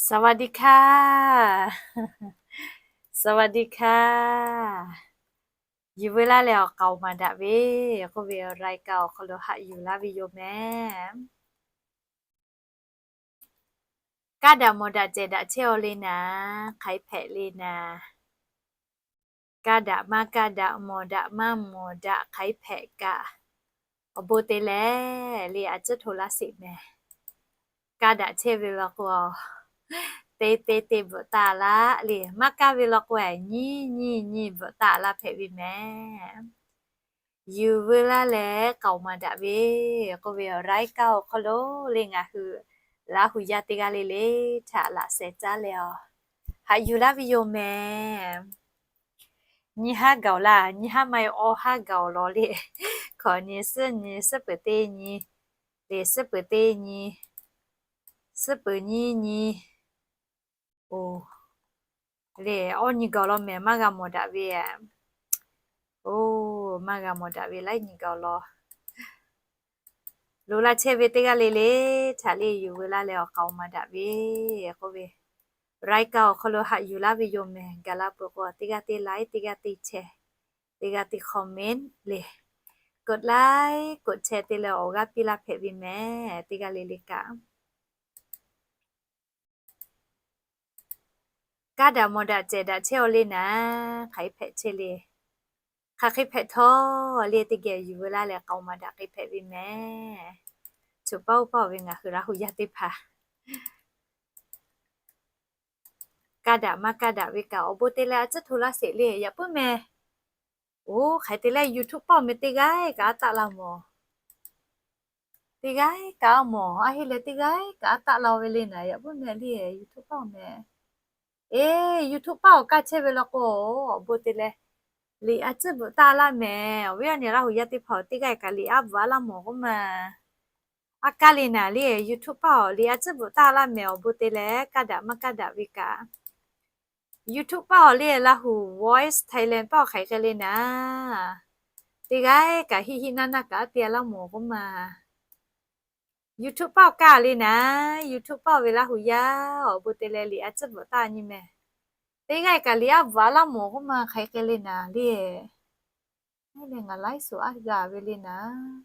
สวัสดีค่ะ สวัสดีค่ะ Yuˬ veu laˇ leh awˬ k'aoˍ maˍ daꞈ ve k'oˆ ve, รายการ awˬ hk'aw lo haꞈ yuˬ laˇ ve yoˬ mehˍ. Kaˇ daꞈ mawˬ daꞈ cehˬ daꞈ chehˇ-aw le naˍ, hk'aiˉ hpehꞈ le naˍ. Kaˇ daꞈ maˇ kaˇ daꞈ, mawˬ daꞈ maˇ mawˬ daꞈ, hk'aiˉ hpehꞈ kaꞈ, awˬ bon te leh le a ciˉ hto laˇ sheˍ mehˍ. Kaˇ daꞈ chehˇ ve law k'o, te te te bvuhꞈ taˍ laˇ le. Maˇ kaˇ ve law k'o, nyiˇ nyiˇ nyiˇ bvuhꞈ taˍ laˇ hpehꞈ ve mehˍ. Yuˬ veu laˇ leh k'aoˍ maˍ daꞈ ve k'oˆ ve, รายการ awˬ hk'aw lo le ngaˬ hui Laˇ hu yaˇ teˇ g'aˇ le le htaꞈ laꞈ sheh caˉ leh-aˬ, haꞈ yuˬ laˇ ve yoˬ mehˍ. Nyiˇ haˉ gaˬ-oˬ laˇ, nyiˇ haˉ maˇ heˆ, awˇ haˉ gaˬ-oˬ law le. Hkawꞈ nyi, suhˉ nyi, suhˉ peuˬ teˇ nyi, le suhˉ peuˬ teˇ nyi, suhˉ peuˬ nyiˇ nyi, oˬ, le awˇ nyi gaˬ-oˬ law mehˍ, maˇ g'a mawˬ daꞈ ve. Oˬ, maˇ g'a mawˬ daꞈ ve laiˉ nyi gaˬ-oˬ law. Loꞈ la chehˇ ve teˇ g'aˇ le le htaꞈ le yuˬ veu laˇ leh awˬ k'aoˍ maˍ daꞈ ve k'oˆ ve, รายการ awˬ hk'aw lo haꞈ yuˬ laˇ ve yoˬ mehˍ. Gaˬ la peuˬ k'o, teˇ g'aˇ teˇ like, teˇ g'aˇ teˇ share, teˇ g'aˇ teˇ comment le, กดไลค์ กดแชร์ te leh awˬ g'aˇ piˇ laˇ hpehꞈ ve mehˍ. Teˇ g'aˇ le le kaꞈ Kaˇ daꞈ mawˬ daꞈ cehˬ daꞈ chehˇ-aw le naˍ, hk'aiˉ hpehꞈ chehˇ le. Hk'aˬ hk'e hpehꞈ htawˇ le, teˇ geh yuˬ veu laˇ leh k'aoˍ maˍ daꞈ hk'e hpehꞈ ve mehˍ. Choˬ paˇ oˇ paˇ-oˬ ve ngaˬ hui Laˇ hu yaˇ teˇ hpaˍ, kaˇ daꞈ maˇ kaˇ daꞈ ve kaꞈ awˬ bon te leh a ciˉ hto laˇ sheˍ le. Yaꞈ puiˉ meh, oˬ, hk'aˬ hk'e te leh YouTube paˇ-oˬ meh, teˇ g'aˇ kaꞈ a taˆ la mawˬ. Teˇ g'aˇ kaꞈ a mawˬ, a heˆ leh teˇ g'aˇ kaꞈ a taˆ la ve le naˍ. Yaꞈ puiˉ meh le, YouTube paˇ-oˬ meh. Eˬ, YouTube paˇ awˬ kaˇ chehˇ ve law k'o, awˬ bon te leh liꞈ a ciˉ bvuhꞈ taˆ laˇ mehˍ. Awˬ viˉ awˬ nyi Laˇ hu yaˇ teˇ hpaˍ-oˬ, teˇ g'aˇ kaꞈ liꞈ a bvuhꞈ a laˇ mawˬ k'oˆ ma. A kaˇ le naˍ le, YouTube paˇ-oˬ, liꞈ a ciˉ bvuhꞈ taˆ laˇ mehˍ. Awˬ bon te leh kaˇ daꞈ maˇ kaˇ daꞈ ve kaꞈ, YouTube paˇ-oˬ le, Laˇ hu Voice Thailand paˇ-oˬ, hk'aˬ hk'e le naˍ. Teˇ g'aˇ kaꞈ hiˆ hiˆ naˇ naˇ kaꞈ a te a laˇ mawˬ k'oˆ ma. YouTube paˇ awˬ kaˇ le naˍ, YouTube paˇ-oˬ ve Laˇ hu yaˇ, awˬ bon te leh liꞈ a ciˉ bvuhꞈ taˆ nyi mehˍ. Teˇ g'aˇ kaꞈ liꞈ a bvuhꞈ a laˇ mawˬ k'oˆ ma, hk'aˬ hk'e le naˍ le. Ngaˬ laiˉ suhˍ a g'a ve le naˍ.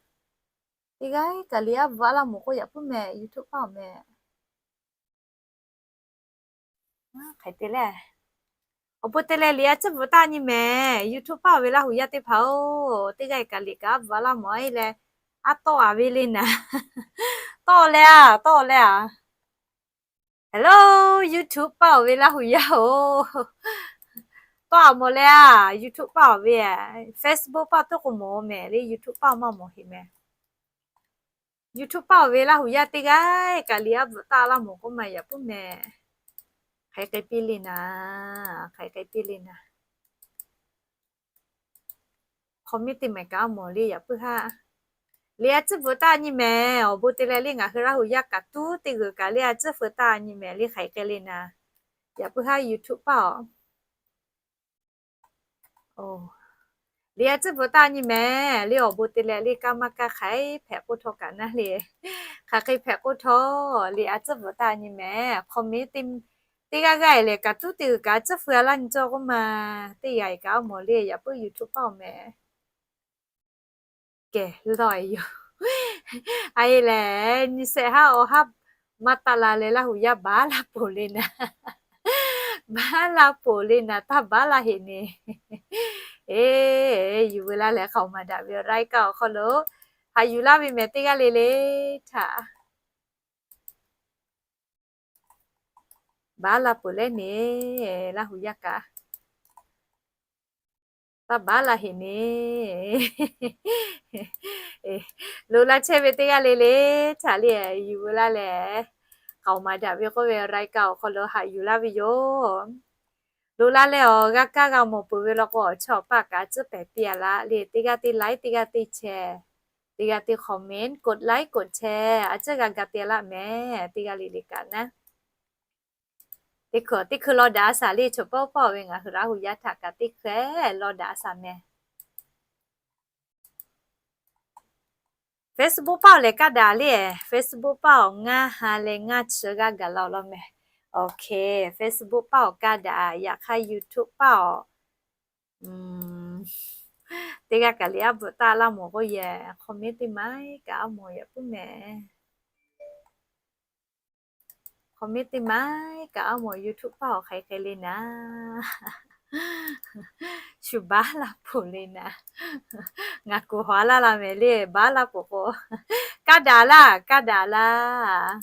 Teˇ g'aˇ kaꞈ liꞈ a bvuhꞈ a laˇ mawˬ k'oˆ, yaꞈ puiˉ meh YouTube paˇ-oˬ meh. Hk'aˬ hk'e te leh, awˬ bon te leh liꞈ a ciˉ bvuhꞈ taˆ nyi mehˍ. YouTube paˇ-oˬ ve Laˇ hu yaˇ teˇ hpaˍ-oˬ, teˇ g'aˇ kaꞈ liꞈ kaꞈ a bvuhꞈ a laˇ mawˬ a heˆ leh, a tawˆ a ve le naˍ. Tawˆ leh a, tawˆ leh a. Hello, YouTube paˇ-oˬ ve Laˇ hu yaˇ-oˬ, tawˆ a mawˬ leh a. YouTube paˇ-oˬ ve, Facebook paˇ tuˉ k'o mawˬ mehˍ le, YouTube paˇ maˇ mawˬ heˆ meh. YouTube paˇ-oˬ ve Laˇ hu yaˇ teˇ g'aˇ kaꞈ liꞈ a bvuhꞈ taˆ laˇ mawˬ k'oˆ ma, yaꞈ puiˉ meh. Hk'aˬ hk'e piˇ le naˍ, hk'aˬ hk'e piˇ le naˍ. Hk'aw miˇ teˇ mehˍ kaꞈ a mawˬ le, yaꞈ puiˉ haˉ. Liꞈ a ciˉ bvuhꞈ taˆ nyi mehˍ. Awˬ bon te leh le ngaˬ hui Laˇ hu yaˇ kaꞈ tuˉ teˇ g'uiˬ kaꞈ liꞈ a ciˉ bvuhꞈ taˆ nyi mehˍ le, hk'aˬ hk'e le naˍ. Yaꞈ puiˉ haˉ YouTube paˇ-oˬ, liꞈ a ciˉ bvuhꞈ taˆ nyi mehˍ le. Awˬ bon te leh le kaˇ maˇ kaˇ hk'aiˉ hpehꞈ k'oˆ htawˇ kaꞈ naˉ le. Hk'aˬ hk'e hpehꞈ k'oˆ htawˇ, liꞈ a ciˉ bvuhꞈ taˆ nyi mehˍ. Hk'aw miˇ teˇ g'aˇ g'aˇ leh kaꞈ tuˉ teˇ g'uiˬ kaꞈ a ciˉ feu a laˇ nyi cawˇ k'oˆ ma. Teˇ g'aˇ kaꞈ a mawˬ le, yaꞈ puiˉ YouTube paˇ-oˬ meh. Kehˬ lawˬ yoˬ. A e lehˬ, nyi shehˆ haˉ awˬ haˉ maˇ taˆ la leh Laˇ hu yaˇ baˉ la poˬ le naˍ. Baˉ la poˬ le naˍ, taˇ baˉ la heˆ ne. Eˬ, yuˬ veu laˇ leh k'aoˍ maˍ daꞈ ve awˬ รายการ awˬ hk'aw lo haꞈ yuˬ laˇ ve mehˍ, teˇ g'aˇ le le htaꞈ baˉ la peuˬ leh ne, Laˇ hu yaˇ kaꞈ taˇ baˉ la heˆ ne. Loꞈ la chehˇ ve teˇ g'aˇ le le htaꞈ le yuˬ veu laˇ leh, k'aoˍ maˍ daꞈ ve k'oˆ ve awˬ รายการ awˬ hk'aw lo haꞈ yuˬ laˇ ve yoˬ. Loꞈ la leh awˬ g'a kaˇ g'a mawˬ peuˬ ve law k'o, awˬ chawˇ awˬ paˆ kaꞈ a ciˉ pehˍ piˇ a laˇ le. Teˇ g'aˇ teˇ like, teˇ g'aˇ teˇ share, teˇ g'aˇ teˇ comment, กดไลค์ กดแชร์ a ciˉ g'a ga te laˇ mehˍ. Teˇ g'aˇ le le kaꞈ naˉ, teˇ hkui teˇ hkui law daꞈ a shaˍ le. Choˬ pawˆ pawˆ ve ngaˬ hui Laˇ hu yaˇ htaꞈ kaꞈ teˇ hkui law daꞈ a shaˍ mehˍ. Facebook paˇ awˬ lehˬ kaˇ daꞈ le. Facebook paˇ awˬ ngaˇ ha leh ngaˇ chi g'aˇ gaˬ la awˬ lawn mehˍ. Facebook paˇ awˬ kaˇ daꞈ, yaꞈ hk'aˇ YouTube paˇ awˬ teˇ g'aˇ kaꞈ liꞈ aˉ bvuhꞈ taˆ laˇ mawˬ k'oˆ yehˬ, comment teˇ maiˉ kaꞈ aˉ mawˬ yaꞈ puiˉ mehˍ. Comment teˇ maiˉ kaꞈ aˉ mawˬ, YouTube paˇ awˬ hk'aˬ hk'e le naˍ. Shu baˉ laˇ poˬ le naˍ. Ngaˬ kuˬ haw laˇ la mehˍ le, baˉ laˇ poˬ k'o, kaˇ daꞈ laˇ, kaˇ daꞈ laˇ.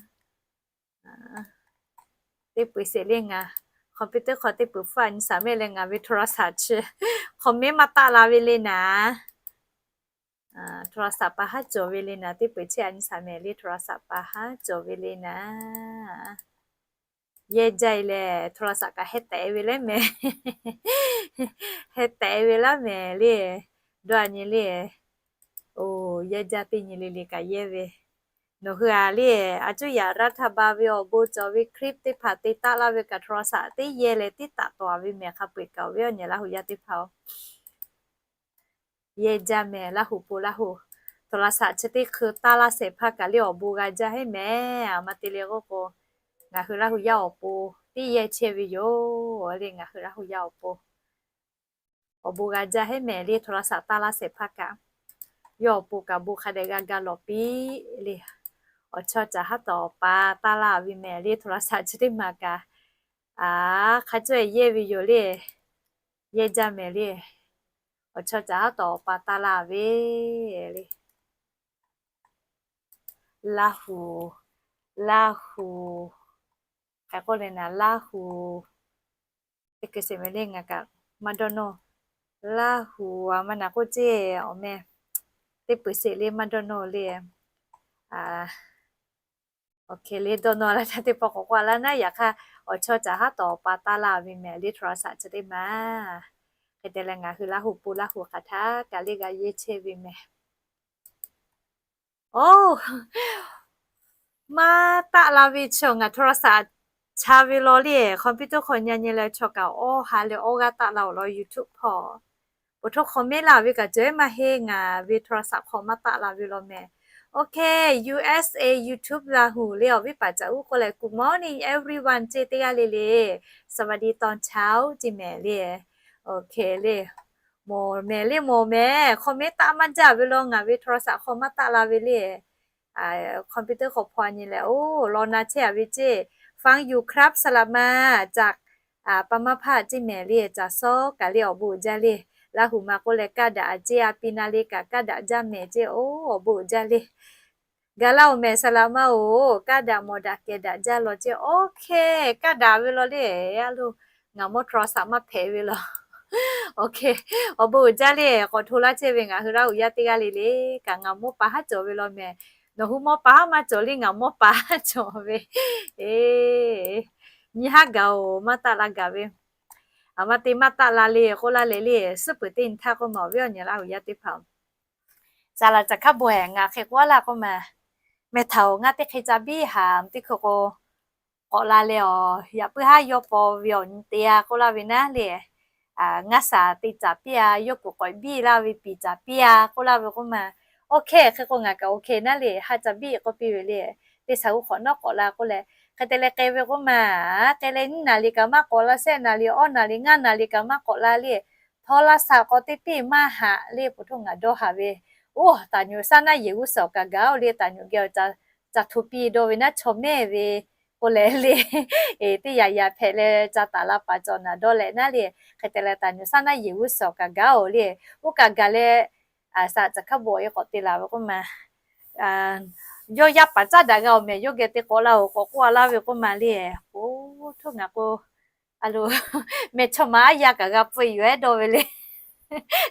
Teˇ peuˬ sheˍ le ngaˬ computer hk'aw teˇ peuˬ hpfuhˇ a nyi shaˍ mehˆ leh ngaˬ ve โทรศัพท์ chi comment maˇ taˆ la ve le naˍ. โทรศัพท์ pa haˉ cawˬ ve le naˍ, teˇ peuˬ chehˇ a nyi shaˍ mehˍ le โทรศัพท์ pa haˉ cawˬ ve le naˍ. Yehˇ jaˇ e leh โทรศัพท์ kaꞈ heh tehꞈ ve leh mehˍ. Heh tehꞈ ve laˇ mehˍ le. Dawˇ a nyi le. Oˬ, yehˇ jaˇ teˇ nyi le le kaꞈ yehˇ ve. Nawˬ hui a le, a cuˇ yaꞈ รัฐบาล ve awˬ bon cawˬ ve คลิป teˇ hpaˍ te taˆ laˇ ve kaꞈ โทรศัพท์ teˇ yehˇ leh tiˉ taꞈ tawˍ ve mehˍ hk'a peu-eˬ kaꞈ ve awˬ nyi Laˇ huˍ yaˇ teˇ hpaˍ-oˬ. Yehˇ jaˇ mehˍ Laˇ huˍ po Laˇ huˍ. โทรศัพท์ chi teˇ hkui taˆ laˇ shehˍ hpaˇ kaꞈ le awˬ bon g'a jaˇ heˆ mehˍ. A ma te le k'oˆ k'o, ngaˬ hui Laˇ huˍ yaˇ awˬ pon teˇ yehˇ chehˇ ve yoˬ le. Ngaˬ hui Laˇ huˍ yaˇ awˬ pon awˬ bon g'a jaˇ heˆ mehˍ le. โทรศัพท์ taˆ laˇ shehˍ hpaˇ kaꞈ yawˇ awˬ pon kaꞈ bon hk'a dehꞈ g'a ga lawˬ piˇ le. Awˬ chawˇ caˍ haˉ tawˍ awˬ pa taˆ laˇ ve mehˍ le. โทรศัพท์ chi teˇ maˬ kaꞈ a hk'a cawˇ e yehˇ ve yoˬ le. Yehˇ jaˇ mehˍ le. Awˬ chawˇ caˍ haˉ tawˍ awˬ pa taˆ laˇ ve le. Laˇ huˍ, Laˇ huˍ, hk'e k'oˆ le naˍ, Laˇ huˍ. Teˇ hkui sheˍ mehˍ le ngaˬ kaꞈ maˇ dawˇ nawˇ. Laˇ huˍ a ma naˍ k'oˆ ceˇ awˬ meh. Teˇ peuˬ sheˍ le maˇ dawˇ nawˇ le. Awˬ hk'e le dawˇ nawˇ laˇ htaˇ teˇ pawˆ k'awꞈ k'oˆ laˇ naˉ. Yaꞈ hk'aˇ awˬ chawˇ caˍ haˉ tawˍ awˬ pa taˆ laˇ ve mehˍ le. โทรศัพท์ chi teˇ maˬ. Hk'e te leh ngaˬ hui Laˇ huˍ po Laˇ huˍ hk'aˬ htaˇ kaꞈ le g'a yehˇ chehˇ ve mehˍ. Oˬ, maˇ taˆ la ve chaw ngaˬ โทรศัพท์ ca ve law le, computer hk'aw nyi nyi leh chaw kaꞈ awˇ ha leh awˇ g'aˇ taˆ la awˬ lawn YouTube hpawˇ. Poˬ htoˇ comment laˇ ve kaꞈ cawˬ eˉ maˇ heˆ, ngaˬ ve โทรศัพท์ hk'aw maˇ taˆ la ve law mehˍ. Okay, U S A YouTube Laˇ huˍ le awˬ viˉ paˍ caꞈ uˉ k'oˆ leh good morning everyone ceˇ teˇ g'aˇ le le. สวัสดีตอนเช้า ceˇ mehˍ le. Okay le. Mawˬ mehˍ le mawˬ mehˍ, comment taˆ maˇ jaˇ ve law ngaˬ ve โทรศัพท์ hk'aw maˇ taˆ la ve le. Computer hk'aw hpaw nyi leh oˬ law na chehˇ a ve ceˇ. ฟังอยู่ครับ สลับมาจาก pa maˇ hpaˇ ceˇ mehˍ le. Caˬ sawˉ kaꞈ le awˬ bon uiˍ jaˇ le. Laˇ huˍ ma k'oˆ leh kaˇ daꞈ a ceˇ, a pi na le kaꞈ kaˇ daꞈ jaˇ mehˍ ceˇ, oˬ awˬ bon uiˍ jaˇ le. Ga laˇ oˬ mehˍ สลับมา oˬ, kaˇ daꞈ mawˬ daꞈ kehˬ daꞈ jaˇ law ceˇ. Okay, kaˇ daꞈ ve law le. A lo, ngaˬ mawˇ โทรศัพท์ maˇ hpehꞈ ve law. Okay, awˬ bon uiˍ jaˇ le. K'awꞈ hto laˇ chehˇ ve ngaˬ hui Laˇ huˍ yaˇ teˇ g'aˇ le le kaꞈ ngaˬ mawˇ pa haˉ cawˬ ve law mehˍ. Nawˬ hui mawˇ pa haˉ maˇ cawˬ le, ngaˬ mawˇ pa haˉ cawˬ ve. Eˬ, nyi haˉ gaˬ oˬ, maˇ taˆ la gaˬ ve. A ma te maˇ taˆ la le k'oˆ laˇ leh le, suhˉ peuˬ teˇ nyi htaˇ k'oˆ ma awˬ viˉ awˬ nyi Laˇ huˍ yaˇ teˇ hpaˍ-oˬ, saˍ laˍ caˬ hk'a bawˬ ngaˬ hk'e k'oˆ laˇ k'oˆ ma, meh htaꞈ-oˬ, ngaˇ teˇ hk'e ca biˇ haˍ teˇ hkui k'o, k'awꞈ la leh awˬ yaꞈ puiˉ haˉ yawˇ paw ve awˬ nyi te a k'oˆ laˇ ve naˉ le. Ngaˇ shaˍ te caˍ piˇ a, yawˇ kuiˬ k'awꞈ biˇ laˇ ve piˍ caˍ piˇ a k'oˆ laˇ ve k'oˆ ma. Okay, hk'e k'o ngaˬ kaꞈ okay naˉ le, ha ca biˇ k'oˆ piˇ ve le. Teˇ shaˍ g'uˇ hk'awꞈ nawˉ k'awꞈ la k'oˆ leh, hk'e te leh k'ai ve k'oˆ ma, k'ai leh nyiˇ naˍ riˍ kaꞈ maˇ k'awꞈ la, shehˆ naˍ riˍ, awˇ naˍ riˍ, ngaˇ naˍ riˍ kaꞈ maˇ k'awꞈ la le. โทรศัพท์ k'awꞈ te piˇ maˇ haꞈ le, poˬ htoˇ ngaˬ dawˇ haˍ ve. Oˇ, taˍ nyuꞈ shaˉ naˉ yehˬ g'uˇ suhˍ awˬ kaꞈ gaˬ-oˬ le, taˍ nyuꞈ geh awˬ ca hto piˇ dawˇ ve naˉ chaw mehˇ ve k'oˆ leh le. Teˇ yaꞈ yaꞈ hpehꞈ leh ca taˍ la paˍ cawˬ naˍ dawˇ leh naˉ le. Hk'e te leh taˍ nyuꞈ shaˉ naˉ yehˬ g'uˇ suhˍ awˬ kaꞈ gaˬ-oˬ le. Oˇ kaꞈ gaˬ leh, saˍ laˍ caˬ hk'a bawˬ e k'awꞈ te laˬ ve k'oˆ ma, yawˇ yaˇ paˍ caˉ daꞈ g'a oˬ mehˍ, yawˇ geh te k'awꞈ la oˬ k'awꞈ k'oˆ a laˇ ve k'oˆ ma le. Poˬ htoˇ ngaˬ k'o, a lo, meh chaw ma aˉ yaˇ kaꞈ g'a peu-eˬ yoˬ ehˉ dawˇ ve le.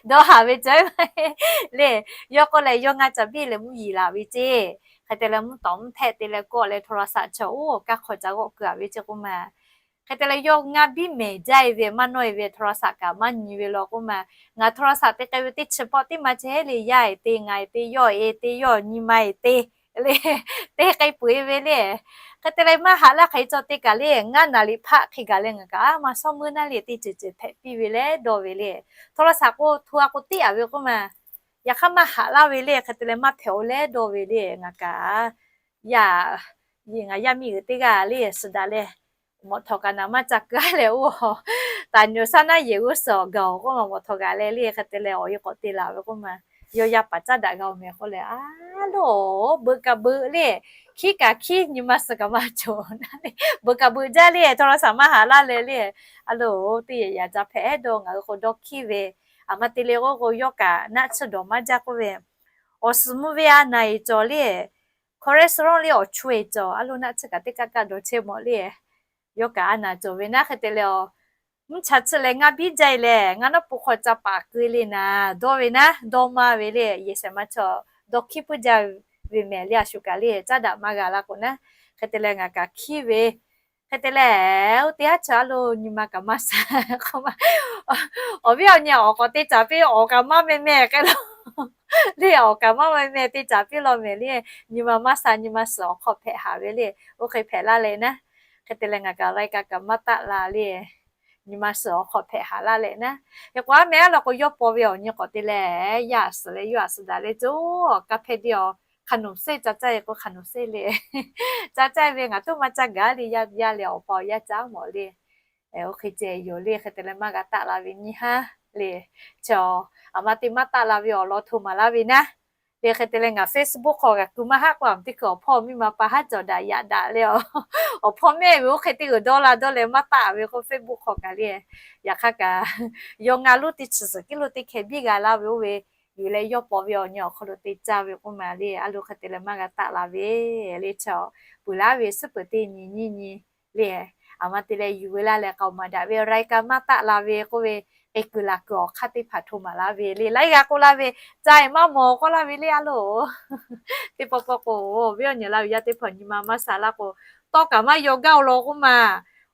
Dawˇ haˍ ve cawˬ ehˉ maˇ heˆ le. Yawˇ k'oˆ leh yawˇ ngaˇ ca biˇ leh mvuhˇ yiˍ laˬ ve ceˇ. Hk'e te leh mvuhˇ tawˍ mvuhˇ hpehˆ te leh kawˆ leh โทรศัพท์ chaw oˇ kaˇ hk'aw ca g'awˆ keu a ve ceˇ k'oˆ ma. Hk'e te leh yawˇ ngaˇ biˇ mehˍ jaˇ e ve maˇ nawˇ e ve โทรศัพท์ kaꞈ maˇ nyi ve law k'oˆ ma. Ngaˬ โทรศัพท์ te k'ai ve teˇ chi pawˆ tiˉ ma chehˇ le, yaˇ e te, ngaˬ e te, yawˇ nyi ma e te le, te k'ai peuˬ e ve le. Hk'e te leh maˇ haꞈ laˇ hk'e cawˬ te kaꞈ le, ngaˇ naˍ riˍ hpaˆ hk'e gaˬ leh ngaˬ kaꞈ a maˇ shawˉ meuˇ naˉ le, teˇ ceuˬ ceuˬ hpehꞈ piˇ ve leh dawˇ ve le. โทรศัพท์ k'o hto a k'o teˇ a ve k'oˆ ma. Yaꞈ hk'aˇ maˇ haꞈ laˇ ve le, hk'e te leh maˇ hpehꞈ-oˬ leh dawˇ ve le. Ngaˬ kaꞈ yaˇ, ngaˬ yaˇ miˇ g'uiˬ teˇ g'aˇ le suhˍ daꞈ leh, mawꞈ htawꞈ kaꞈ naˍ maˇ ca keu leh oˇ, taˍ nyi awˬ shaˉ naˉ yehˬ g'uˇ suhˍ awˬ gaˬ awˬ k'oˆ ma mawꞈ htawꞈ kaꞈ leh le hk'e te leh awˬ e k'awꞈ te laˬ ve k'oˆ ma, yawˇ yaˇ paˍ caˉ daꞈ g'a oˬ mehˍ k'oˆ leh, a loˬ, beuꞈ kaꞈ beuꞈ le, hkiˉ kaꞈ hkiˉ, nyi ma suhˍ kaꞈ maˇ cawˬ naˉ le, beuꞈ kaꞈ beuꞈ jaˇ le, htawˇ laˇ shaˍ maˇ haˍ laˇ leh le, a loˬ, teˇ yehˬ yaꞈ ca hpehꞈ dawˇ ngaˬ hui k'o dawˇ hkiˉ ve, aˬ ma te le k'oˆ k'o yawˇ kaꞈ naˆ tsuhˇ dawˬ maˇ jaˇ k'oˆ ve, awˬ suhˍ mvuh ve a naˍ eˍ cawˬ le, cholesterol le awˬ chu eˍ cawˬ, a loˬ naˆ tsuhˇ kaꞈ teˇ kaˆ kaˆ dawˬ chehˇ mawˬ le, yawˇ kaꞈ a naˍ cawˬ ve naˉ hk'e te leh a, mvuhˇ cha tsuhˇ leh ngaˇ biˇ jaˇ e lehˬ ngaˇ naˉ pu hk'aw ca paˍ keu le naˍ, dawˇ ve naˉ dawˇ maˇ ve le, yehˬ shehˍ ma chaw dawˇ hkiˉ puiˉ jaˇ ve mehˍ le, a shu kaꞈ le caˉ daꞈ maˇ g'a la k'o naˉ, hk'e te leh ngaˬ kaꞈ hkiˉ ve, hk'e te leh, oˇ teˇ haˉ chaw a loˬ nyi ma kaꞈ maˇ sa k'oˆ ma, awˬ viˉ awˬ nyi awˬ k'awꞈ te caˍ piˇ, awˬ kaꞈ maˇ meh meh k'ai law le, awˬ kaꞈ maˇ meh meh te caˍ piˇ law mehˍ le, nyi ma maˇ sa, nyi ma suhˍ awˬ hk'aw hpehꞈ haˍ ve le, oˇ hk'e hpehꞈ laˇ leh naˉ, hk'e te leh ngaˬ kaꞈ รายการ kaꞈ maˇ taˆ la le, nyi ma suhˍ awˬ hk'aw hpehꞈ haˍ laˇ leh naˉ, hk'e k'o a mehˍ a law k'o yawˇ paw ve awˬ nyi k'awꞈ te leh, yaˇ suhˍ leh yawˇ a suhˍ daꞈ leh co, awˬ kaˇ hpehˇ deˇ awˬ hk'a nawˬ seˇ ca caˇ e k'o hk'a nawˬ seˇ le, ca caˇ ve ngaˬ tuˇ maˇ caˇ gaˬ le, yaˇ leh awˬ pa awˬ yaˇ caˉ mawˬ le, oˇ hk'e ceh yoˬ le, hk'e te leh maˇ g'a taˆ la ve nyi haˉ le, chaw, aˬ ma te maˇ taˆ la ve awˬ lawn hto maˍ laˇ ve naˉ le, hk'e te leh ngaˬ Facebook hk'aw g'a keu maˇ haˆ k'o a teˇ hkui awˬ hpawˇ miˇ ma pa haˉ cawˬ daꞈ yaꞈ daꞈ le a, awˬ hpawˇ mehˆ ve oˇ hk'e te g'uiˬ dawˇ la dawˇ leh maˇ taˆ ve k'o Facebook hk'aw kaꞈ le, yaꞈ hk'aˇ kaꞈ yawˇ ngaˇ loˉ teˇ chi suhˍ kiˉ lo teˇ hkeh biˇ g'a laˇ ve oˇ ve, yuˬ leh yawˇ paw ve awˬ nyi awˬ hk'aw lo te caˇ ve k'oˆ ma le, a loˬ hk'e te leh maˇ g'a taˆ la ve le, chaw, peuˬ laˇ ve suhˉ peuˬ teˇ nyi nyiˇ nyi le, aˬ ma te leh yuˬ veu laˇ leh k'aoˍ maˍ daꞈ ve รายการ maˇ taˆ la ve k'oˆ ve, k'e kuiˬ laˬ kuiˬ awˬ hk'aˇ teˇ hpaˍ hto maˍ laˇ ve le, laiˉ g'a k'oˆ laˇ ve, ca e maˇ mawˬ k'oˆ laˇ ve le a loˬ, teˇ pawˆ pawˆ k'o, awˬ viˉ awˬ nyi laˇ ve yaˇ teˇ hpaˍ nyi ma maˇ sa laˇ k'o, tawˇ kaꞈ maˇ yaw gaˇ oˬ law k'oˆ ma,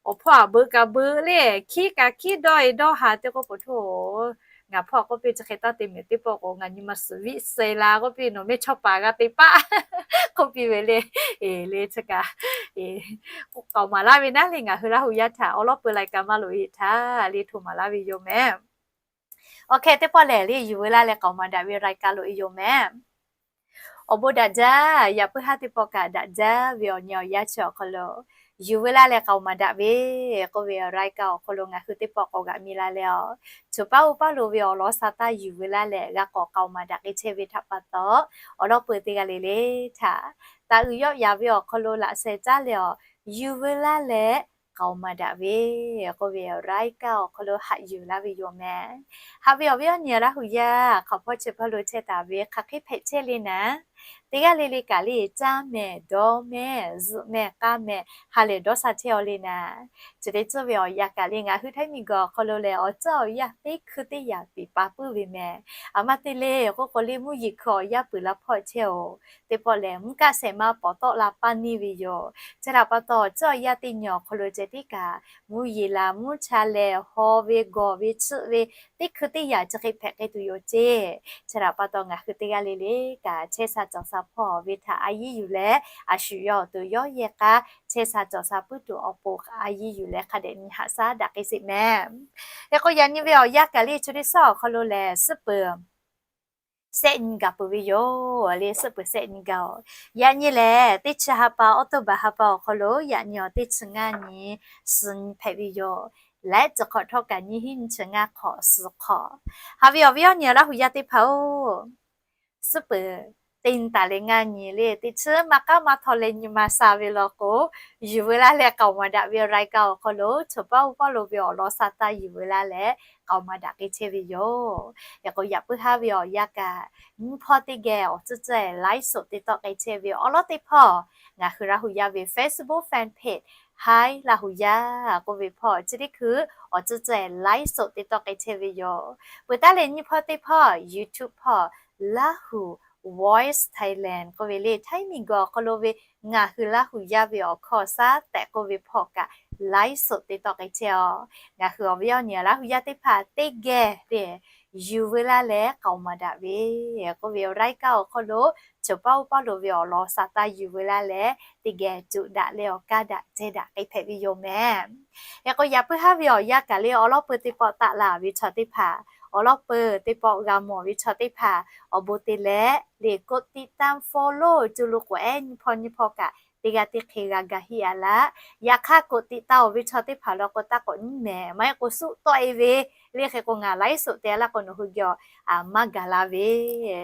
awˬ hpawˇ a beuꞈ kaꞈ beuꞈ le, hkiˉ kaꞈ hkiˉ, dawˇ e dawˇ haˍ te k'oˆ k'o hto, ngaˬ hpawˇ k'oˆ piˇ chi hk'e taˇ te mehˍ teˇ pawˆ k'o ngaˬ nyi ma suhˍ viˆ suh la k'oˆ piˇ, nawˬ mehˇ chawˇ paˍ g'a te paˆ k'oˆ piˇ ve le, e le chi kaꞈ, k'aoˍ maˍ laˇ ve naˉ le, ngaˬ hui Laˇ hu yaˇ htaꞈ awˬ lawn peuˬ รายการ maˇ loꞈ e htaˇ le hto maˍ laˇ ve yoˬ mehˍ. Awˬ hk'e teˇ pawˆ lehˬ le yuˬ veu laˇ leh k'aoˍ maˍ daꞈ ve รายการ loꞈ e yoˬ mehˍ. Awˬ bon daꞈ jaˇ, yaꞈ puiˉ haˉ teˇ pawˆ kaꞈ daꞈ jaˇ ve awˬ nyi awˬ yanˇ chi awˬ hk'aw lo yuˬ veu laˇ leh k'aoˍ maˍ daꞈ ve k'oˆ ve รายการ awˬ hk'aw lo ngaˬ hui teˇ pawˆ k'awꞈ g'aꞈ mi la leh a, choˬ paˉ uˉ paˉ lo ve awˬ lawn sa taˇ yuˬ veu laˇ leh g'a k'awꞈ k'aoˍ maˍ daꞈ k'ai chehˇ ve htaꞈ pa taw, awˬ lawn peuˬ teˇ g'aˇ le le htaꞈ taˍ uiˍ yawˆ yaˍ ve awˬ hk'aw lo laꞈ sheh caˉ leh a, yuˬ veu laˇ leh k'aoˍ maˍ daꞈ ve k'oˆ ve รายการ awˬ hk'aw lo haꞈ yuˬ laˇ ve yoˬ mehˍ. Haꞈ ve awˬ viˉ awˬ nyi Laˇ hu yaˇ hk'aˬ hpawˇ chi hpawˇ lo chehˇ taˍ ve hk'aˬ hk'e hpehꞈ chehˇ le naˉ, teˇ g'aˇ le le kaꞈ le caˇ mehˍ dawˇ mehˍ zuhꞈ mehˍ k'aˇ mehˍ ha lehˬ dawˇ sha chehˇ aw le naˉ, chi teˇ tcuhˇ ve awˬ yanˇ kaꞈ le ngaˬ hui Htaiˇ miˬguiˬ awˬ hk'aw lo lehˬ awˬ ceuˬ awˬ yanˇ teˇ hkui teˇ yanˇ piˍ pa puiˉ ve mehˍ. Aˬ ma te le k'oˆ k'o le mvuhˇ yeˬ hkui awˬ yanˇ peuˬ la hpawˇ chehˇ oˬ, teˇ pawˆ lehˬ mvuhˇ kaˆ shehˍ ma pawˍ tawˆ la paˇ neˇ ve yoˬ. Chi htaꞈ pa taw awˬ ceuˬ awˬ yanˇ teˇ nyi awˬ hk'aw lo ceh tiˉ kaꞈ mvuhˇ yeˬ la mvuhˇ cha leh haw ve gawˬ ve tsuhˆ ve teˇ hkui teˇ yanˇ chi hk'e hpehꞈ k'ai tuˬ yoˬ ceˇ. Chi htaꞈ pa taw ngaˬ hui teˇ g'aˇ le le kaꞈ chehˇ sha cawˬ sha hpawˇ ve htaꞈ a yiˇ yuˬ leh a shu yawˇ awˬ to yawˇ yehˬ k'a chehˇ sha cawˬ sha puiˉ tuˬ awˬ pon a yiˇ yuˬ leh hk'a dehꞈ nyi haꞈ shaˉ daꞈ k'ai sheˍ mehˍ. Hk'e k'o yaꞈ nyi ve awˬ yanˇ kaꞈ le chi teˇ suhˉ awˬ hk'aw lo lehˬ suhˉ peuˬ sehˆ nyi gaˬ peuˬ ve yoˬ le, suhˉ peuˬ sehˆ nyi gaˬ oˬ. Yaꞈ nyi lehˬ teˇ chi ha pa October ha pa awˬ hk'aw lo yaꞈ nyi awˬ teˇ chi ngaˇ nyi suhˍ nyi hpehꞈ ve yoˬ. Laiˉ ceuˬ hk'awꞈ htawˇ kaꞈ nyi hiˉ nyi chi ngaˇ hk'awꞈ suhˍ hk'awꞈ. Haꞈ ve awˬ viˉ awˬ nyi Laˇ hu yaˇ teˇ hpaˍ oˬ, suhˉ peuˬ teˇ nyi taˍ leh ngaˇ nyi le teˇ chi maˇ k'aˉ maˇ htaw leh nyi ma sha ve law k'o, yuˬ veu laˇ leh k'aoˍ maˍ daꞈ ve รายการ awˬ hk'aw lo choˬ paˉ uˉ paˉ lo ve awˬ lawn sa taˇ yuˬ veu laˇ leh k'aoˍ maˍ daꞈ k'ai chehˇ ve yoˬ. Hk'e k'o yaꞈ puiˉ haˉ ve awˬ yanˇ kaꞈ nyiˇ hpawˇ teˇ geh awˬ tcuhˉ tcuhˉ e ไลฟ์สด te tawˆ k'ai chehˇ ve awˬ lawn teˇ hpawˇ ngaˬ hui Laˇ hu yaˇ ve Facebook fan page Htaiˇ Laˇ hu yaˇ k'oˆ ve hpawˇ chi teˇ hkui awˬ tcuhˉ tcuhˉ e ไลฟ์สด te tawˆ k'ai chehˇ ve yoˬ. Peuˬ taˉ leh nyiˇ hpawˇ teˇ hpawˇ YouTube hpawˇ Laˇ hu Voice Thailand k'oˆ ve le Htaiˇ miˬguiˬ awˬ hk'aw lo ve ngaˬ hui Laˇ hu yaˇ ve awˬ hkawˇ shaˉ tehꞈ k'oˆ ve hpawˇ kaꞈ ไลฟ์สด te tawˆ k'ai chehˇ aw. Ngaˬ hui awˬ viˉ awˬ nyi Laˇ hu yaˇ teˇ hpaˍ teˇ geh le yuˬ veu laˇ leh k'aoˍ maˍ daꞈ ve k'oˆ ve รายการ awˬ hk'aw lo choˬ paˉ uˉ paˉ lo ve awˬ lawn sa taˇ yuˬ veu laˇ leh teˇ geh cuꞈ daꞈ leh awˬ kaˇ daꞈ ceh daꞈ k'ai hpehꞈ ve yoˬ mehˍ. Hk'e k'o yaꞈ puiˉ haˉ ve awˬ yanˇ kaꞈ le awˬ lawn peuˬ teˇ pawˆ taˆ la ve chaw teˇ hpaˍ, awˬ lawn peuˬ teˇ pawˆ g'a mawˬ ve chaw teˇ hpaˍ awˬ bon te leh le กดติดตาม follow co lo k'oꞈ ehˉ nyiˇ hpawˇ nyiˇ hpawˇ kaꞈ teˇ g'aˇ teˇ hk'e g'a ga hiˆ a laˇ. Yaꞈ hk'aˇ กดติดตาม awˬ ve chaw teˇ hpaˍ law k'o taˇ k'awꞈ nyi mehˍ, maˇ heˆ k'o suˆ tawˆ e ve, le hk'e k'o ngaˬ ไลฟ์สด te a laˇ k'o nawˬ hui geh a maˇ gaˬ la ve,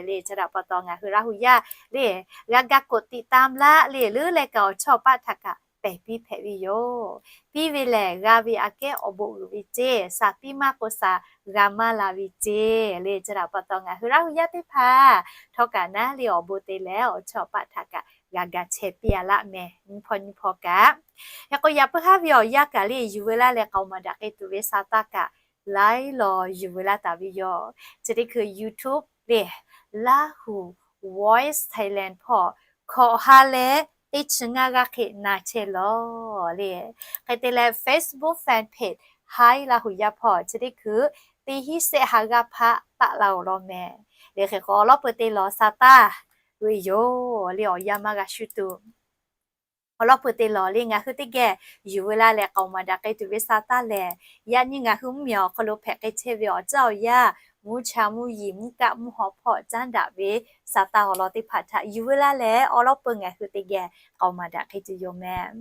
le chi htaꞈ pa taw ngaˬ hui Laˇ hu yaˇ le g'a ga กดติดตาม laˇ le leuˉ leh kaꞈ awˬ chawˇ awˬ paˆ htaꞈ kaꞈ pehˬ piˇ hpehꞈ ve yoˬ. Piˇ ve lehˬ g'a ve aꞈ kehˉ awˬ bon uiˍ ve ceˇ, shaˍ piˇ maˇ k'o shaˍ g'a maˇ la ve ceˇ, le chi htaꞈ pa taw ngaˬ hui Laˇ hu yaˇ teˇ hpaˍ htawˇ kaꞈ naˉ le awˬ bon te leh awˬ chawˇ awˬ paˆ htaꞈ kaꞈ g'a ga chehˇ piˇ a laˇ mehˍ, nyiˇ hpawˇ nyiˇ hpawˇ kaꞈ. Hk'e k'o yaꞈ puiˉ haˉ ve awˬ yanˇ kaꞈ le yuˬ veu laˇ leh k'aoˍ maˍ daꞈ k'ai tuˬ ve sa taˇ kaꞈ laiˉ law yuˬ veu laˇ taˍ ve yoˬ. Chi teˇ hkui YouTube le Lahu Voice Thailand hpawˇ hkawꞈ ha leh teˇ chi ngaˇ g'aˇ hk'e na chehˇ lawˬ le. Hk'e te leh Facebook fan page Hi Laˇ hu yaˇ hpawˇ chi teˇ hkui teˇ hinˉ sehˆ ha g'aˇ hpaˆ taˆ la-oˬ law mehˍ. Le hk'e k'o awˬ lawˉ peuˬ te lawˬ sa taˇ ve yoˬ le awˬ yanˇ maˇ g'a shuˉ tuˬ awˬ lawˉ peuˬ te lawˬ le ngaˬ hui teˇ geh yuˬ veu laˇ leh k'aoˍ maˍ daꞈ k'ai tuˬ ve sa taˇ lehˬ, yaꞈ nyi ngaˬ hui mvuhˇ miˬ awˬ hk'aw lo hpehꞈ k'ai chehˇ ve awˬ tcuhˉ awˬ yaˇ, mvuhˇ cha mvuhˇ yeˬ mvuhˇ kaˆ mvuhˇ haw hpawˇ caˉ daꞈ ve sa taˇ awˬ lawn teˇ hpaˍ htaꞈ yuˬ veu laˇ leh awˬ lawˉ peuˬ ngaˬ hui teˇ geh k'aoˍ maˍ daꞈ hk'e tuˬ yoˬ mehˍ.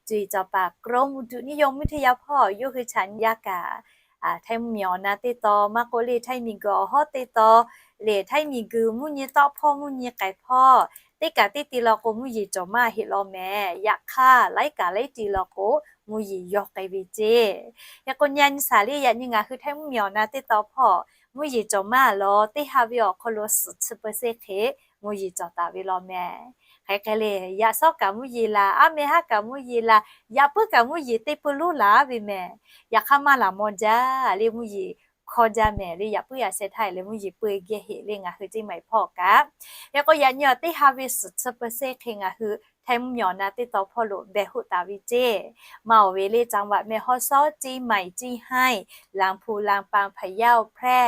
Cuˇ yiˍ cawˬ paˍ กรมอุตุนิยมวิทยา hpawˇ yawˇ hui chaꞈ nyi yaˇ kaꞈ, Htaiˇ mvuhˇ miˬ awˬ na teˇ taw maˇ k'oˆ le Htaiˇ miˬ guiˬ awˬ hawˉ teˇ taw le Htaiˇ miˬ guiˬ mvuhˇ nyi tawˆ hpawˇ mvuhˇ nyi k'ai hpawˇ teˇ kaꞈ teˇ ti law k'o mvuhˇ yeˬ cawˬ maˇ heˆ law mehˍ. Yaꞈ hk'aˇ laiˉ kaꞈ laiˉ ti law k'o mvuhˇ yeˬ yawˇ k'ai ve ceˇ. Hk'e k'o nyi a nyi shaˍ le yaꞈ nyi ngaˬ hui Htaiˇ mvuhˇ miˬ awˬ na teˇ taw hpawˇ mvuhˇ yeˬ cawˬ maˇ law teˇ ha ve awˬ hk'aw lo suhˍ chi เปอร์เซ็นต์ hk'e mvuhˇ yeˬ cawˬ taˍ ve law mehˍ. Hk'e hk'e le yaꞈ shawˉ kaꞈ mvuhˇ yeˬ laˬ, aˉ meh haˉ kaꞈ mvuhˇ yeˬ laˬ, yaꞈ puiˉ kaꞈ mvuhˇ yeˬ teˇ pui lonˉ laˬ ve mehˍ. Yaꞈ hk'aˇ maˇ laˬ maw jaˇ le mvuhˇ yeˬ hkawˇ jaˇ mehˍ le yaꞈ puiˉ yaꞈ sheh htaˇ le mvuhˇ yeˬ peu geh heꞈ le ngaˬ hui ceˇ maˬ hpawˇ kaꞈ. Hk'e k'o yaꞈ nyi awˬ teˇ ha ve suhˍ chi เปอร์เซ็นต์ hk'e ngaˬ hui Htaiˇ mvuhˇ miˬ awˬ na teˇ taw hpawˇ lo behˬ hoˆ taˍ ve ceˇ. Maˇ awˬ ve le จังหวัดแม่ฮ่องสอน ceˇ maˬ ceˇ haiˇ ลำพูน ลำปาง พะเยา แพร่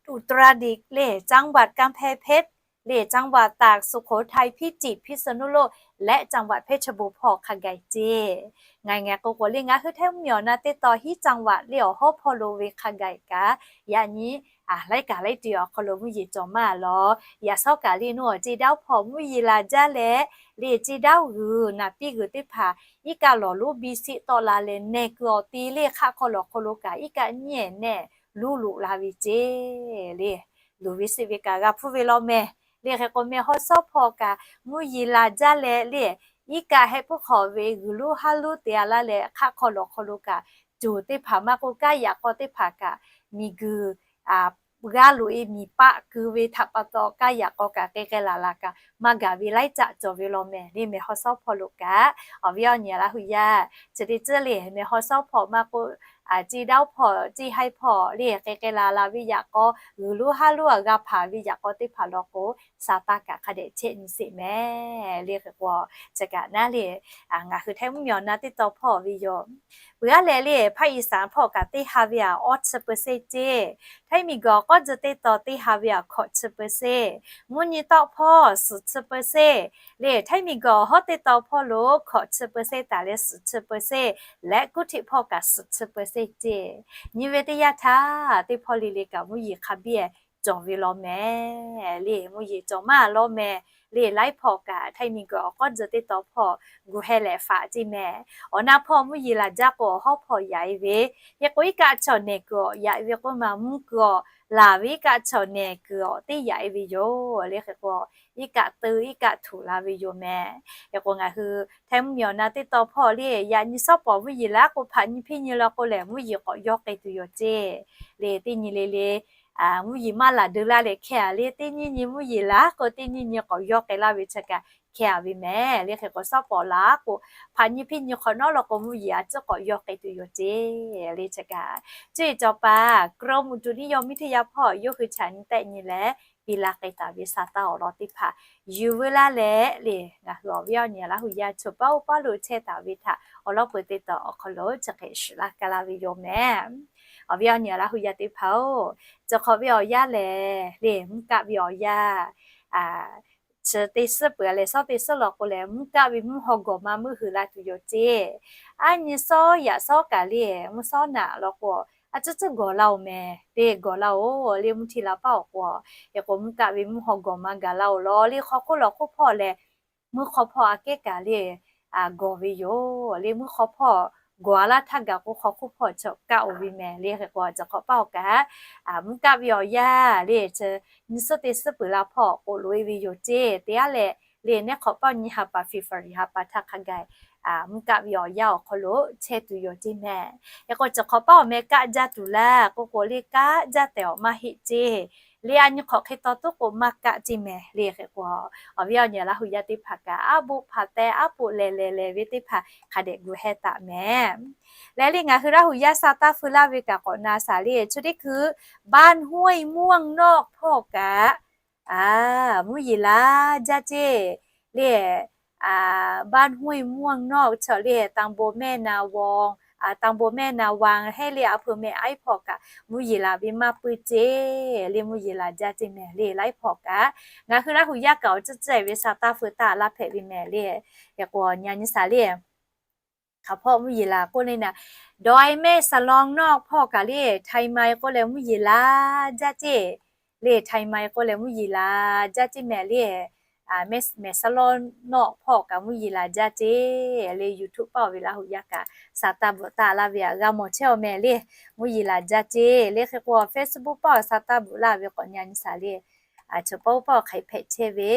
อุตรดิตถ์ le จังหวัดกำแพงเพชร le จังหวัดตาก สุโขทัย พิจิตร พิษณุโลก และ จังหวัดเพชรบูรณ์ hpawˇ hk'a gaˬ ceˇ. Ngaˬ ngaˬ k'o k'o le ngaˬ hui Htaiˇ mvuhˇ miˬ awˬ na teˇ taw hiˉ จังหวัด le awˬ hawˉ hpawˇ lo ve hk'a gaˬ kaꞈ yaꞈ nyi laiˉ kaꞈ laiˉ ti awˬ hk'aw lo mvuhˇ yeˬ cawˬ maˇ law. Yaꞈ shawˉ kaꞈ le nuˇ awˬ ceˇ daoˉ hpawˇ mvuhˇ yeˬ laˬ jaˇ leh le ceˇ daoˉ g'uiˬ naˍ piˇ g'uiˬ teˇ hpaˍ iˉ kaˆ lawˬ lonˉ biˇ siˆ tawˆ la leh neh keu awˬ te le hk'aˆ hk'aw lawˬ hk'aw lo kaꞈ iˉ kaˆ nyiˇ ehˍ nehˆ lonˉ loꞈ la ve ceˇ le. Luˬ ve siˆ ve kaꞈ g'a hpuˇ ve law mehˍ. Le hk'e k'o meh hawˉ shawˉ hpawˇ kaꞈ mvuhˇ yeˬ laˬ jaˇ leh le iˉ kaˆ heh puiˉ hk'awꞈ ve g'uiˬ lonˉ haˉ lonˉ te a laˇ leh hk'aˆ hk'aw lawˬ hk'aw lo kaꞈ tuˬ teˇ hpaˍ maˇ k'oˆ kaˇ yaꞈ k'aw teˇ hpaˍ kaꞈ miˬ guiˬ g'aˇ loꞈ e miˬ paˆ keu ve htaꞈ pa taw kaˇ yaꞈ k'aw kaꞈ k'ai k'ai laˬ laˬ kaꞈ maˇ gaˬ ve laiˉ caˆ cawˬ ve law mehˍ le meh hawˉ shawˉ hpawˇ lo kaꞈ. Awˬ viˉ awˬ nyi Laˇ hu yaˇ chi te tcuhˉ le meh hawˉ shawˉ hpawˇ maˇ k'oˆ ceˇ daoˉ hpawˇ ceˇ haiˇ hpawˇ le hk'e k'ai laˬ laˬ ve yaꞈ k'aw g'uiˬ lonˉ haˉ lonˉ a g'a hpanˍ ve yaꞈ k'aw teˇ hpaˍ law k'o sa taˇ kaꞈ hk'a dehꞈ chehˇ nyi sheˍ mehˍ le hk'e k'o. Chi kaꞈ naˉ le ngaˬ hui Htaiˇ mvuhˇ miˬ awˬ na teˇ taw hpawˇ ve yoˬ. Peuˬ aˉ leh le ภาคอีสาน hpawˇ kaꞈ teˇ ha ve aꞈ awˇ chi เปอร์เซ็นต์ ceˇ. Htaiˇ miˬ guiˬ awˬ k'awˉ tcuh teˇ taw teˇ ha ve aꞈ hkawꞈ chi เปอร์เซ็นต์, mvuhˇ nyi tawˆ hpawˇ suhˍ chi เปอร์เซ็นต์ le Htaiˇ miˬ guiˬ awˬ hawˉ teˇ taw hpawˇ lo hkawꞈ chi เปอร์เซ็นต์ taˍ leh suhˍ chi เปอร์เซ็นต์ leh kuˉ htiꞈ hpawˇ kaꞈ suhˍ chi เปอร์เซ็นต์ ceˇ. Nyi ve teˇ yanˇ htaˇ teˇ hpawˇ le le kaꞈ mvuhˇ yeˬ hk'a biˇ cawˬ ve law mehˍ le mvuhˇ yeˬ cawˬ maˇ law mehˍ. Le laiˉ hpawˇ kaꞈ Htaiˇ miˬ guiˬ awˬ k'awˉ tcuh teˇ taw hpawˇ gu heh leh faꞈ ceˇ mehˍ. Awˬ na hpawˇ mvuhˇ yeˬ laˬ jaˇ k'o awˬ hawˉ hpawˇ yaꞈ e ve, hk'e k'o iˉ kaˆ chaw nehˬ kuiˬ awˬ yaꞈ e ve k'oˆ ma mvuhˇ kuiˬ awˬ laˬ ve iˉ kaˆ chaw nehˬ kuiˬ awˬ teˇ yaꞈ e ve yoˬ le hk'e k'o iˉ kaˆ teu iˉ kaˆ htuꞈ la ve yoˬ mehˍ. Hk'e k'o ngaˬ hui Htaiˇ mvuhˇ miˬ awˬ na teˇ taw hpawˇ le yaꞈ nyi shawˉ pawˍ mvuhˇ yeˬ laˬ k'o hpaꞈ nyi hpiˇ nyi law k'o lehˬ mvuhˇ yeˬ k'awꞈ yawˇ k'ai tuˬ yoˬ ceˇ. Le teˇ nyi le le mvuhˇ yeˬ maˇ laˬ deu laˇ leh hkeh a le teˇ nyi nyi mvuhˇ yeˬ laˬ k'o teˇ nyi nyi k'awꞈ yawˇ k'ai laˇ ve chi kaꞈ hkeh a ve mehˍ le hk'e k'o shawˉ pawˍ laˬ k'o hpaꞈ nyi hpiˇ nyi hk'awꞈ nawˉ law k'o mvuhˇ yeˬ a ciˉ k'awꞈ yawˇ k'ai tuˬ yoˬ ceˇ le chi kaꞈ. Cuˇ yiˍ cawˬ paˍ กรมอุตุนิยมวิทยา hpawˇ yawˇ hui chaꞈ nyi tehˆ nyi leh piˇ laˇ k'ai taˍ ve sa taˇ awˬ lawn teˇ hpaˍ yuˬ veu laˇ leh le ngaˬ hui awˬ viˉ awˬ nyi Laˇ hu yaˇ choˬ paˉ oˇ paˉ lo chehˇ taˍ ve htaꞈ awˬ lawˉ peuˬ teˇ taw awˬ hk'aw lo chi hk'e shiˍ laˇ ka laˇ ve yoˬ mehˍ. Awˬ viˉ awˬ nyi Laˇ hu yaˇ teˇ hpaˍ-oˬ, cawˬ hk'awꞈ ve awˬ yanˇ lehˬ le mvuhˇ kaˆ ve awˬ yanˇ chi teˇ suhˉ peuˬ leh shawˉ teˇ suhˉ law k'o lehˬ mvuhˇ kaˆ ve mvuhˇ haw gawˬ ma meuˇ hui la tuˬ yoˬ ceˇ. Aˉ nyi shawˉ yaꞈ shawˉ kaꞈ le mvuhˇ shawˉ naꞈ law k'o a ciˉ ciˉ gawˬ la-oˬ mehˍ le gawˬ la-oˬ le mvuhˇ hti la paˉ awˬ k'o, hk'e k'o mvuhˇ kaˆ ve mvuhˇ haw gawˬ ma gaˬ la-oˬ law le hk'aw hk'oˆ lawˬ hk'oˆ hpawˇ lehˬ mvuhˇ hk'aw hpawˇ aꞈ kehˉ kaꞈ le gawˬ ve yoˬ le. Mvuhˇ hk'aw hpawˇ gawˬ a laˇ htaˇ gaˬ k'o, hk'aw hk'oˆ hpawˇ chaw kaˆ oˬ ve mehˍ le. Hk'e k'o, cawˬ hk'awꞈ paˇ awˬ kaꞈ mvuhˇ kaˆ ve awˬ yanˇ le, nyi suhˉ te suhˉ peuˬ la hpawˇ k'oꞈ loꞈ e ve yoˬ ceˇ. Teˇ g'aˇ leh le, neˉ hk'awꞈ paˇ nyi ha pa February ha pa htaˇ hk'a gaˬ mvuhˇ kaˆ ve awˬ yanˇ awˬ hk'aw lo chehˇ tuˬ yoˬ ceˇ mehˍ. Hk'e k'o, cawˬ hk'awꞈ paˇ awˬ meh kaˆ jaˇ tuˬ laˇ k'oˆ k'o le, kaˆ jaˇ tehꞈ awˬ maˇ heˆ ceˇ. Le a nyi hk'awꞈ hk'e taw tuˉ k'o maˇ kaˆ ceˇ mehˍ le. Hk'e k'o, awˬ viˉ awˬ nyi Laˇ huˍ yaˇ teˇ hpaˍ kaꞈ, aˉ boˆ hpaˍ teh aˉ poꞈ lehˬ lehˬ lehˬ ve teˇ hpaˍ hk'a dehꞈ gu heh taˍ mehˍ. Leh le, ngaˬ hui Laˇ huˍ yaˇ sa taˇ feu laˇ ve kaꞈ k'awꞈ na shaˍ le, chi teˇ hkui บ้านห้วยม่วงนอก hpawˇ kaꞈ mvuhˇ yeˬ la jaˇ ceˇ le. บ้านห้วยม่วงนอก chaw le, ตำบลแม่นาวัง ตำบลแม่นาวัง hehˉ le, อำเภอแม่สาย hpawˇ kaꞈ mvuhˇ yeˬ la ve maˇ puiˉ ceˇ le. Mvuhˇ yeˬ la jaˇ ceˇ mehˍ le. Laiˉ hpawˇ kaꞈ ngaˬ hui Laˇ huˍ yaˇ kaꞈ awˬ ceuˬ ceuˬ ve sa taˇ feu taˇ laˇ hpehꞈ ve mehˍ le. Hk'e k'o, nyi nyi shaˍ le, hk'aˬ hpawˇ mvuhˇ yeˬ la k'oˆ le naˍ, ดอยแม่สลองนอก hpawˇ kaꞈ le, ไทยใหม่ k'oˆ leh mvuhˇ yeˬ la jaˇ ceˇ le. ไทยใหม่ k'oˆ leh mvuhˇ yeˬ la jaˇ ceˇ mehˍ le. แม่สลองนอก hpawˇ kaꞈ mvuhˇ yeˬ la jaˇ ceˇ le. YouTube paˇ awˬ ve Laˇ huˍ yaˇ kaꞈ sa taˇ bvuhꞈ taˇ laˇ ve htaꞈ g'a mawˬ chehˇ awˬ mehˍ le. Mvuhˇ yeˬ la jaˇ ceˇ le. Hk'e k'o, Facebook paˇ awˬ sa taˇ bvuhꞈ laˇ ve k'awꞈ nyi nyi shaˍ le. Chaw paˇ oˇ paˇ awˬ hk'e hpehꞈ chehˇ ve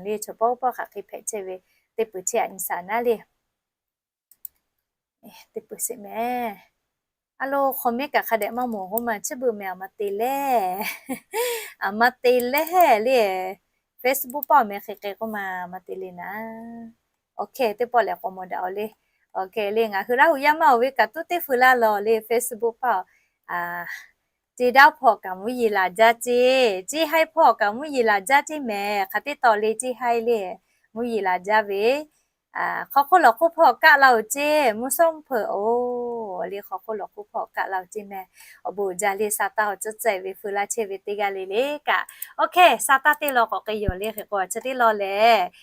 le, chaw paˇ oˇ paˇ hk'aˬ hk'e hpehꞈ chehˇ ve, teˇ peuˬ chehˇ a nyi shaˍ naˉ le. Teˇ peuˬ sheˍ mehˍ. A lo, hk'awꞈ mehˉ kaꞈ hk'a dehꞈ maˇ mawˬ k'oˆ ma, chi beuꞈ mehˍ awˬ ma te leh, a ma te leh le. Facebook paˇ awˬ meh hk'e hk'e k'oˆ ma, ma te le naˍ. Awˬ hk'e teˇ pawˆ lehˬ k'awꞈ mawˬ daꞈ awˬ le. Awˬ hk'e le, ngaˬ hui Laˇ huˍ yaˇ maˇ oˬ ve kaꞈ tuˉ teˇ feu laˇ lawˬ le. Facebook paˇ awˬ, Ceˇ daˇ hpawˇ kaꞈ mvuhˇ yeˬ la jaˇ ceˇ, Ceˇ haiˉ hpawˇ kaꞈ mvuhˇ yeˬ la jaˇ ceˇ mehˍ. Hk'aˬ teˇ taw le Ceˇ haiˉ le, mvuhˇ yeˬ la jaˇ ve, hk'aw hk'oˆ lawˬ hk'oˆ hpawˇ kaˆ la oˬ ceˇ, mvuhˇ shawˉ mvuhˇ hpeuꞈ oˬ le. Hk'aw hk'oˆ lawˬ hk'oˆ hpawˇ kaˆ la oˬ ceˇ mehˍ. Awˬ bon uiˍ jaˇ le, sa taˇ awˬ ceuˬ ceuˬ ve feu laˇ chehˇ ve teˇ g'aˇ le le kaꞈ, awˬ hk'e sa taˇ teˇ law k'awꞈ k'e yoˬ le. Hk'e k'o, chi teˇ law lehˬ,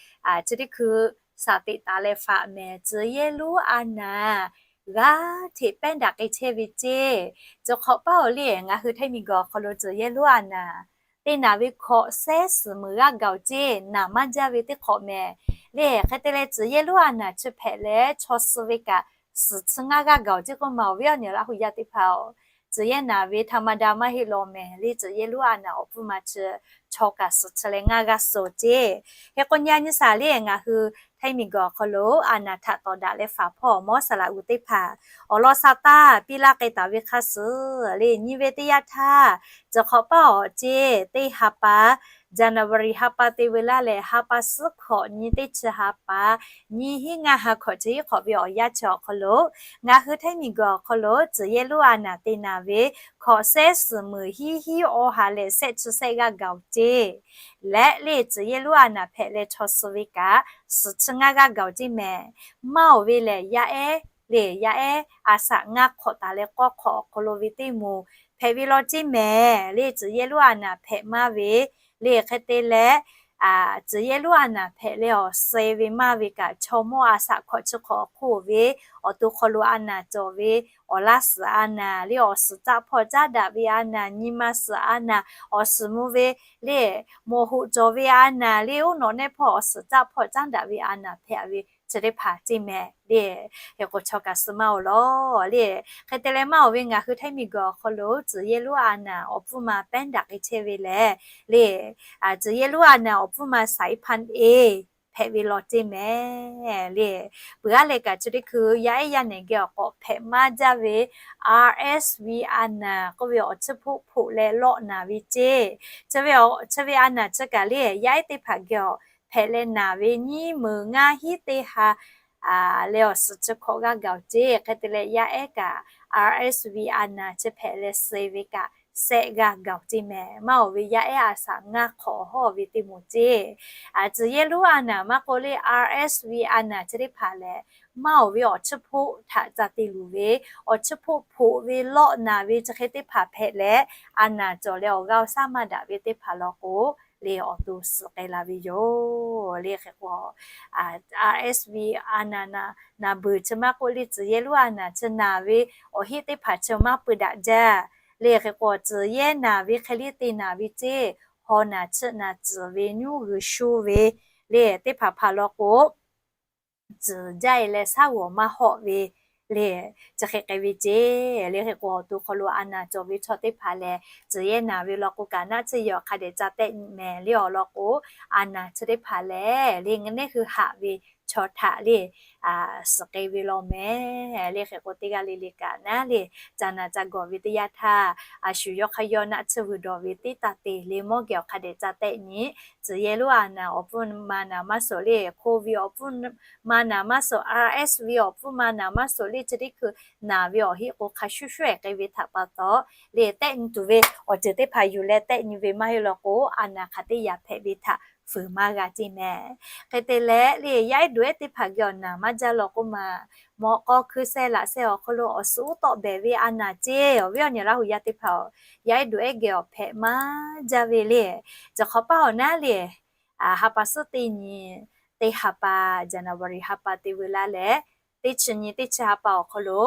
chi teˇ hkui shaˍ teꞈ taˍ leh faꞈ mehˍ, tcuh yehˇ luˉ a naˍ g'aˇ hteꞈ pehˉ daꞈ k'ai chehˇ ve ceˇ. Cawˬ hk'awꞈ paˇ awˬ le, ngaˬ hui Htaiˇ miˬ guiˬ awˬ hk'aw lo tcuh yehˇ luˉ a naˍ teˇ naˍ ve hkawꞈ sehˉ suhˍ meunˍ g'aˇ gaˬ oˬ ceˇ. Naˍ maˇ jaˇ ve teˇ hk'awꞈ mehˍ le. Hk'e te leh, tcuh yehˇ luˉ a naˍ chi hpehꞈ leh chaw suh ve kaꞈ suhˍ chi ngaˇ g'aˇ gaˬ oˬ ceˇ k'oˆ ma, awˬ viˉ awˬ nyi Laˇ huˍ yaˇ teˇ hpaˍ oˬ, tcuh yehˇ naˍ ve htaꞈ ma da maˇ heˆ lawˬ mehˍ le. Tcuh yehˇ luˉ a naˍ awˬ pfuhˇ ma chi chaw kaꞈ suhˍ chi leh ngaˇ g'aˇ suh oˬ ceˇ. Hk'e k'o, nyi a nyi shaˍ le, ngaˬ hui Htaiˇ miˬ guiˬ awˬ hk'aw lo a naˍ htaꞈ tawˍ daꞈ leh faˍ hpawˇ mawˇ saˍ laꞈ g'uˬ teˇ hpaˍ awˬ lawn sa taˇ piˇ laˇ k'ai taˍ ve hk'a suhˍ le, nyi ve teˇ yanˇ htaˇ, cawˬ hk'awꞈ paˇ awˬ ceˇ teˇ ha pa, January ha pa te ve laˇ leh, ha pa suhˉ hkawꞈ nyi teˇ chi ha pa, nyi hiˉ ngaˇ ha hkawꞈ chi hiˉ hk'awꞈ ve awˬ yanˇ chi awˬ hk'aw lo, ngaˬ hui Htaiˇ miˬ guiˬ awˬ hk'aw lo tcuh yehˇ luˉ a naˍ te naˍ ve hkawꞈ sehˉ suhˍ meunˍ hiˉ hiˉ awˬ ha leh sehˆ chi sehˆ g'aˇ gaˬ oˬ ceˇ. Leh le, tcuh yehˇ luˉ a naˍ hpehꞈ leh chaw suh ve kaꞈ suhˍ chi ngaˇ g'aˇ gaˬ oˬ ceˇ mehˍ. Maˇ oˬ ve lehˬ, yaˇ ehˉ le, yaˇ ehˉ a shaꞈ ngaˇ hk'awꞈ taˍ leh k'awˇ hk'awꞈ awˬ hk'aw lo ve teˇ moˍ hpehꞈ ve law ceˇ mehˍ le. Tcuh yehˇ luˉ a naˍ hpehꞈ maˇ ve le, hk'e te leh, tcuh yehˇ luˉ a naˍ hpehꞈ leh awˬ suh ve maˇ ve kaꞈ, chaw mawˇ a shaꞈ hkawꞈ chi hk'awꞈ awˬ hk'oˆ ve awˬ to hk'aw lo a naˍ cawˬ ve, awˬ laˇ suhˍ a naˍ le, awˬ suhˍ caˆ hpawˇ caˉ daꞈ ve a naˍ, nyi ma suhˍ a naˍ, awˬ suhˍ mvuh ve le, mawˬ hoꞈ cawˬ ve a naˍ le, oˉ nawꞈ nehˆ hpawˇ awˬ suhˍ caˆ hpawˇ caˉ daꞈ ve a naˍ hpehꞈ ve chi teˇ hpaˍ ceˇ mehˍ le. Hk'e k'o, chaw kaꞈ suh maˇ oˬ lawˬ le. Hk'e te leh, maˇ oˬ ve ngaˬ hui Htaiˇ miˬ guiˬ awˬ hk'aw lo tcuh yehˇ luˉ a naˍ awˬ pfuhˇ ma pehˉ daꞈ k'ai chehˇ ve lehˬ le, tcuh yehˇ luˉ a naˍ awˬ pfuhˇ ma สายพันธุ์เอ hpehꞈ ve law ceˇ mehˍ le. Peuˬ aˉ leh kaꞈ, chi teˇ hkui yaˇ ehˉ yaˇ nehˬ geh awˬ k'awꞈ hpehꞈ maˇ jaˇ ve RSV a naˍ k'oˆ ve awˬ chiˇ hpoˆ hpoꞈ leh lawˆ naˍ ve ceˇ. Chi ve a naˍ chi kaꞈ le, yaˇ ehˉ teˇ hpaˍ geh awˬ hpehꞈ leh naˍ ve nyiˇ meunˍ ngaˇ hiˉ teˇ ha leh awˬ suhˍ chi hkawꞈ g'aˇ gaˬ oˬ ceˇ. Hk'e te leh, yaˇ ehˉ kaꞈ RSV a naˍ chi hpehꞈ leh suh ve kaꞈ sehˆ g'aˇ gaˬ oˬ ceˇ mehˍ. Maˇ oˬ ve yaˇ ehˉ a shaꞈ ngaˇ hk'awꞈ awˬ hawˇ ve teˇ moˍ ceˇ. Tcuh yehˇ luˉ a naˍ maˇ k'oˆ le, RSV a naˍ chi teˇ hpaˍ lehˬ, maˇ oˬ ve awˬ chiˇ hpoˆ htaꞈ ca te luˬ ve, awˬ chiˇ hpoˆ hpoꞈ ve lawˆ naˍ ve chi hk'e teˇ hpaˍ hpehꞈ leh, a naˍ cawˬ leh awˬ g'aˇ awˬ shaˉ maˇ daꞈ ve teˇ hpaˍ law k'o le, awˬ to suhˍ k'ai la ve yoˬ le. Hk'e k'o, RSV a naˍ naˍ beuˬ chi maˇ k'oˆ le, tcuh yehˇ luˉ a naˍ chi naˍ ve awˬ heˆ teˇ hpaˍ chi maˇ peu daꞈ jaˇ le. Hk'e k'o, tcuh yehˇ naˍ ve hk'e le te naˍ ve ceˇ, haw naˍ chiˆ naˍ tcuhˍ ve, nyuˇ g'uiˬ shu ve le teˇ hpaˍ hpaˍ law k'o, tcuhˍ jaˇ e leh shaˉ g'awˬ maˇ hawˆ ve le, chi hk'e k'ai ve ceˇ. Le hk'e k'o, awˬ to hk'aw lo a naˍ cawˬ ve chaw teˇ hpaˍ lehˬ, tcuhˍ yehˇ naˍ ve law k'o kaꞈ naˆ tsuhˇ yehˬ awˬ hk'a dehꞈ ca tehˆ nyi mehˍ le awˬ lawn k'o, a naˍ chi teˇ hpaˍ lehˬ le ngaˬ neˉ hui haꞈ ve chaw htaꞈ le suhˍ k'ai ve law mehˍ. Le hk'e k'o, teˇ g'aˇ le le kaꞈ naˉ le, ca naˍ ca gawˬ ve teˇ yanˇ htaˇ, a shu yawˇ hk'aˇ yawˇ naˆ tsuhˇ vuiˬ dawˬ ve teˇ taˇ te le mawˇ geh awˬ hk'a dehꞈ ca tehˆ nyi, tcuhˍ yehˇ lonˉ a naˍ awˬ pfuhˇ ma naˍ maˇ suhˍ le, COVID awˬ pfuhˇ ma naˍ maˇ suhˍ, RSV awˬ pfuhˇ ma naˍ maˇ suhˍ le, chi teˇ hkui naˍ ve awˬ heˆ k'o hk'a shuˍ shuˍ ehˍ k'ai ve htaꞈ pa taw, le tehˆ nyi tuˬ ve awˬ ceuˬ teˇ hpaˍ yuˬ leh tehˆ nyi ve maˇ heˆ law k'o, a naˍ hk'aˬ teˇ yaꞈ hpehꞈ ve htaꞈ fuiˍ maˇ g'a ceˇ mehˍ. Hk'e te leh le yaˇ ehˉ dawꞈ ehˉ teˇ hpaˍ geh awˬ naˍ maˇ jaˇ law k'oˆ ma, mawꞈ k'aw hkui seh laꞈ seh awˬ hk'aw lo awˬ suhˍ uˉ tawˆ behˍ ve a naˍ ceˇ. Awˬ viˉ awˬ nyi Laˇ hu yaˇ teˇ hpaˍ-oˬ, yaˇ ehˉ dawꞈ ehˉ geh awˬ hpehꞈ maˇ jaˇ ve le. Chi hk'awꞈ paˇ awˬ naˉ le, ha pa suhˉ teˇ nyi, teˇ ha pa, January ha pa te veu laˇ leh, teˇ chi nyi teˇ chi ha pa awˬ hk'aw lo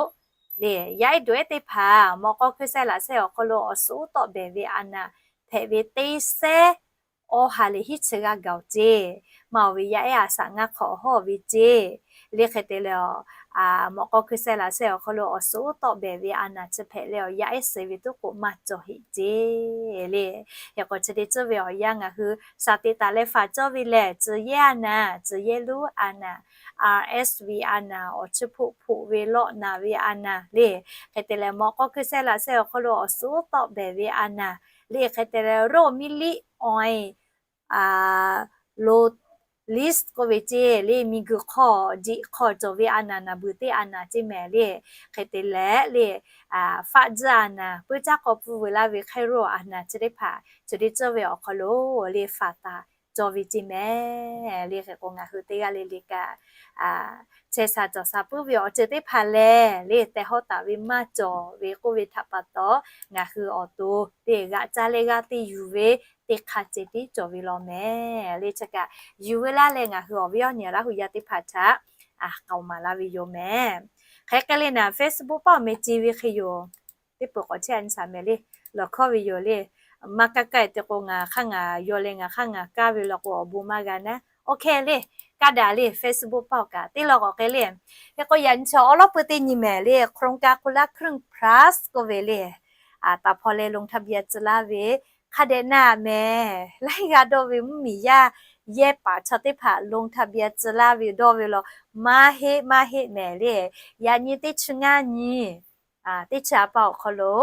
le, yaˇ ehˉ dawꞈ ehˉ teˇ hpaˍ mawꞈ k'aw hkui seh laꞈ seh awˬ hk'aw lo awˬ suhˍ uˉ tawˆ behˍ ve a naˍ hpehꞈ ve teˇ sehˉ awˬ ha lehˬ hiˉ chi g'aˇ gaˬ-oˬ ceˇ. Maˇ oˬ ve yaˇ ehˉ a shaꞈ ngaˇ hk'awꞈ hawˇ ve ceˇ. Le hk'e te leh, mawꞈ k'aw hkui seh laꞈ seh awˬ hk'aw lo awˬ suhˍ uˉ tawˆ behˍ ve a naˍ chi hpehꞈ leh awˬ yaˇ ehˉ suh ve tuˉ k'o maˇ cawˬ heˆ ceˇ le. Hk'e k'o, chi teˇ ceuˬ ve awˬ yanˇ ngaˬ hui shaˍ teꞈ taˍ leh faˍ cawˇ ve lehˬ, tcuhˍ yehˇ a naˍ, tcuhˍ yehˇ lonˉ a naˍ, RSV a naˍ, awˬ chi hpoˆ hpoˆ ve lawˆ naˍ ve a naˍ le. Hk'e te leh mawꞈ k'aw hkui seh laꞈ seh awˬ hk'aw lo awˬ suhˍ uˉ tawˆ behˍ ve a naˍ le. Hk'e te leh roˇ miˇ liˇ awˬ e lo list k'oˆ ve ceˇ le, miˬguiˬ hk'aw jeꞈ hk'aw cawˬ ve a naˍ naˍ beuˬ teˇ a naˍ ceˇ mehˍ le. Hk'e te leh le, faˆ tzuhˇ a naˍ, puiˉ caˉ k'aw pfuhˇ veu laˇ ve hk'e roˇ a naˍ chi teˇ hpaˍ chi teˇ ceuˬ ve awˬ hk'aw lo le faˍ taˍ cawˇ ve ceˇ mehˍ le. Hk'e k'o, ngaˬ hui teˇ g'aˇ le le kaꞈ chehˇ sha cawˬ sha puiˉ ve awˬ ceuˬ teˇ hpaˍ lehˬ le tehˬ hawˉ taˍ ve maˇ cawˬ ve k'oˆ ve htaꞈ pa taw, ngaˬ hui awˬ to le g'aꞈ caˇ leh g'aˇ te yuˬ ve teˇ hk'aˇ ceh tiˉ cawˬ ve law mehˍ le. Chi kaꞈ yuˬ ve laˇ leh ngaˬ hui awˬ viˉ awˬ nyi Laˇ hu yaˇ teˇ hpaˍ htaꞈ k'aoˍ maˍ laˇ ve yoˬ mehˍ. Hk'e k'ai le naˍ, Facebook paˆ awˬ meh ce ve hk'e yoˬ. Teˇ peuˬ k'awꞈ chehˇ a nyi shaˍ mehˍ le, lawˬ hkawˇ ve yoˬ le. Maˇ kaˇ kaˇ te k'o, ngaˬ hk'aˇ ngaˬ yaw leh ngaˬ hk'aˇ ngaˬ kaˇ ve law k'o awˬ bon maˇ g'a naˉ. OK le, kaˇ daꞈ le, Facebook paˆ awˬ kaꞈ teˇ law k'awꞈ k'ai le. Hk'e k'o, yaꞈ nyi chaw awˉ lawˉ peuˬ teˇ nyi mehˍ le, โครงการคนละครึ่ง plus k'oˆ ve le, taˍ hpaw leh ลงทะเบียน tcuh laˇ ve hk'a dehꞈ na mehˍ. Laiˉ g'aˇ dawˇ ve mvuhˇmiˬ yaˇ yehˇ paˍ chaw teˇ hpaˍ ลงทะเบียน tcuh laˇ ve dawˇ ve law, maˇ heˆ maˇ heˆ mehˍ le. Yaꞈ nyi teˇ chi ngaˇ nyi teˇ chi a pa awˬ hk'aw lo,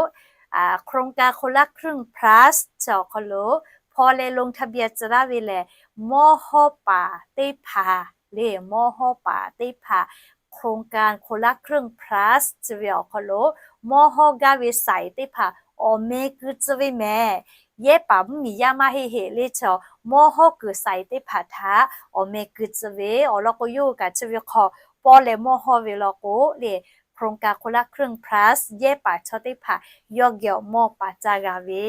โครงการคนละครึ่ง plus chi awˬ hk'aw lo hpaw leh ลงทะเบียน tcuh laˇ ve lehˬ, mawˇ hawˇ paˍ teˇ hpaˍ le, mawˇ hawˇ paˍ teˇ hpaˍ โครงการคนละครึ่ง plus chi ve awˬ hk'aw lo mawˇ hawˇ gaˇ ve saiˍ teˇ hpaˍ awˬ meh keu tcuh ve mehˍ. Yehˇ paˍ mvuhˇmiˬ yaˇ maˇ heˆ heˆ le chaw, mawˇ hawˇ kuiˬ saiˍ teˇ hpaˍ htaꞈ awˬ meh keu tcuh ve awˬ lawn k'o, yawˇ hui kaꞈ chi ve hk'aw paw leh mawˇ hawˇ ve law k'o le, โครงการคนละครึ่ง plus yehˇ paˍ chaw teˇ hpaˍ yawˇ geh awˬ mawˇ paˍ caˇ g'a ve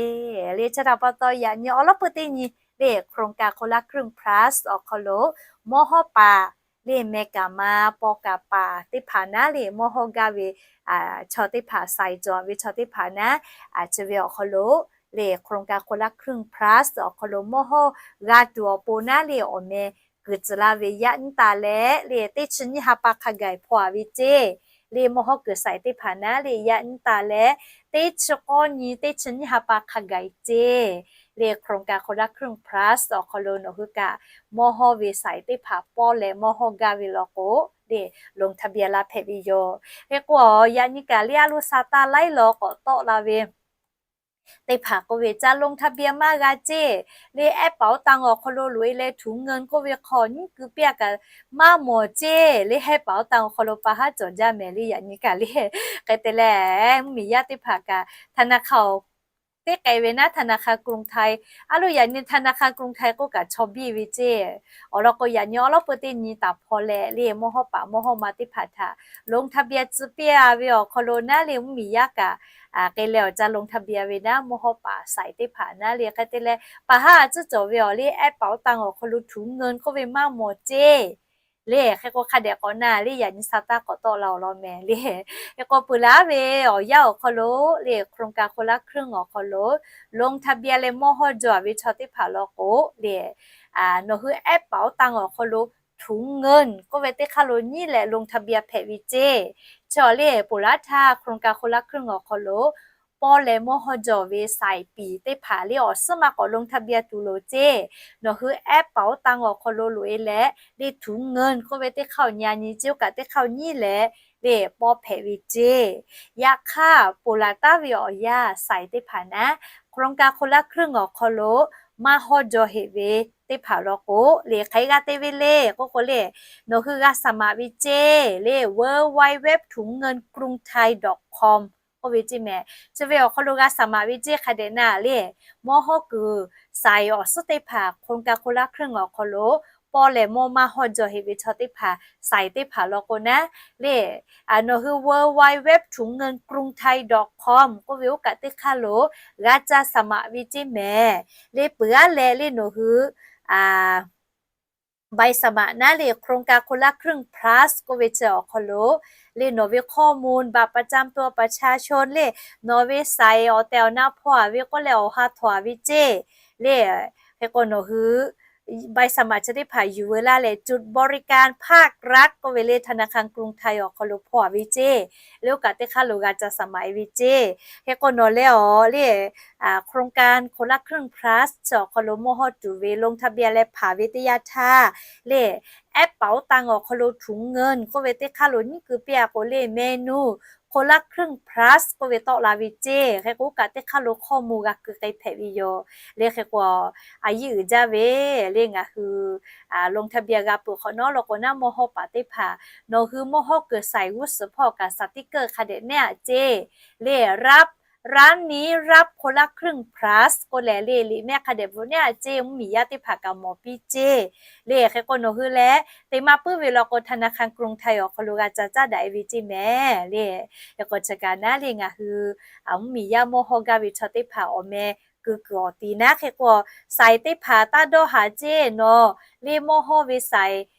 le. Chi htaꞈ pa taw, yaꞈ nyi awˉ lawˉ peuˬ teˇ nyi le โครงการคนละครึ่ง plus awˬ hk'aw lo mawˇ hawˇ paˍ le, meh kaꞈ ma, paw kaꞈ paˍ teˇ hpaˍ naˉ le, mawˇ hawˇ gaˇ ve chaw teˇ hpaˍ, saiˍ cawˬ ve chaw teˇ hpaˍ naˉ, chi ve awˬ hk'aw lo le โครงการคนละครึ่ง plus awˬ hk'aw lo mawˇ hawˇ g'a tuˬ awˬ pon naˉ le awˬ meh keu tcuh laˇ ve yaꞈ nyi taˍ leh le, teˇ chi nyiˇ ha pa hk'a gaˬ hpaw a ve ceˇ le, mawˇ hawˇ kuiˬ saiˍ teˇ hpaˍ naˉ le yaꞈ nyi taˍ leh, teˇ chi k'awˇ nyi teˇ chi nyiˇ ha pa hk'a gaˬ ceˇ le โครงการคนละครึ่ง plus awˬ hk'aw lo nawˬ hui kaꞈ mawˇ hawˇ ve saiˍ teˇ hpaˍ paw leh mawˇ hawˇ gaˇ ve law k'o le, ลงทะเบียน laˇ hpehꞈ ve yoˬ. Hk'e k'o, yaꞈ nyi kaꞈ le a lo sa taˇ laiˉ law k'awꞈ tawˆ la ve teˇ hpaˍ k'oˆ ve, ca ลงทะเบียน maˇ g'a ceˇ le, แอปเป๋าตัง awˬ hk'aw lo loꞈ e leh ถุงเงิน k'oˆ ve hk'aw nyiˉ keu piˇ a kaꞈ maˇ mawˬ ceˇ le, แอปเป๋าตัง awˬ hk'aw lo pa haˉ cawˬ jaˇ mehˍ le, yaꞈ nyi kaꞈ le. Hk'e te leh, mvuhˇmiˬ yaˇ teˇ hpaˍ kaꞈ ธนาคาร teˇ k'ai ve naˉ, ธนาคารกรุงไทย a lo yaꞈ nyi ธนาคารกรุงไทย k'oˆ kaꞈ chaw biˇ ve ceˇ. Awˬ lawn k'o, yaꞈ nyi awˉ lawˉ peuˬ teˇ nyi taˍ hpaw leh le, mawˇ hawˇ paˍ mawˇ hawˇ ma teˇ hpaˍ htaꞈ ลงทะเบียน tcuh piˇ a ve awˬ hk'aw lo naˉ le, mvuhˇmiˬ yaˇ kaꞈ k'ai leh awˬ ca ลงทะเบียน ve naˉ, mawˇ hawˇ paˍ saiˍ teˇ hpaˍ naˉ le. Hk'e te leh, pa haˉ a tcuhˉ cawˬ ve awˬ le, แอปเป๋าตัง awˬ hk'aw lo ถุงเงิน k'oˆ ve maˇ mawˬ ceˇ le. Hk'e k'o hk'a dehꞈ k'awꞈ na le, yaꞈ nyi sa taˇ k'awꞈ tawˆ la awˬ lawn mehˍ le. Hk'e k'o peuˬ laˉ ve awˬ yanˇ awˬ hk'aw lo le โครงการคนละครึ่ง awˬ hk'aw lo ลงทะเบียน leh mawˇ hawˇ jaw ve chaw teˇ hpaˍ law k'o le, nawˬ hui แอปเป๋าตัง awˬ hk'aw lo ถุงเงิน k'oˆ ve teˇ hk'aˇ lo nyiˉ leh ลงทะเบียน hpehꞈ ve ceˇ. Chi awˬ le peuˬ laˉ htaˇ โครงการคนละครึ่ง awˬ hk'aw lo paw leh mawˇ hawˇ jaw ve saiˍ piˍ teˇ hpaˍ le awˬ suhˉ maˇ k'awꞈ ลงทะเบียน tuˬ loˍ ceˇ. Nawˬ hui แอปเป๋าตัง awˬ hk'aw lo loꞈ e leh le ถุงเงิน k'oˆ ve teˇ hk'aˇ awˬ nyi a nyi ceˇ, oˇ kaꞈ teˇ hk'aˇ nyiˉ leh le paw hpehꞈ ve ceˇ. Yaꞈ hk'aˇ, peuˬ laˬ taˉ ve awˬ yanˇ saiˍ teˇ hpaˍ naˉ โครงการคนละครึ่ง awˬ hk'aw lo maˇ hawˇ jaw heꞈ ve teˇ hpaˍ law k'o le, hk'aˬ hk'e g'a te ve le k'oˆ k'o le, nawˬ hui g'a สมัคร ve ceˇ le, เว็บไซต์ ถุงเงินกรุงไทย ดอทคอม k'oˆ ve ceˇ mehˍ. Chi ve awˬ hk'aw lo g'a สมัคร ve ceˇ hk'a dehꞈ na le, mawˇ hawˇ kuiˬ saiˍ awˬ suhˉ teˇ hpaˍ โครงการคนละครึ่ง awˬ hk'aw lo paw leh mawˇ maˇ hawˇ jaw heꞈ ve chaw teˇ hpaˍ saiˍ teˇ hpaˍ law k'o naˉ le, nawˬ hui เว็บไซต์ ถุงเงินกรุงไทย ดอทคอม k'oˆ ve oˇ kaꞈ teˇ hk'aˇ lo g'a ca สมัคร ve ceˇ mehˍ. Le peuˬ aˉ leh le nawˬ hui ใบสมัคร naˉ le โครงการคนละครึ่ง พลัส k'oˆ ve chi awˬ hk'aw lo le nawˬ ve ข้อมูล บัตรประจำตัวประชาชน le nawˬ ve saiˍ awˬ tehˬ awˬ na hpaw a ve k'oˆ leh awˬ ha htaw a ve ceˇ le. Hk'e k'o nawˬ hui ใบสมัคร chi teˇ hpaˍ yuˬ veu laˇ leh จุดบริการภาครัฐ k'oˆ ve le ธนาคารกรุงไทย awˬ hk'aw lo hpaw a ve ceˇ le, oˇ kaꞈ teˇ hk'aˇ lo g'a ca สมัคร e ve ceˇ. Hk'e k'o nawˬ leh awˬ le โครงการคนละครึ่ง พลัส chi awˬ hk'aw lo mawˇ hawˇ tuˬ ve ลงทะเบียน leh hpanˍ ve teˇ yanˇ htaˇ le แอปเป๋าตัง awˬ hk'aw lo ถุงเงิน k'oˆ ve teˇ hk'aˇ lo nyiˉ keu piˇ a k'o le เมนู คนละครึ่ง พลัส k'oˆ ve tawˆ la ve ceˇ. Hk'e k'o oˇ kaꞈ teˇ hk'aˇ lo ข้อมูล g'a keu k'ai hpehꞈ ve yoˬ le. Hk'e k'o a yiˇ uiˍ jaˇ ve le ngaˬ hui ลงทะเบียน g'a peuˬ hk'awꞈ nawˉ law k'o naˉ, mawˇ hawˇ paˍ teˇ hpaˍ nawˬ hui mawˇ hawˇ kuiˬ saiˍ g'uˇ suhˍ hpawˇ kaꞈ สติกเกอร์ hk'a dehꞈ nehˉ a ceˇ le. ร้านนี้รับคนละครึ่ง พลัส k'oˆ leh le liꞈ mehˆ hk'a dehꞈ bvuhꞈ nehˉ a ceˇ, mvuhˇmiˬ yaˇ teˇ hpaˍ kaꞈ mawˬ piˇ ceˇ le. Hk'e k'o nawˬ hui leh te maˇ puiˉ ve law k'o ธนาคารกรุงไทย awˬ hk'aw lo g'a ca caˉ daꞈ e ve ceˇ mehˍ le. Hk'e k'o chi kaꞈ naˉ le ngaˬ hui mvuhˇmiˬ yaˇ mawˇ hawˇ gaˇ ve chaw teˇ hpaˍ awˬ meh keu kuiˬ awˬ ti naˉ. Hk'e k'o saiˍ teˇ hpaˍ taˇ dawˇ haˍ ceˇ nawˬ le mawˇ hawˇ ve saiˍ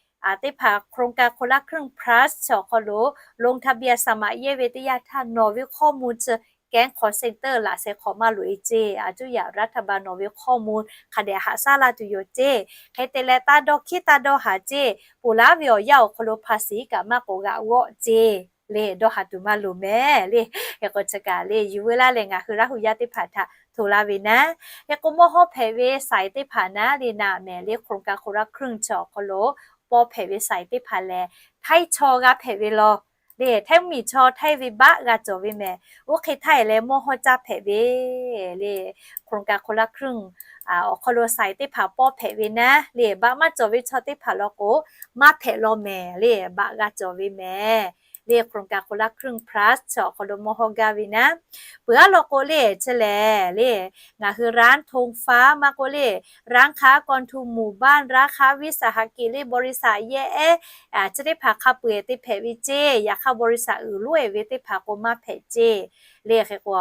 teˇ hpaˍ โครงการคนละครึ่ง พลัส chi awˬ hk'aw lo ลงทะเบียน สมัคร yehˇ ve teˇ yanˇ htaˇ nawˬ ve ข้อมูล chi แก๊ง คอลเซ็นเตอร์ laꞈ sheh hk'awꞈ maˇ loꞈ e ceˇ. A cuˇ yaꞈ รัฐบาล nawˬ ve ข้อมูล hk'a dehꞈ haꞈ shaˉ laˇ tuˬ yoˬ ceˇ. Hk'e te leh taˇ dawˇ hkiˉ taˇ dawˇ haˍ ceˇ. Peuˬ laˉ ve awˬ yanˇ awˬ hk'aw lo ภาษี kaꞈ maˇ k'oꞈ g'a g'awˆ ceˇ le, dawˇ haˍ tuˬ maˇ loˍ mehˍ le. Hk'e k'o chi kaꞈ le yuˬ veu laˇ leh ngaˬ hui Laˇ huˍ yaˇ teˇ hpaˍ htaꞈ hto laˇ ve naˉ. Hk'e k'o mawˇ hawˇ hpehꞈ ve saiˍ teˇ hpaˍ naˉ le naˍ mehˍ le โครงการคนละครึ่ง chi awˬ hk'aw lo paw hpehꞈ ve saiˍ teˇ hpaˍ lehˬ, Htaiˇ chaw g'a hpehꞈ ve law le, Htaiˇ mvuhˇmiˬ chaw Htaiˇ ve baˆ g'a cawˬ ve mehˍ. Oˇ hk'e htaˇ e leh mawˇ hawˇ caˇ hpehꞈ ve le โครงการคนละครึ่ง awˬ hk'aw lo saiˍ teˇ hpaˍ paw hpehꞈ ve naˉ le, baˆ maˇ cawˬ ve chaw teˇ hpaˍ law k'o maˇ hpehꞈ law mehˍ le, baˆ g'a cawˬ ve mehˍ le. โครงการคนละครึ่ง พลัส chi awˬ hk'aw lo mawˇ hawˇ gaˇ ve naˉ. Peuˬ aˉ law k'o le chi lehˬ le ngaˬ hui ร้านธงฟ้า maˇ k'oˆ le ร้านค้า กองทุนหมู่บ้าน ร้านค้าวิสาหกิจ le บริษัท yehˇ ehˉ chi teˇ hpaˍ hk'a peu-eˬ te hpehꞈ ve ceˇ. Yaꞈ hk'aˇ บริษัท uiˍ loˉ e ve teˇ hpaˍ k'o maˇ hpehꞈ ceˇ le. Hk'e k'o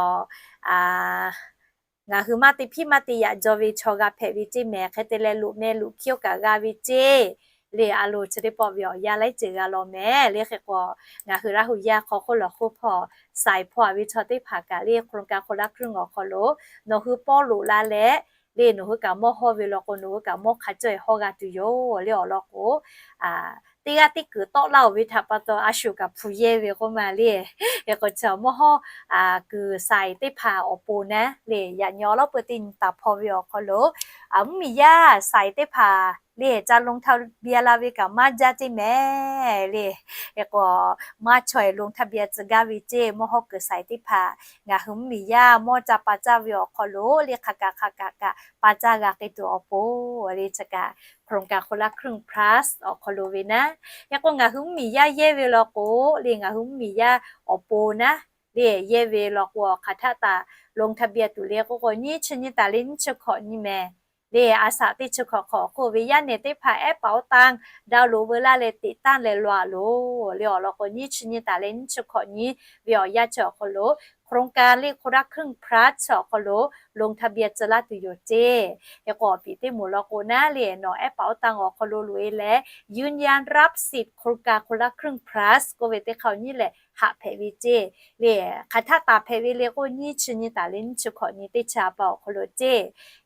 ngaˬ hui maˇ te hpiˇ maˇ te yaꞈ jaw ve chaw g'a hpehꞈ ve ceˇ mehˍ. Hk'e te leh loꞈ meh loꞈ hkiˇ oˇ kaꞈ g'a ve ceˇ le. A loˍ chi teˇ pawˆ ve awˬ yanˇ laiˉ ceuˬ g'a law mehˍ le. Hk'e k'o ngaˬ hui Laˇ huˍ yaˇ hk'aw hk'oˆ lawˬ hk'oˆ hpawˇ saiˍ hpaw a ve chaw teˇ hpaˍ kaꞈ le โครงการคนละครึ่ง awˬ hk'aw lo nawˬ hui paw loꞈ la leh le nawˬ hui kaꞈ mawˇ hawˇ ve law k'o nawˬ hui kaꞈ mawˇ hk'a cawˇ e hawˇ g'a tuˬ yoˬ le. Awˬ lawn k'o teˇ g'aˇ teˇ kuiˬ tawˆ laˇ oˬ ve htaꞈ pa taw a shuˍ kaꞈ hpu yehˇ ve k'oˆ ma le. Hk'e k'o chi mawˇ hawˇ kuiˬ saiˍ teˇ hpaˍ awˬ pon naˉ le yaꞈ nyi awˬ lawn peu teˇ nyi taˍ hpaw ve awˬ hk'aw lo mvuhˇmiˬ yaˇ saiˍ teˇ hpaˍ le ca ลงทะเบียน la ve kaꞈ maˇ jaˇ ceˇ mehˍ le. Hk'e k'o maˇ chaweh ลงทะเบียน tcuh gaˇ ve ceˇ. Mawˇ hawˇ kuiˬ saiˍ teˇ hpaˍ ngaˬ hui mvuhˇmiˬ yaˇ mawˇ ca pa caˇ ve awˬ hk'aw lo le hk'a kaꞈ hk'a kaꞈ kaꞈ pa caˇ g'a k'ai tuˬ awˬ pon le chi kaꞈ โครงการคนละครึ่ง พลัส awˬ hk'aw lo ve naˉ. Hk'e k'o ngaˬ hui mvuhˇmiˬ yaˇ yehˇ ve law k'o le ngaˬ hui mvuhˇmiˬ yaˇ awˬ pon naˉ le yehˇ ve law k'o hk'aˬ htaˆ taˍ ลงทะเบียน tuˬ le k'oˆ k'o nyiˇ chi nyiˇ taˍ leh nyiˇ chi hkawꞈ nyiˇ mehˍ le. A shaꞈ teˇ chi hkawꞈ hk'awꞈ k'oˆ ve yaˇ nehˬ teˇ hpaˍ แอปเป๋าตัง ดาวน์โหลด veu laˇ leh ติดตั้ง leh lawˬ a loˬ le. Awˬ lawn k'o nyiˇ chi nyiˇ taˍ leh nyiˇ chi hkawꞈ nyiˇ ve awˬ yanˇ chi awˬ hk'aw lo โครงการ le คนละครึ่ง พลัส chi awˬ hk'aw lo ลงทะเบียน tcuh laˇ tuˬ yoˬ ceˇ. Hk'e k'o awˬ piˍ teˇ moˍ law k'o naˉ le, nawˬ แอปเป๋าตัง awˬ hk'aw lo loꞈ e leh ยืนยันรับสิทธิ์โครงการคนละครึ่ง plus k'oˆ ve teˇ hk'aˇ awˬ nyiˇ lehˬ haꞈ hpehꞈ ve ceˇ. Le, hk'aˬ htaˆ taˍ hpehꞈ ve le k'o, nyiˇ chi nyi taˍ leh nyiˇ chi hkawꞈ nyi teˇ chi ha pa awˬ hk'aw lo ceˇ.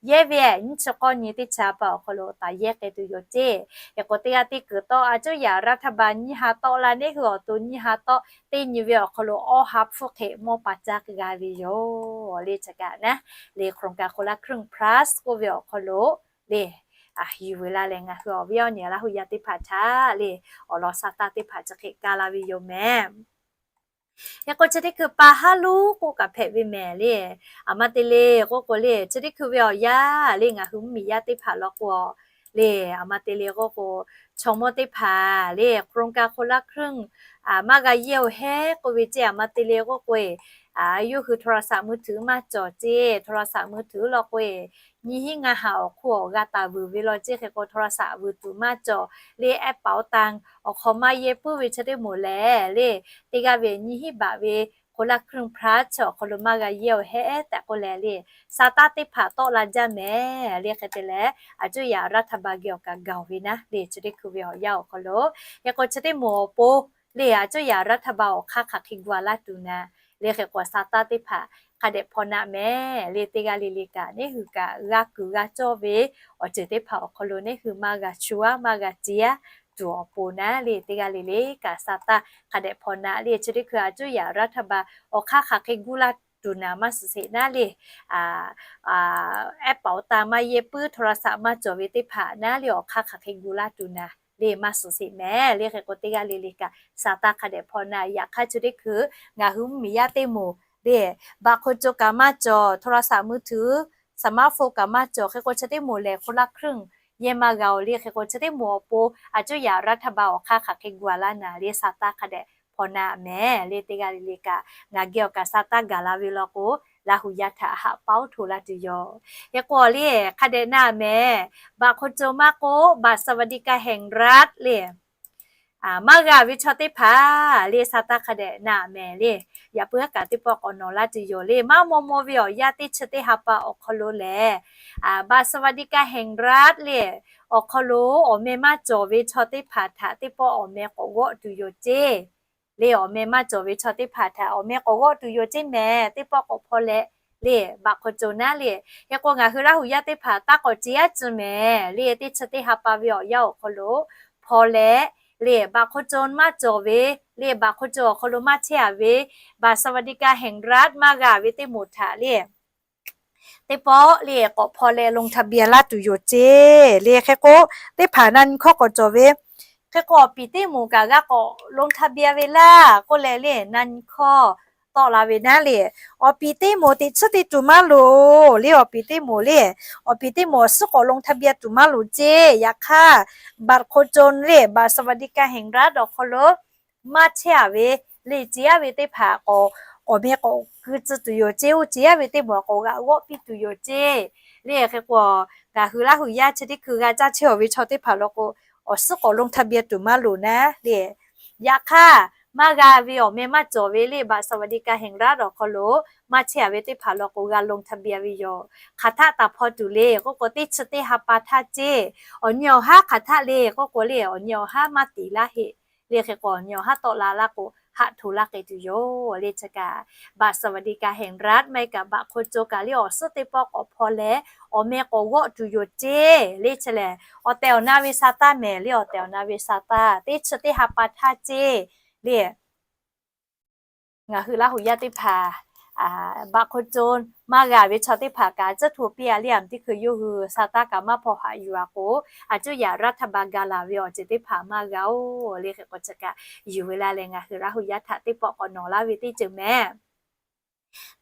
Yehˇ ve nyiˇ chi k'awˇ nyi teˇ chi ha pa awˬ hk'aw lo taˍ yehˇ k'ai tuˬ yoˬ ceˇ. Hk'e k'o teˇ g'aˇ teˇ kuiˬ tawˆ a cuˇ yaꞈ รัฐบาล nyiˇ ha tawˆ la, neˇ hui awˬ to nyiˇ ha tawˆ, teˇ nyi ve awˬ hk'aw lo awˇ ha hpfuhˇ hk'e mawˇ pa caˇ g'a ve yoˬ. Le chi kaꞈ naˉ le, โครงการคนละครึ่ง plus k'oˆ ve awˬ hk'aw lo le, yuˬ ve laˇ leh ngaˬ hui awˬ viˉ awˬ nyi Laˇ hu yaˇ teˇ hpaˍ htaꞈ le, awˬ lawn sa taˇ teˇ hpaˍ chi hk'e ka la ve yoˬ mehˍ. Hk'e k'o chi teˇ hkui pa haˉ lonˉ k'oˆ kaꞈ hpehꞈ ve mehˍ le. Aˬ ma te le k'oˆ k'o le, chi teˇ hkui ve awˬ yanˇ le, ngaˬ hui mvuhˇmiˬ yaˇ teˇ hpaˍ law k'o le, aˬ ma te le k'oˆ k'o, chaw mawˇ teˇ hpaˍ le, โครงการคนละครึ่ง maˇ g'a yehˇ-oˬ hehˉ k'oˆ ve ceˇ. Aˬ ma te le k'oˆ k'o e, yawˇ hui โทรศัพท์มือถือ maˇ cawˬ ceˇ. โทรศัพท์มือถือ law k'o e, nyiˇ hinˉ ngaˇ ha awˬ hk'oˆ awˬ g'a taˍ vuiˬ ve law ceˇ. Hk'e k'o โทรศัพท์ vuiˬ tuˬ maˇ cawˬ le, แอปเป๋าตัง awˬ hk'aw maˇ yehˇ puiˉ ve chi teˇ moˍ lehˬ le, teˇ g'aˇ ve nyiˇ hinˉ baꞈ ve คนละครึ่ง plus chi awˬ hk'aw lo maˇ g'a yehˇ-oˬ hehˉ tehꞈ k'oˆ leh le, sa taˇ teˇ hpaˍ tawˆ la jaˇ mehˍ le. Hk'e te leh a cuˇ yaꞈ รัฐบาล geh awˬ kaꞈ gaˬ-oˬ ve naˉ le, chi teˇ hkui ve awˬ yanˇ awˬ hk'aw lo. Hk'e k'o chi teˇ moˍ awˬ pon le, a cuˇ yaꞈ รัฐบาล awˬ hk'aˇ hk'aˬ hk'e gu a laˇ tuˬ naˍ le. Hk'e k'o sa taˇ teˇ hpaˍ hk'a dehꞈ hpaw naˆ mehˍ le. Teˇ g'aˇ le le kaꞈ neˇ hui kaꞈ g'a kuiˬ g'a cawˇ ve awˬ ceuˬ teˇ hpaˍ awˬ hk'aw lo neˇ hui maˇ g'a chu aˉ maˇ g'a ce aˉ tuˬ awˬ pon naˉ le, teˇ g'aˇ le le kaꞈ sa taˇ hk'a dehꞈ hpaw naˆ le. Chi teˇ hkui a cuˇ yaꞈ รัฐบาล awˬ hk'aˇ hk'aˬ hk'e gu laˇ tuˬ naˍ maˇ suhˍ sheˍ naˉ le, แอปเป๋าตัง maˇ yehˇ puiˉ โทรศัพท์ maˇ cawˬ ve teˇ hpaˍ naˉ le, awˬ hk'aˇ hk'aˬ hk'e gu laˇ tuˬ naˍ le maˇ suhˍ sheˍ mehˍ le. Hk'e k'o teˇ g'aˇ le le kaꞈ sa taˇ hk'a dehꞈ hpaw naˆ. Yaꞈ hk'aˇ chi teˇ hkui ngaˬ hui mvuhˇmiˬ yaˇ teˇ moˍ le, baꞈ hk'o co kaꞈ maˇ cawˬ, โทรศัพท์มือถือ สมาร์ทโฟน kaꞈ maˇ cawˬ. Hk'e k'o chi teˇ moˍ lehˬ คนละครึ่ง yehˇ maˇ g'a-oˬ le. Hk'e k'o chi teˇ moˍ awˬ pon a cuˇ yaꞈ รัฐบาล awˬ hk'aˇ hk'aˬ hk'e gu a laˇ naˍ le, sa taˇ hk'a dehꞈ hpaw naˆ mehˍ le. Teˇ g'aˇ le le kaꞈ ngaˬ geh awˬ kaꞈ sa taˇ gaˬ la ve law k'o, Laˇ hu yaˇ htaꞈ haꞈ paˉ-oˬ hto laˇ tuˬ yoˬ. Hk'e k'o le, hk'a dehꞈ naˆ mehˍ. Baꞈ hk'o co maˇ k'oˆ, บัตรสวัสดิการแห่งรัฐ le maˇ g'a ve chaw teˇ hpaˍ le, sa taˇ hk'a dehꞈ naˆ mehˍ le. Yaꞈ puiˉ haˉ kaꞈ teˇ pawˆ k'awꞈ nawˬ laˇ tuˬ yoˬ le. Maˇ maw maw ve awˬ yanˇ teˇ chi teˇ ha pa awˬ hk'aw lo lehˬ, บัตรสวัสดิการแห่งรัฐ le awˬ hk'aw lo awˬ meh maˇ cawˬ ve chaw teˇ hpaˍ htaꞈ teˇ pawˆ awˬ meh k'awꞈ g'awˆ tuˬ yoˬ ceˇ. Le awˬ meh maˇ cawˬ ve chaw teˇ hpaˍ htaꞈ awˬ meh k'awꞈ g'awˆ tuˬ yoˬ ceˇ mehˍ. Teˇ pawˆ k'awꞈ hpaw leh le, baꞈ hk'o co naˉ le. Hk'e k'o ngaˬ hui Laˇ hu yaˇ teˇ hpaˍ taˇ k'awꞈ ce aˉ cuˇ mehˍ le. Teˇ chi teˇ ha pa ve awˬ yanˇ awˬ hk'aw lo hpaw leh le, baꞈ hk'o co maˇ cawˬ ve le, baꞈ hk'o co awˬ hk'aw lo maˇ chehˇ a ve, บัตรสวัสดิการแห่งรัฐ maˇ g'a ve teˇ moˍ htaꞈ le teˇ pawˆ le k'awꞈ hpaw leh ลงทะเบียน laˇ tuˬ yoˬ ceˇ le. Hk'e k'o teˇ hpaˍ na nyi hkawˇ k'awꞈ cawˬ ve, hk'e k'o awˬ piˍ teˇ moˍ kaꞈ g'a k'awꞈ ลงทะเบียน ve laˇ k'oˆ leh le, na nyi hkawˇ tawˆ la ve naˉ le, awˬ piˍ teˇ moˍ teꞈ chiˉ te tuˬ maˇ loˍ le. Awˬ piˍ teˇ moˍ le, awˬ piˍ teˇ moˍ awˬ suhˉ k'awꞈ ลงทะเบียน tuˬ maˇ loˍ ceˇ. Yaꞈ hk'aˇ บัตรคนจน le, บัตรสวัสดิการแห่งรัฐ awˬ hk'aw lo maˇ chehˇ a ve le, ce aˉ ve teˇ hpaˍ k'awꞈ, awˬ meh k'awꞈ keu tcuh tuˬ yoˬ ceˇ. Oˇ ce aˉ ve teˇ moˍ k'awꞈ g'a g'awˆ piˇ tuˬ yoˬ ceˇ le. Hk'e k'o ngaˬ hui Laˇ hu yaˇ chi teˇ hkui g'a caˇ chehˇ-oˬ ve chaw teˇ hpaˍ law k'o, awˬ suhˉ k'awꞈ ลงทะเบียน tuˬ maˇ loˍ naˉ le. Yaꞈ hk'aˇ maˇ g'a ve, awˬ meh maˇ cawˬ ve le, บัตรสวัสดิการแห่งรัฐ awˬ hk'aw lo maˇ chehˇ a ve teˇ hpaˍ law k'o g'a ลงทะเบียน ve yoˬ. Hk'aˬ htaˆ taˍ hpaw tuˬ le k'oˆ k'o, teˇ chi teˇ ha pa htaˇ ceˇ. Awˬ nyi awˬ haˉ hk'aˬ htaˆ le k'oˆ k'o le, awˬ nyi awˬ haˉ maˇ tiˍ laˇ heˆ le. Hk'e k'o awˬ nyi awˬ haˉ tawˆ la laˇ k'o, haꞈ hto laˇ k'ai tuˬ yoˬ le. Chi kaꞈ บัตรสวัสดิการแห่งรัฐ maˇ heˆ kaꞈ baꞈ hk'o co kaꞈ le, awˬ suhˉ teˇ pawˆ k'awꞈ hpaw leh awˬ meh k'awꞈ g'awˆ tuˬ yoˬ ceˇ le. Chi lehˬ awˬ tehˬ awˬ na ve sa taˇ mehˍ le. Awˬ tehˬ awˬ na ve sa taˇ, teˇ chi teˇ ha pa htaˇ ceˇ le. Ngaˬ hui Laˇ hu yaˇ teˇ hpaˍ baꞈ hk'o co maˇ g'a ve chaw teˇ hpaˍ kaꞈ, tcuhˇ hto piˇ a le, aˬ miˍ teˇ hkui yawˇ hui sa taˇ kaꞈ maˇ hpaw haꞈ yuˬ a k'o, a cuˇ yaꞈ รัฐบาล ga laˬ ve awˬ ceuˬ teˇ hpaˍ maˇ g'a-oˬ le. Hk'e k'o chi kaꞈ yuˬ ve laˇ leh ngaˬ hui Laˇ hu yaˇ htaꞈ teˇ pawˆ k'awꞈ nawˬ laˇ ve teˇ ceuˬ mehˍ.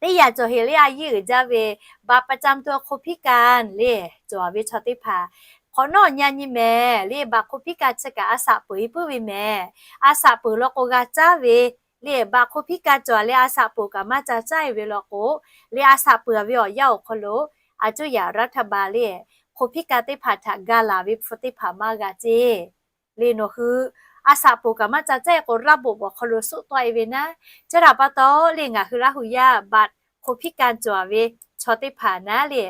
Teˇ yanˇ cawˬ heˍ le, a yehˇ uiˍ jaˇ ve บัตรประจำตัวคนพิการ le cawˬ ve chaw teˇ hpaˍ, hk'awꞈ nawˉ nyi nyi mehˍ le. Baꞈ hk'oˆ พิการ chi kaꞈ a shaꞈ peuˬ e puiˉ ve mehˍ. A shaꞈ peuˬ law k'o g'a caˉ ve le. Baꞈ hk'oˆ พิการ cawˬ leh a shaꞈ peuˬ kaꞈ maˇ ca caˉ e ve law k'o le, a shaꞈ peuˬ a ve awˬ yanˇ awˬ hk'aw lo a cuˇ yaꞈ รัฐบาล le hk'oˆ พิการ teˇ hpaˍ htaꞈ ga laˬ ve hpu teˇ hpaˍ maˇ g'a ceˇ le. Nawˬ hui a shaꞈ peuˬ kaꞈ maˇ ca caˉ e k'o, ระบบ awˬ hk'aw lo suhˆ tawˆ e ve naˉ. Chi htaꞈ pa taw le, ngaˬ hui Laˇ hu yaˇ บัตรคนพิการ cawˬ ve chaw teˇ hpaˍ naˉ le,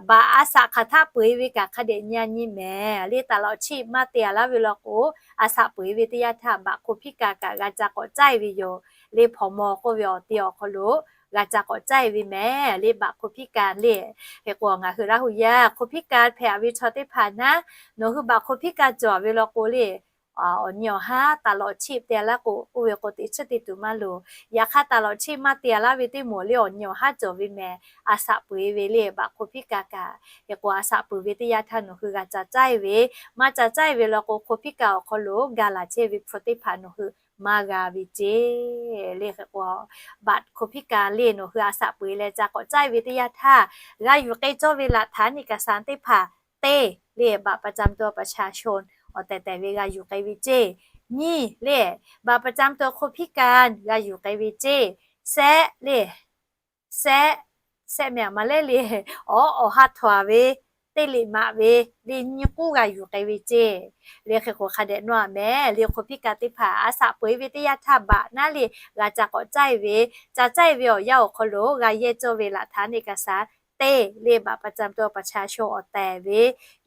baꞈ a shaꞈ hk'aˬ htaˆ peuˬ-e ve kaꞈ hk'a dehꞈ nyi a nyi mehˍ le. Taˍ lawꞈ chiˆ maˇ te a laˇ ve law k'o, a shaꞈ peuˬ-e ve teˇ yanˇ htaˇ baꞈ hko hpiˇ ka kaꞈ g'a ca k'awꞈ caˇ-e ve yoˬ le. Hpawnˬ maw k'oˆ ve awˬ te awˬ hk'aw lo g'a ca k'awꞈ caˇ-e ve mehˍ le, baꞈ hko hpiˇ ka le. Hk'e k'o, ngaˬ hui Laˇ hu yaˇ hko hpiˇ ka hpehꞈ ve chaw teˇ hpaˍ naˉ, nawˬ hui baꞈ hko hpiˇ ka cawˬ ve law k'o le, awˬ nyi awˬ haˉ taˍ lawꞈ chiˆ te a laˇ k'o, oˇ ve k'o teꞈ chiˉ te tuˬ maˇ loˍ. Yaꞈ hk'aˇ, taˍ lawꞈ chiˆ maˇ te a laˇ ve teˇ moˍ le, awˬ nyi awˬ haˉ cawˬ ve mehˍ. A shaꞈ peuˬ-e ve le, baꞈ hko hpiˇ ka kaꞈ. Hk'e k'o, a shaꞈ peuˬ ve teˇ yanˇ htaˇ nawˬ hui g'a ca caˇ-e ve, maˇ ca caˇ-e ve law k'o, hko hpiˇ ka awˬ hk'aw lo ga laˬ chehˇ ve hpu teˇ hpaˍ nawˬ hui maˇ g'a ve ceˇ le. Hk'e k'o, baꞈ hko hpiˇ ka le nawˬ hui a shaꞈ peuˬ-e leh ca k'awꞈ caˇ-e ve teˇ yanˇ htaˇ, g'a yuˬ k'ai cawˇ ve หลักฐานเอกสาร teˇ hpaˍ teˇ le, บัตรประจำตัวประชาชน awˬ tehˬ tehˬ ve g'a yuˬ k'ai ve ceˇ. Nyiˇ le, บัตรประจำตัวคนพิการ g'a yuˬ k'ai ve ceˇ. Sehˆ le, sehˆ, sehˆ mehˍ a ma lehˉ le, awˬ awˬ ha htawnˍ ve teˇ liꞈ maꞈ ve le nyiˇ k'uˉ g'a yuˬ k'ai ve ceˇ. Le hk'e k'o, hk'a dehꞈ nawˇ a mehˍ le, hko hpiˇ ka teˇ hpaˍ a shaꞈ peuˬ-e ve teˇ yanˇ htaˇ baꞈ naˉ le g'a ca k'awꞈ caˇ-e ve, ca caˇ-e ve awˬ yanˇ awˬ hk'aw lo g'a yehˇ cawˇ ve หลักฐานเอกสาร teˇ le, บัตรประจำตัวประชาชน awˬ tehˬ ve,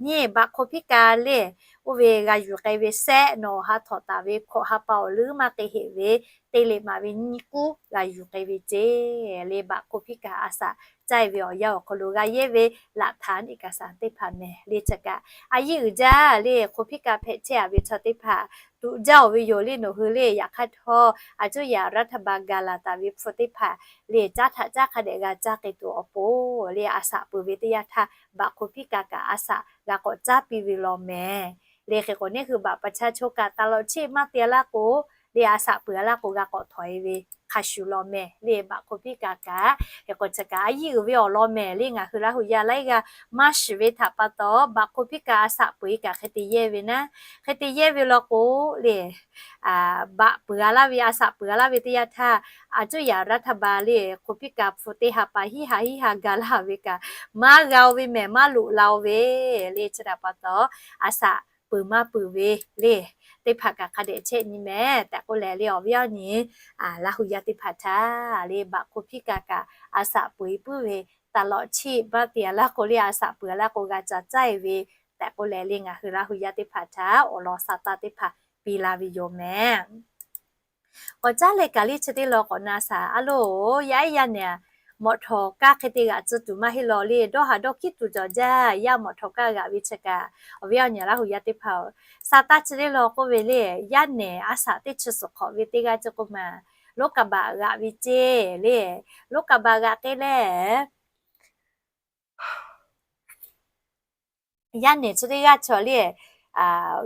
nyiˇ baꞈ hko hpiˇ ka le, oˇ ve g'a yuˬ k'ai ve sehˆ, nawˬ awˬ ha htawnˍ taˍ ve hkawꞈ ha pa awˬ leuˉ maˇ k'ai heꞈ ve teˇ liꞈ maꞈ ve nyiˇ k'uˉ g'a yuˬ k'ai ve ceˇ. Le baꞈ hko hpiˇ ka a shaꞈ caˇ-e ve awˬ yanˇ awˬ hk'aw lo g'a yehˇ ve หลักฐานเอกสาร teˇ hpaˍ mehˍ le. Chi kaꞈ a yiˇ uiˍ jaˇ le, hko hpiˇ ka hpehꞈ chehˇ a ve chaw teˇ hpaˍ tuꞈ jaˇ-oˬ ve yoˬ le. Nawˬ hui le yaꞈ hk'aˇ htawˇ, a cuˇ yaꞈ รัฐบาล ga laˬ taˍ ve hpu teˇ hpaˍ le caˉ htaꞈ caˉ hk'a dehꞈ g'a caˇ k'ai tuˬ awˬ pon le, a shaꞈ peuˬ ve teˇ yanˇ htaˇ baꞈ hko hpiˇ ka kaꞈ a shaꞈ g'a k'awꞈ caˇ piˇ ve law mehˍ. Le hk'e k'o, neˇ hui baꞈ ประชาชน kaꞈ taˍ lawꞈ chiˆ maˇ te a laˇ k'o, le a shaꞈ peuˬ a laˇ k'o g'a k'awꞈ htawꞈ-e ve hk'a shuˍ law mehˍ le, baꞈ hko hpiˇ ka kaꞈ. Hk'e k'o, chi kaꞈ a yiˇ uiˍ ve awˬ lawn mehˍ le. Ngaˬ hui Laˇ hu yaˇ laiˉ g'aˇ maˇ shiˍ ve htaꞈ pa taw, baꞈ hko hpiˇ ka a shaꞈ peuˬ-e kaꞈ hk'e te yehˇ ve naˉ, hk'e te yehˇ ve law k'o le, baꞈ peuˬ a laˇ ve, a shaꞈ peuˬ a laˇ ve teˇ yanˇ htaˇ, a cuˇ yaꞈ รัฐบาล le hko hpiˇ ka hpu teˇ ha pa hiˉ ha hiˉ ha ga laˇ ve kaꞈ maˇ g'a-o ve mehˍ, maˇ loꞈ la-o ve le. Chi htaꞈ pa taw, a shaꞈ peuˬ maˇ peuˬ ve le teˇ hpaˍ kaꞈ hk'a dehꞈ chehˇ nyi mehˍ tehꞈ k'oˆ leh le, awˬ viˉ awˬ nyi Laˇ hu yaˇ teˇ hpaˍ htaꞈ le baꞈ hko hpiˇ ka kaꞈ a shaꞈ peuˬ-e puiˉ ve, taˍ lawꞈ chiˆ maˇ te a laˇ k'o le, a shaꞈ peuˬ a laˇ k'o g'a ca caˇ-e ve tehꞈ k'oˆ leh le, ngaˬ hui Laˇ hu yaˇ teˇ hpaˍ htaꞈ awˬ lawn sa taˇ teˇ hpaˍ piˇ la ve yoˬ mehˍ. K'awꞈ caˉ leh kaꞈ le chi teˇ law k'awꞈ na shaˍ a loˬ. Yaˇ ehˉ yaˇ nehˬ mawꞈ htawˍ kaˇ hk'e te g'aꞈ tcuh tuˬ maˇ heˆ law le, dawˇ haˍ dawˇ hkiˉ tuˬ cawˬ jaˇ. Yaˇ mawꞈ htawˍ kaˇ g'aꞈ ve chi kaꞈ, awˬ viˉ awˬ nyi Laˇ hu yaˇ teˇ hpaˍ-oˬ, sa taˇ chi teˇ law k'oˆ ve le, yaˇ nehˬ a shaꞈ teˇ chi suhˍ hk'awꞈ ve teˇ g'aˇ ceˇ k'oˆ ma, รถกระบะ g'aꞈ ve ceˇ le, รถกระบะ g'aꞈ k'ai leh, yaˇ nehˬ chi teˇ g'aˇ chaw le,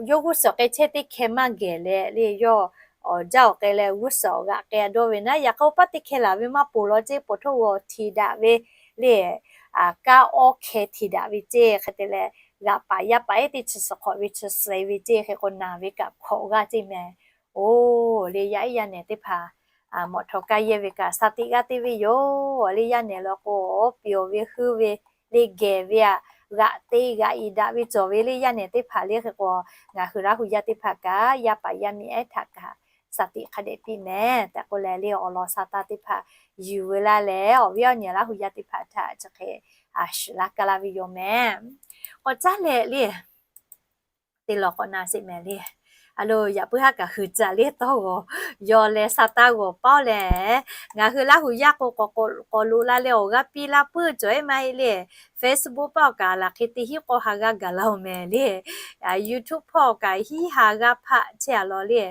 yawˇ g'uˇ suhˍ k'ai chehˇ teˇ hkeh maˇ gehˬ leh le, yawˇ awˬ jaˇ awˬ k'ai leh g'uˇ suhˍ awˬ g'aꞈ k'ai dawˇ ve naˉ, yaꞈ hk'aˇ oˇ paˆ teˇ hkeh laˬ ve maˇ poˬ law ceˇ, poˬ htoˆ g'aw hti daꞈ ve le, kaˇ awˇ hkeh hti daꞈ ve ceˇ. Hk'e te leh, g'aꞈ paˍ yaˇ paˍ ehˉ teˇ chi suhˍ hk'awꞈ ve chi suhˍ ve ceˇ. Hk'e k'o, naˬ ve kaꞈ hkawꞈ g'aˇ ceˇ mehˍ. Oˬ, le yaˇ ehˉ yaˇ nehˬ teˇ hpaˍ mawꞈ htawˍ kaˇ yehˇ ve kaꞈ shaˍ tiꞈ g'aˇ teˇ ve yoˬ. Le yaˇ nehˬ law k'o, awˬ piˍ awˬ ve heuˆ ve le gehˬ ve aꞈ, g'aꞈ te g'aꞈ iˍ daꞈ ve cawˬ ve le yaˇ nehˬ teˇ hpaˍ le. Hk'e k'o, ngaˬ hui Laˇ hu yaˇ teˇ hpaˍ kaꞈ yaˇ paˍ yaˇ miˇ ehˉ htaꞈ kaꞈ shaˍ tiꞈ hk'a dehꞈ piˇ mehˍ tehꞈ k'oˆ leh le, awˬ lawn sa taˇ teˇ hpaˍ yuˬ ve laˇ leh, awˬ viˉ awˬ nyi Laˇ hu yaˇ teˇ hpaˍ htaꞈ chi hk'e a shuˍ laˇ kaˇ laˇ ve yoˬ mehˍ. K'awꞈ caˉ leh le teˇ law k'awꞈ na sheˍ mehˍ le. A loˬ, yaꞈ puiˉ haˉ kaꞈ hui caꞈ le tawˇ g'awˬ yaw leh sa taˇ g'awˬ paoˇ leh, ngaˬ hui Laˇ hu yaˇ k'o, k'awꞈ loꞈ la leh awˬ g'aˇ piˇ laˇ puiˉ cawˬ ehˉ maˇ heˆ le. Facebook hpawˇ kaꞈ laˬ hk'e te hiˉ k'awˇ ha g'aˇ gaˬ la-oˬ mehˍ le. YouTube hpawˇ kaꞈ hiˉ ha g'aˇ hpaˆ chehˇ a law le.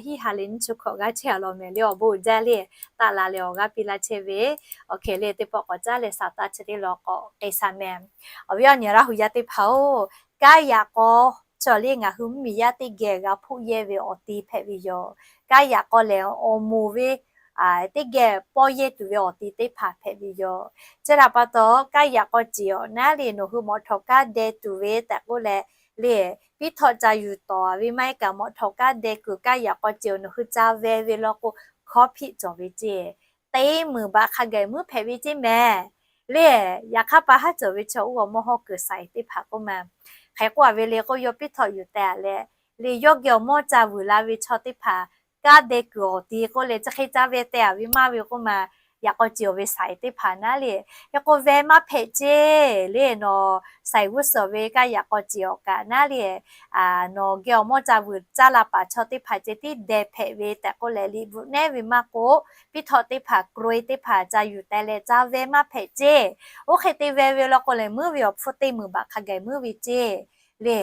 Hiˉ ha leh nyiˇ chi hkawꞈ g'aˇ chehˇ a law mehˍ le. Awˬ bon uiˍ jaˇ le, taˆ la leh awˬ g'aˇ piˇ laˇ chehˇ ve, awˬ hkeh le teˇ pawˆ k'awꞈ caˉ leh sa taˇ chi teˇ law k'awꞈ k'ai sha mehˍ. Awˬ viˉ awˬ nyi Laˇ hu yaˇ teˇ hpaˍ-oˬ, kaˇ yaꞈ k'aw chaw le ngaˬ hui mvuhˇmiˬ yaˇ teˇ geh g'a hpoˆ yehˇ ve awˬ ti hpehꞈ ve yoˬ. Kaˇ yaꞈ k'aw lehˬ, awˬ moˍ ve teˇ geh pawˇ yehˇ tuˬ ve awˬ ti teˇ hpaˍ hpehꞈ ve yoˬ. Chi htaꞈ pa taw, kaˇ yaꞈ k'aw ceˬ awˬ naˉ le nawˬ hui mawꞈ htawˍ kaˇ deh tuˬ ve tehꞈ k'oˆ leh le, piˉ htawˆ ca yuˬ tawˍ ve maˇ heˆ kaꞈ, mawꞈ htawˍ kaˇ deh kuiˬ kaˇ yaꞈ k'aw ceˬ awˬ nawˬ hui ca veh ve law k'o, hkawˇ hpiˆ cawˬ ve ceˇ. Teˇ meunˍ baꞈ hk'a gaˬ muiˉ hpehꞈ ve ceˇ mehˍ le. Yaꞈ hk'aˇ, pa haˉ cawˬ ve chaw uˉ g'aw mawˇ hawˇ kuiˬ saiˍ teˇ hpaˍ k'oˆ ma, hk'e k'oˆ a ve le k'o, yawˇ piˉ htawꞈ yuˬ teh a leh, le yawˇ geh awˬ mawˇ ca vuiˬ la ve chaw teˇ hpaˍ kaˇ deh kuiˬ awˬ ti k'oˆ leh chi hk'e ca veh teh a ve maˇ ve k'oˆ ma, yaꞈ k'aw ceˬ awˬ ve saiˍ teˇ hpaˍ naˉ le. Hk'e k'o ve maˇ hpehꞈ ceˇ le. Nawˬ saiˍ g'uˇ suhˍ ve kaˇ yaꞈ k'aw ceˬ awˬ kaꞈ naˉ le, nawˬ geh awˬ mawˇ ca vuiˬ caˇ la paˍ chaw teˇ hpaˍ ceh tiˉ deh hpehꞈ ve tehꞈ k'oˆ leh liꞈ bvuhꞈ nehˉ ve maˇ k'oˆ, piˇ htawˆ teˇ hpaˍ, k'oe teˇ hpaˍ ca yuˬ teh leh ca veh maˇ hpehꞈ ceˇ. Oˇ hk'e te veh ve law k'o lehˬ, muiˉ ve awˬ hpfuhˇ teˇ meunˍ baꞈ hk'a gaˬ muiˉ ve ceˇ le.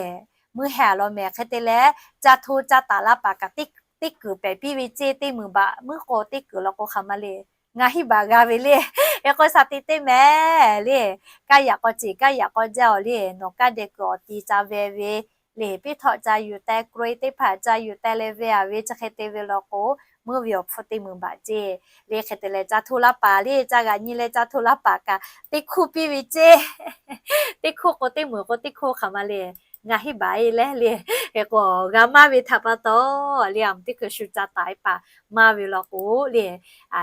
Muiˉ heh a law mehˍ. Hk'e te leh, ca hto ca taˍ la paˍ kaꞈ teˇ kuiˬ pehˍ piˇ ve ceˇ. Teˇ meunˍ baꞈ muiˉ k'o teˇ kuiˬ law k'o hk'aˬ ma le, ngaˬ hiˉ baꞈ g'a ve le. Hk'e k'o shaˍ tiꞈ teˇ mehˍ le, kaˇ yaꞈ k'aw ceˬ kaˇ yaꞈ k'aw jaˇ awˬ le, nawˬ kaˇ deh kuiˬ awˬ ti ca veh ve le, piˇ htawˆ ca yuˬ teh, k'oe teˇ hpaˍ ca yuˬ teh leh veh a ve chi hk'e te ve law k'o, muiˉ ve awˬ hpfuhˇ teˇ meunˍ baꞈ ceˇ le. Hk'e te leh ca hto la paˍ le, ca g'aꞈ nyi leh ca hto la paˍ kaꞈ teˇ hkuˇ piˇ ve ceˇ. Teˇ hkuˇ k'o teˇ meunˍ k'o teˇ hkuˇ hk'aˬ ma le, ngaˬ hiˉ baꞈ e leh le. Hk'e k'o g'a maˇ ve htaꞈ pa taw le, a teˇ hkui shu ca taˍ e paˍ maˇ ve law k'o le,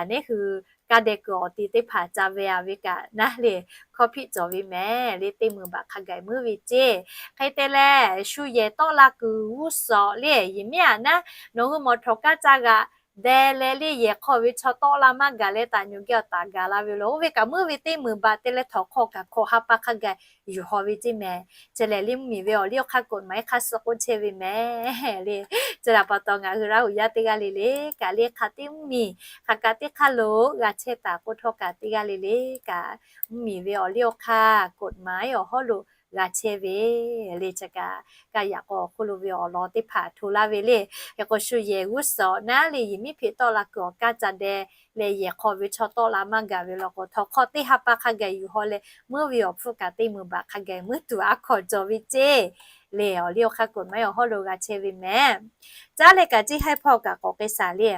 neˉ hui kaˇ deh kuiˬ awˬ ti teˇ hpaˍ ca veh a ve kaꞈ naˉ le, hkawˇ hpiˆ cawˬ ve mehˍ le. Teˇ meunˍ baꞈ hk'a gaˬ muiˉ ve ceˇ. Hk'e te leh, shu yehˬ tawˆ la kuiˬ g'uˇ suhˍ le, yehˬ miˉ aꞈ naˉ, nawˬ hui mawˬ htawnˍ kaˇ ca g'aꞈ deh leh le, yehˬ hk'aw ve chaw tawˆ la maˇ gaˬ leh taˍ nyi geh awˬ taˍ gaˬ la ve law, oˇ ve kaꞈ muiˉ ve teˇ meunˍ baꞈ te leh htawnˍ hk'aw kaꞈ hkawꞈ ha pa hk'a gaˬ yuˬ haw ve ceˇ mehˍ. Chi lehˬ le, mvuhˇmiˬ ve awˬ liˇ awˬ hk'aˇ กฎหมาย hk'aˇ suh k'oˆ chehˇ ve mehˍ le. Chi htaꞈ pa taw ngaˬ hui Laˇ huˍ yaˇ teˇ g'aˇ le le kaꞈ le, hk'aˬ teˇ mvuhˇmiˬ hk'aˬ kaꞈ teˇ hk'aˇ lo g'a chehˇ taˍ k'oˆ htawˇ kaꞈ teˇ g'aˇ le le kaꞈ mvuhˇmiˬ ve awˬ liˇ awˬ hk'aˇ กฎหมาย awˬ hawˉ lo g'a chehˇ ve le. Chi kaꞈ kaˇ yaꞈ k'aw awˬ hk'oˆ lo ve awˬ lawn teˇ hpaˍ hto laˇ ve le. Hk'e k'o shu yehˬ g'uˇ suhˍ naˉ le, yehˬ miˉ hpeꞈ tawˆ la kuiˬ awˬ kaˇ ca deh leh yehˬ hk'aw ve chaw tawˆ la maˇ gaˬ ve law k'o, htawnˍ hk'aw teˇ ha pa hk'a gaˬ yuˬ haw leh muiˉ ve awˬ hpfuhˇ kaꞈ teˇ meunˍ baꞈ hk'a gaˬ muiˉ tuˬ aˉ hkawꞈ cawˬ ve ceˇ le. Awˬ liˇ awˬ hk'aˇ กฎหมาย awˬ hawˉ lo g'a chehˇ ve mehˍ. Caˉ leh kaꞈ ceˇ haiˉ hpawˇ kaꞈ k'awꞈ k'ai shaˍ le.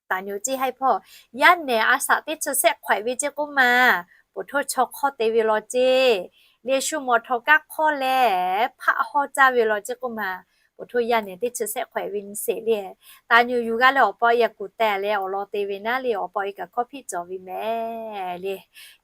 Taˍ nyi ceˇ haiˉ hpawˇ, yaˇ nehˬ a shaꞈ teˇ chi shehˆ hk'awehꞈ ve ceˇ k'oˆ ma, poˬ htoˇ chaw hk'awˇ te ve law ceˇ le. Shu mawˬ htawnˍ kaˇ hk'awˇ leh hpaˆ hawˇ caˇ ve law ceˇ k'oˆ ma, poˬ htoˇ yaˇ nehˬ teˇ chi shehˆ hk'awehꞈ ve nyi sheˍ le. Taˍ nyi yuˬ g'a leh awˬ pa e a kuˬ teh leh awˬ lawn te ve naˉ le, awˬ pa e kaꞈ hkawˇ hpiˆ cawˬ ve mehˍ le.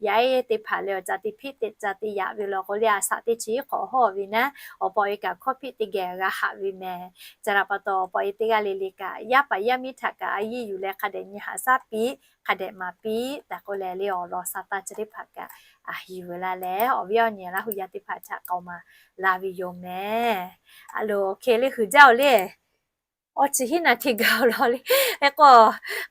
Yaˇ ehˉ teˇ hpaˍ leh awˬ ca te hpiˆ teꞈ ca te yaꞈ ve law k'o le, a shaꞈ teˇ chi hk'awꞈ hawˇ ve naˉ, awˬ pa e kaꞈ hkawˇ hpiˆ teˇ geh g'a haꞈ ve mehˍ. Chi htaꞈ pa taw awˬ pa e teˇ g'aˇ le le kaꞈ yaˇ paˍ yaˇ miˇ htaꞈ kaꞈ a yiˇ yuˬ leh hk'a dehꞈ nyi haꞈ shaˉ piˇ, hk'a dehꞈ maˍ piˇ tehꞈ k'oˆ leh le, awˬ lawn sa taˇ chi teˇ hpaˍ kaꞈ a hiˍ veu la leh awˬ viˉ awˬ nyi Laˇ huˍ yaˇ teˇ hpaˍ htaꞈ k'aoˍ maˍ la ve yoˬ mehˍ. A loˍ hk'e le huiˍ jaˇ oˬ le. Awˬ chi hiˉ naˍ hti gaˬ awˬ lawn le. Hk'e k'o,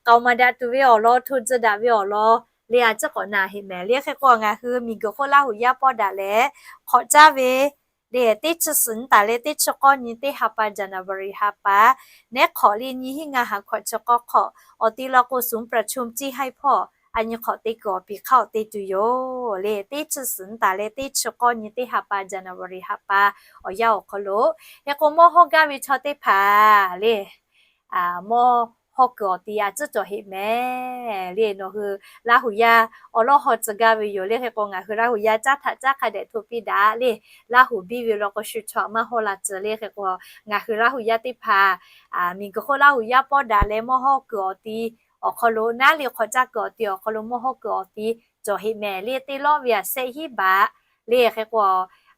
k'aoˍ maˍ daꞈ tuˬ ve awˬ lawn, hto tcuh daꞈ ve awˬ lawn le, a ciˉ k'awꞈ na heꞈ mehˍ le. Hk'e k'o ngaˬ hui miˬguiˬ hk'oˆ Laˇ huˍ yaˇ pawˇ daꞈ leh hk'awꞈ caˇ ve le, teˇ chi suhˍ nyi taˍ leh teˇ chi k'awˇ nyi teˇ ha pa January ha pa, neˉ hk'awꞈ le nyiˇ hinˉ ngaˇ ha hkawꞈ chi k'awˇ hk'awꞈ awˬ ti law k'o, ศูนย์ประชุม ceˇ haiˉ hpawˇ a nyi hk'awꞈ te kuiˬ awˬ piˍ hk'aˇ awˬ te tuˬ yoˬ le. Teˇ chi suhˍ nyi taˍ leh teˇ chi k'awˇ nyi teˇ ha pa January ha pa awˬ yanˇ awˬ hk'aw lo, hk'e k'o mawˇ hawˇ gaˇ ve chaw teˇ hpaˍ le, mawˇ hawˇ kuiˬ awˬ ti a ciˉ cawˬ heꞈ mehˍ le. Nawˬ hui Laˇ huˍ yaˇ awˬ lawˉ haw tcuh gaˇ ve yoˬ le. Hk'e k'o ngaˬ hui Laˇ huˍ yaˇ caˉ htaꞈ caˉ hk'a dehꞈ hto piˇ daꞈ le. Laˇ huˍ biˇ ve law k'o shu chaw maˇ hawˇ la tcuh le. Hk'e k'o ngaˬ hui Laˇ huˍ yaˇ teˇ hpaˍ miˬguiˬ hk'oˆ Laˇ huˍ yaˇ pawˇ daꞈ leh mawˇ hawˇ kuiˬ awˬ ti awˬ hk'aw lo naˉ le, hk'awꞈ caˇ kuiˬ awˬ ti awˬ hk'aw lo mawˇ hawˇ kuiˬ awˬ ti cawˬ heꞈ mehˍ le. Teˇ lawˆ ve a shehˆ hiˉ baꞈ le. Hk'e k'o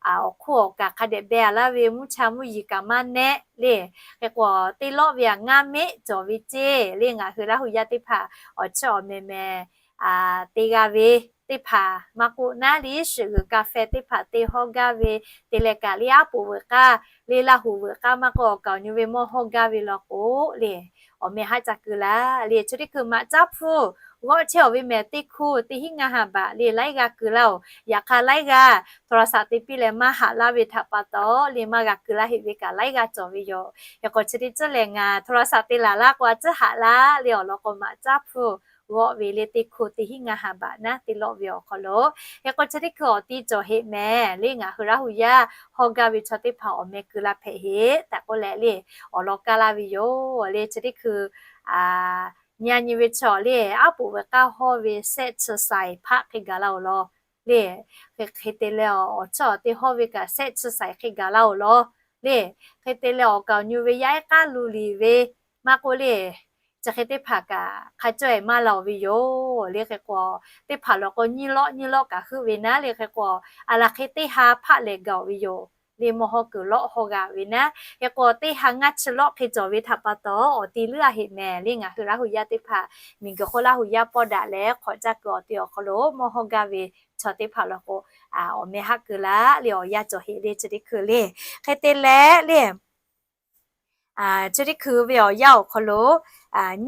awˬ hk'oˆ awˬ kaꞈ hk'a dehꞈ beh a laˇ ve mvuhˇ cha mvuhˇ yiˍ kaꞈ maˇ nehˆ le. Hk'e k'o teˇ lawˆ ve a ngaˇ meˆ cawˬ ve ceˇ le. Ngaˬ hui Laˇ huˍ yaˇ teˇ hpaˍ awˬ chiˇ awˬ mehˍ mehˍ te g'a ve teˇ hpaˍ maˇ k'oˆ, naˉ le shiˍ g'uiˬ กาแฟ teˇ hpaˍ te hawˇ gaˇ ve te leh kaꞈ le, aˉ poꞈ veuꞈ k'aˇ le, Laˇ huˍ veuꞈ k'aˇ maˇ k'oˆ, awˬ kaˍ awˬ nyi ve mawˇ hawˇ gaˇ ve law k'o le, awˬ meh haˉ ca keu laˇ le. Chi teˇ hkui maꞈ caˉ hpfuhˇ g'awˆ chehˇ awˬ ve mehˍ, teˇ hkuˇ teˇ hinˉ ngaˇ ha baꞈ le laiˉ g'aˇ keu laˇ oˬ. Yaꞈ hk'aˇ laiˉ g'aˇ โทรศัพท์ te piˇ leh maˇ haꞈ laˇ ve htaꞈ pa taw le, maˇ g'a keu laˇ heꞈ ve kaꞈ laiˉ g'aˇ cawˬ ve yoˬ. Hk'e k'o chi teˇ ceuˬ lehˬ ngaˬ โทรศัพท์ te laˬ laˇ k'o a ciˉ haꞈ laˇ le. Awˬ lawn k'o maꞈ caˉ hpfuhˇ g'awˆ ve le, teˇ hkuˇ teˇ hinˉ ngaˇ ha baꞈ naˉ teˇ lawˆ ve awˬ hk'aw lo. Hk'e k'o chi teˇ hkui awˬ ti cawˬ heꞈ mehˍ le. Ngaˬ hui Laˇ huˍ yaˇ hawˇ gaˇ ve chaw teˇ hpaˍ awˬ meh keu la hpehꞈ heꞈ tehꞈ k'oˆ leh le, awˬ lawn kaˇ laˇ ve yoˬ le. Chi teˇ hkui nyi a nyi ve chaw le, aˉ poꞈ veuꞈ k'aˇ hawˇ ve shehˆ chi shaiˍ hpaˆ hk'e gaˬ laˇ oˬ law le. Hk'e te leh awˬ chiˇ awˬ te hawˇ ve kaꞈ shehˆ chi shaiˍ hk'e gaˬ laˇ oˬ law le. Hk'e te leh awˬ kaˍ awˬ nyi ve yaˇ ehˉ k'aˉ lu liˬ ve maˇ k'oˆ le, chi hk'e teˇ hpaˍ kaꞈ hk'a caweh maˇ la oˬ ve yoˬ le. Hk'e k'o teˇ hpaˍ law k'o nyiˇ lawˆ nyiˇ lawˆ kaꞈ heuˆ ve naˉ le. Hk'e k'o a laˬ hk'e teˇ ha hpaˆ lehˬ gaˬ oˬ ve yoˬ le mawˇ hawˇ kuiˬ lawˆ haw g'a ve naˉ. Hk'e k'o, teˇ ha ngaˇ chi lawˆ hk'e cawˬ ve htaꞈ pa taw, awˬ ti leuˉ a heˆ mehˍ le. Ngaˬ hui Laˇ huˍ yaˇ teˇ hpaˍ miˬ guiˬ hk'oˆ Laˇ huˍ yaˇ pawˇ daꞈ leh hk'awꞈ caˇ kuiˬ awˬ ti awˬ hk'aw lo mawˇ hawˇ gaˇ ve chaw teˇ hpaˍ law k'o, awˬ meh haˆ keu laˇ le, awˬ yanˇ cawˬ heˆ le, chi teˇ hkui le. Hk'e te leh le, chi teˇ hkui ve awˬ yanˇ awˬ hk'aw lo,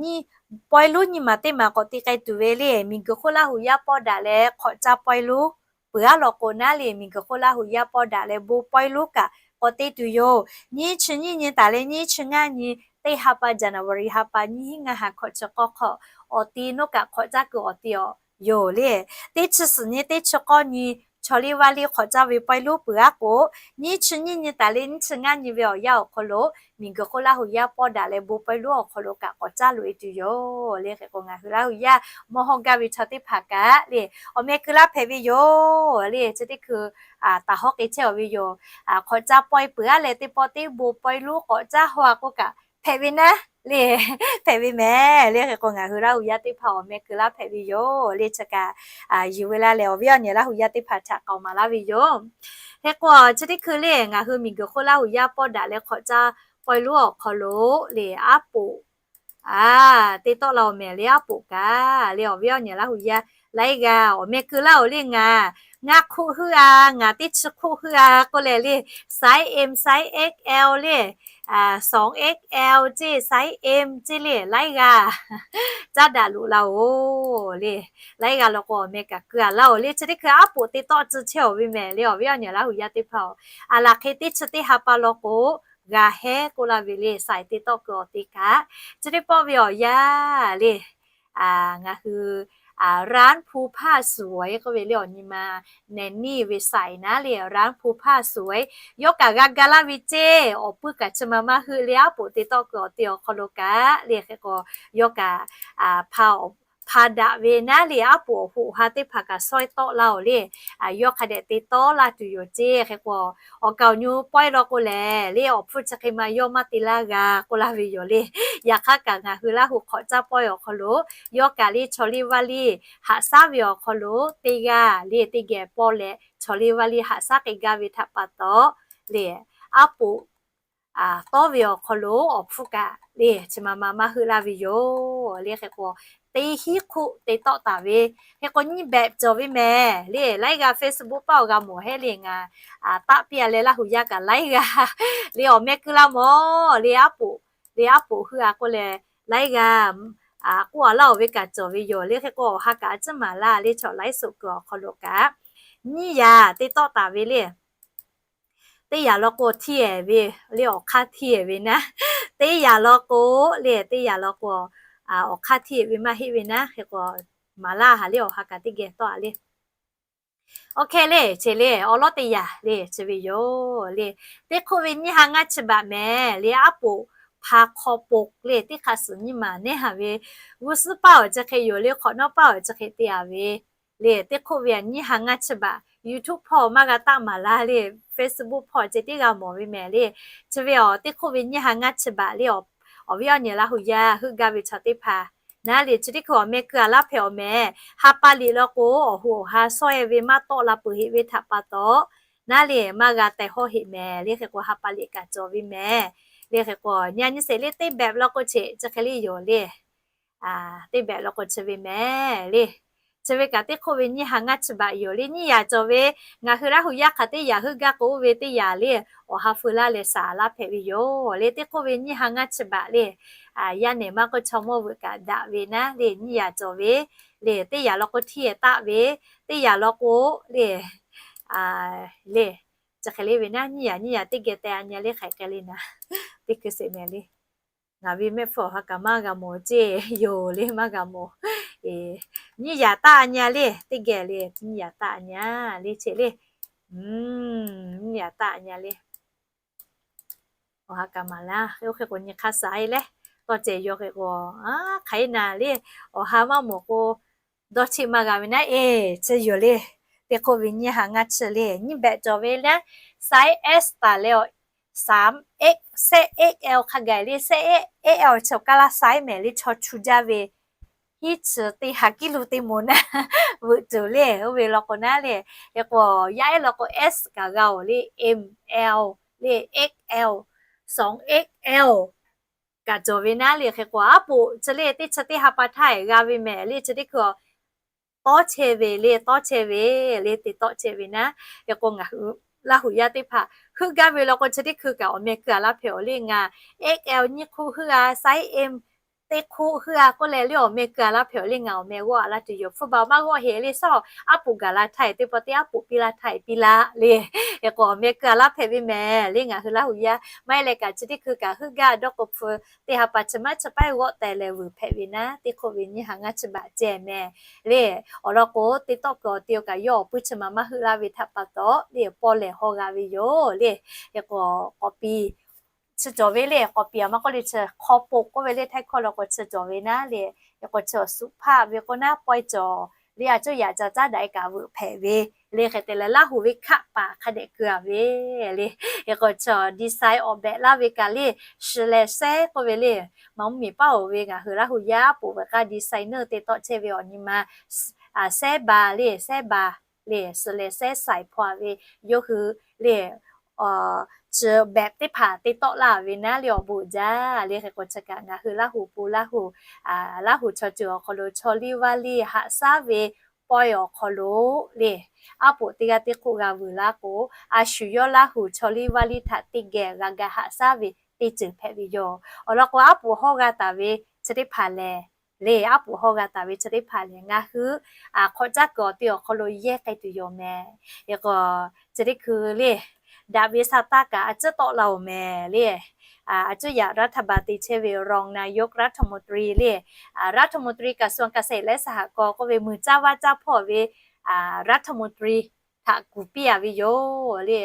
nyiˇ, pawehˇ lonˉ nyiˇ maˬ teˇ maˬ k'awꞈ te k'ai tuˬ ve le. Miˬ guiˬ hk'oˆ Laˇ huˍ yaˇ pawˇ daꞈ leh hk'awꞈ caˇ pawehˇ lonˉ peuˬ aˉ law k'o naˉ le, miˬ guiˬ hk'oˆ Laˇ huˍ yaˇ pawˇ daꞈ leh bon pawehˇ lonˉ kaꞈ k'awꞈ te tuˬ yoˬ. Nyiˇ chi nyiˇ nyi taˍ leh nyiˇ chi ngaˇ nyi, teˇ ha pa January ha pa nyiˇ hinˉ ngaˇ ha hkawꞈ chi k'awˇ hk'aw, awˬ ti nawˉ kaꞈ hk'awꞈ caˇ kuiˬ awˬ ti awˬ yoˬ le. Teˇ chi suhˍ nyi teˇ chi k'awˇ nyi, chaw liˇ vaˇ liˇ hk'awꞈ caˇ ve pawehˇ lonˉ peuˬ aˉ k'o, nyiˇ chi nyiˇ nyi taˍ leh nyiˇ chi ngaˇ nyi ve awˬ yanˇ awˬ hk'aw lo, miˬ guiˬ hk'oˆ Laˇ huˍ yaˇ pawˇ daꞈ leh bon pawehˇ lonˉ awˬ hk'aw lo kaꞈ k'awꞈ caˇ loꞈ e tuˬ yoˬ le. Hk'e k'o, ngaˬ hui Laˇ huˍ yaˇ mawˇ hawˇ gaˇ ve chaw teˇ hpaˍ kaꞈ le, awˬ meh keu laˇ hpehꞈ ve yoˬ le. Chi teˇ hkui taˍ hawˉ k'e chehˇ awˬ ve yoˬ. Hk'awꞈ caˇ pawehˇ peuˬ aˉ leh teˇ pawˆ teˇ bon pawehˇ lonˉ k'awꞈ caˇ haw a k'oˆ kaꞈ hpehꞈ ve naˉ le, hpehꞈ ve mehˍ le. Hk'e k'o, ngaˬ hui Laˇ huˍ yaˇ teˇ hpaˍ awˬ meh keu laˇ hpehꞈ ve yoˬ le. Chi kaꞈ yuˬ ve la lehˬ, awˬ viˉ awˬ nyi Laˇ huˍ yaˇ teˇ hpaˍ htaꞈ k'aoˍ maˍ laˇ ve yoˬ. Hk'e k'o, chi teˇ hkui le ngaˬ hui miˬ guiˬ hk'oˆ Laˇ huˍ yaˇ pawˇ daꞈ leh hk'awꞈ caˇ pawehˇ lonˉ awˬ hk'aw lo le, aˉ poꞈ a, te tawˆ la awˬ mehˍ le, aˉ poꞈ kaꞈ le, awˬ viˉ awˬ nyi Laˇ huˍ yaˇ laiˉ g'aˇ awˬ meh keu laˇ oˬ le. Ngaˬ ngaˇ hk'oˆ heuˆ a, ngaˬ teˇ chi hk'oˆ heuˆ a k'oˆ leh le, size M, size X L le, sawˍ X L ceˇ, size M ceˇ le, laiˉ g'aˇ caˉ daꞈ loꞈ la oˬ le. Laiˉ g'aˇ law k'o, awˬ meh kaꞈ keu a laˇ oˬ le. Chi teˇ hkui aˉ poꞈ te tawˆ tcuh chehˇ awˬ ve mehˍ le, awˬ viˉ awˬ nyi Laˇ huˍ yaˇ teˇ hpaˍ oˬ. A laˬ hk'e teˇ chi teˇ ha pa law k'o, g'a hehˉ k'oˆ laˇ ve le, size te tawˆ keu awˬ te kaꞈ, chi teˇ pawˆ ve awˬ yanˇ le, ngaˬ hui ร้านภูผ้าสวย k'oˆ ve le, awˬ nyi ma nehˬ niˇ ve size naˉ le, ร้านภูผ้าสวย. Yawˇ kaꞈ g'a ga laˇ ve ceˇ, awˬ puiˇ kaꞈ chi ma maˇ heuˆ le, aˉ poꞈ te tawˆ keu awˬ te awˬ hk'aw lo kaꞈ le. Hk'e k'o, yawˇ kaꞈ hpa daꞈ ve naˉ le, aˉ poꞈ awˬ hoꞈ ha teˇ hpaˍ kaꞈ sawehˇ tawˆ laˇ oˬ le. Yawˇ hk'a dehꞈ te tawˆ laˇ tuˬ yoˬ ceˇ. Hk'e k'o, awˬ kaˍ awˬ nyu pawehˇ law k'o lehˬ le, awˬ hpfuhˇ chi hk'e ma yawˇ maˇ te laˇ g'a k'oˆ laˇ ve yoˬ le. Yaꞈ hk'aˇ kaꞈ ngaˬ hui Laˇ huˍ hk'awꞈ caˇ pawehˇ awˬ hk'aw lo, yawˇ kaꞈ le chaw liˇ vaˇ liˇ haꞈ shaˉ ve awˬ hk'aw lo teˇ g'aˇ le, teˇ geh pawˇ leh chaw liˇ vaˇ liˇ haꞈ shaˉ k'ai gaˇ ve htaꞈ pa taw le, aˉ poꞈ tawˇ ve awˬ hk'aw lo awˬ hpfuhˇ kaꞈ le chi ma ma maˇ heuˆ laˇ ve yoˬ le. Hk'e k'o, teˇ hinˉ hk'oˆ te tawˆ taˍ ve. Hk'e k'o, nyiˇ behꞈ cawˬ ve mehˍ le. Laiˉ g'aˇ Facebook paˆ awˬ g'a mawˬ hehˉ le, ngaˬ taˆ piˇ a leh Laˇ huˍ yaˇ kaꞈ laiˉ g'aˇ le awˬ meh keu laˇ mawˬ le, aˉ poꞈ le, aˉ poꞈ heuˆ a k'oˆ leh, laiˉ g'aˇ k'oˆ a laˇ oˬ ve kaꞈ cawˬ ve yoˬ le. Hk'e k'o, awˬ ha kaꞈ a ciˉ maˍ laˇ le, chaw laiˉ suhˍ kuiˬ awˬ hk'aw lo kaꞈ nyiˇ yaꞈ te tawˆ taˍ ve le. Teˇ yaꞈ law k'o, htiˇ ehˍ ve le, awˬ hk'aˇ htiˇ ehˍ ve naˉ. Teˇ yaꞈ law k'o le, teˇ yaꞈ law k'o, awˬ hk'aˇ htiˇ ehˍ ve maˇ heˆ ve naˉ. Hk'e k'o, maˍ laˇ ha le, awˬ ha kaꞈ teˇ geh tawˆ a le. Awˬ hk'e le, che le, awˬ lawn teˇ yaꞈ le chi ve yoˬ le. Teˇ hk'oˆ ve nyiˇ ha ngaˇ chi baꞈ mehˍ le, aˉ poꞈ hpa hk'aw poˬ le, teˇ hk'aˇ suhˍ nyiˇ maˬ neˇ ha ve, g'uˇ suhˉ paˇ awˬ chi hk'e yoˬ le, hk'awꞈ nawˉ paˇ awˬ chi hk'e te a ve le. Teˇ hk'oˆ ve nyiˇ ha ngaˇ chi baꞈ, YouTube hpawˇ maˇ g'a taˆ maˍ laˇ le, Facebook hpawˇ ceh tiˉ g'a mawˬ ve mehˍ le. Chi ve awˬ teˇ hk'oˆ ve nyiˇ ha ngaˇ chi baꞈ le, awˬ viˉ awˬ nyi Laˇ huˍ yaˇ heuˆ gaˇ ve chaw teˇ hpaˍ naˉ le, chi teˇ hkui awˬ meh keu a laˇ hpehꞈ awˬ mehˍ. Ha pa liꞈ law k'o, awˬ hoꞈ awˬ ha sawehˇ ve maˇ tawˆ la peuˬ heꞈ ve htaꞈ pa taw naˉ le, maˇ g'a teh hawˇ heꞈ mehˍ le. Hk'e k'o, ha pa liꞈ kaꞈ cawˬ ve mehˍ le. Hk'e k'o, nyi a nyi sheˍ le, teˇ behꞈ law k'o cheꞈ chi hk'e le yoˬ le. Teˇ behꞈ law k'o chi ve mehˍ le. Chi ve kaꞈ teˇ hk'oˆ ve nyiˇ ha ngaˇ chi baꞈ yoˬ le. Nyiˇ yaꞈ cawˬ ve, ngaˬ hui Laˇ huˍ yaˇ hk'aˬ teˇ yaꞈ heuˆ gaˇ k'o oˇ ve teˇ yaꞈ le, awˬ ha feu laˇ leh shaˍ laˇ hpehꞈ ve yoˬ le. Teˇ hk'oˆ ve nyiˇ ha ngaˇ chi baꞈ le, yaˇ nehˬ maˇ k'oˆ chaw mawˇ veuꞈ kaꞈ daꞈ ve naˉ le, nyiˇ yaꞈ cawˬ ve le. Teˇ yaꞈ law k'o htiˇ ehˍ taˆ ve, teˇ yaꞈ law k'o le, le, chi hk'e le ve naˉ, nyiˇ yaꞈ nyiˇ yaꞈ teˇ geh teh a nyi le, hk'aiˬ k'ai le naˉ, teˇ hkui sheˍ mehˍ le. Ngaˬ ve mehˆ hpfuhˇ awˬ ha kaꞈ maˇ g'a mawˬ ceˇ yoˬ le, maˇ g'a mawˬ. Nyiˇ yaꞈ taˆ a nyi le, teˇ geh le, nyiˇ yaꞈ taˆ a nyi le cheꞈ le. Nyiˇ yaꞈ taˆ a nyi le. Awˬ ha kaꞈ maˍ laˇ, hk'e oˇ hk'e k'o nyi hk'aˇ suh e leh, tawˇ cehˬ yaw hk'e k'o, hk'aˬ e naˍ le, awˬ ha maˇ mawˬ k'o, dawˇ cheˆ maˇ g'a ve naˉ, eˬ, chi yoˬ le. Teˇ hk'oˆ ve nyiˇ ha ngaˇ chi le, nyiˇ behꞈ cawˬ ve le, size S taˍ leh, สาม X, size X L hk'a gaˬ le, size X L chi awˬ kaˇ laˇ size mehˍ le, chaw chu jaˇ ve hiˉ chi teˇ ha kiˉ lu teˇ moˍ naˉ veuꞈ tuˬ le. Oˇ ve law k'o naˉ le, hk'e k'o yaˇ ehˉ law k'o S kaꞈ g'a-oˬ le, M L le, X L, sawˍ X L kaꞈ cawˬ ve naˉ le. Hk'e k'o aˉ poꞈ chi le teˇ chi teˇ ha pa htaˇ g'a ve mehˍ le, chi teˇ hkui tawˆ chehˇ ve le, tawˆ chehˇ ve le, te tawˆ chehˇ ve naˉ. Hk'e k'o ngaˬ hui Laˇ huˍ yaˇ teˇ hpaˍ heuˆ gaˇ ve law k'o chi teˇ hkui kaꞈ awˬ meh keu a laˇ hpehꞈ-oˬ le. Ngaˬ X L nyiˇ hk'oˆ heuˆ a, size M teˇ hk'oˆ heuˆ a k'oˆ leh le awˬ meh keu a laˇ hpehꞈ-oˬ le. Ngaˬ awˬ meh g'awˇ a laˇ tuˬ yoˬ. Hpu baˬ maˇ g'awˇ heˍ le, shaˉ aˬ aˉ poꞈ gaˬ la htaˇ teˇ pawˆ teˇ aˉ poꞈ piˇ laˇ htaˇ piˇ laˇ le. Hk'e k'o awˬ meh keu a laˇ hpehꞈ ve mehˍ le ngaˬ hui Laˇ huˍ yaˇ. Maˇ heˆ leh kaꞈ chi teˇ hkui kaꞈ heuˆ gaˇ dawˇ k'o hpu teˇ ha pa chi maˇ chi paˉ g'awˆ teh leh vuiˬ hpehꞈ ve naˉ, teˇ hk'oˆ ve nyiˇ ha ngaˇ chi baˬ ceh mehˍ le. Awˬ lawn k'o teˇ tawˆ kuiˬ awˬ te-o kaꞈ yawˇ awˬ puiˉ chi ma maˇ heuˆ laˇ ve htaꞈ pa taw le pawˇ lehˬ haw g'a ve yoˬ le. Hk'e k'o k'awꞈ piˇ chi cawˬ ve le, k'awꞈ piˇ a maˇ k'oˆ le chi hk'aw poꞈ k'oˆ ve le, htaiˇ hkawˇ law k'o chi cawˬ ve naˉ le. Hk'e k'o chi awˬ suhˍ hpaˇ ve k'o naˉ pawehˇ cawˬ le, a cuˇ yaꞈ ca caˉ daꞈ-e kaꞈ veuꞈ hpehꞈ ve le. Hk'e te leh Laˇ huˍ ve hkaˆ paˍ hk'a dehꞈ keu a ve le. Hk'e k'o chi design awˬ behꞈ laˇ ve kaꞈ le, suhˍ lehˬ sehˉ k'oˆ ve le. Maˇ mvuhˇ miˬ paˉ-oˬ ve ngaˬ hui Laˇ huˍ yaˇ poꞈ ve k'aˇ designer te tawˆ chehˇ ve awˬ nyi ma sehˉ ba le, sehˉ ba le, suhˍ lehˬ sehˉ saiˍ hpaw ve yawˇ hui le chi behꞈ teˇ hpaˍ te tawˆ laˇ ve naˉ le awˬ bon jaˇ le. Hk'e k'o chi kaꞈ ngaˬ hui Laˇ huˍ pon Laˇ huˍ, Laˇ huˍ chaw ceuˬ awˬ hk'aw lo chaw liˇ vaˇ liˇ haꞈ shaˉ ve pawehˇ awˬ hk'aw lo le, aˉ poꞈ teˇ g'aˇ teˇ hk'oˆ g'a vuiˬ laˇ k'o, a shu yawˇ Laˇ huˍ chaw liˇ vaˇ liˇ htaꞈ teˇ geh g'a ga haꞈ shaˉ ve teˇ ceuˬ hpehꞈ ve yoˬ. Awˬ lawn k'o aˉ poꞈ hawˇ g'a taˍ ve chi teˇ hpaˍ lehˬ le, aˉ poꞈ hawˇ g'a taˍ ve chi teˇ hpaˍ lehˬ ngaˬ hui hk'awꞈ caˉ kuiˬ awˬ te awˬ hk'aw lo yehˇ k'ai tuˬ yoˬ mehˍ. Hk'e k'o chi teˇ hkui le daꞈ ve sa taˇ kaꞈ a cuˉ tawˆ la-oˬ mehˍ le. A cuˉ yaꞈ รัฐบาล te chehˇ ve รองนายกรัฐมนตรี le, รัฐมนตรีกระทรวงเกษตรและสหกรณ์ k'oˆ ve muiˬ caˇ vaˇ caˇ hpawˇ ve รัฐมนตรี htaꞈ kuˬ piˇ a ve yoˬ le.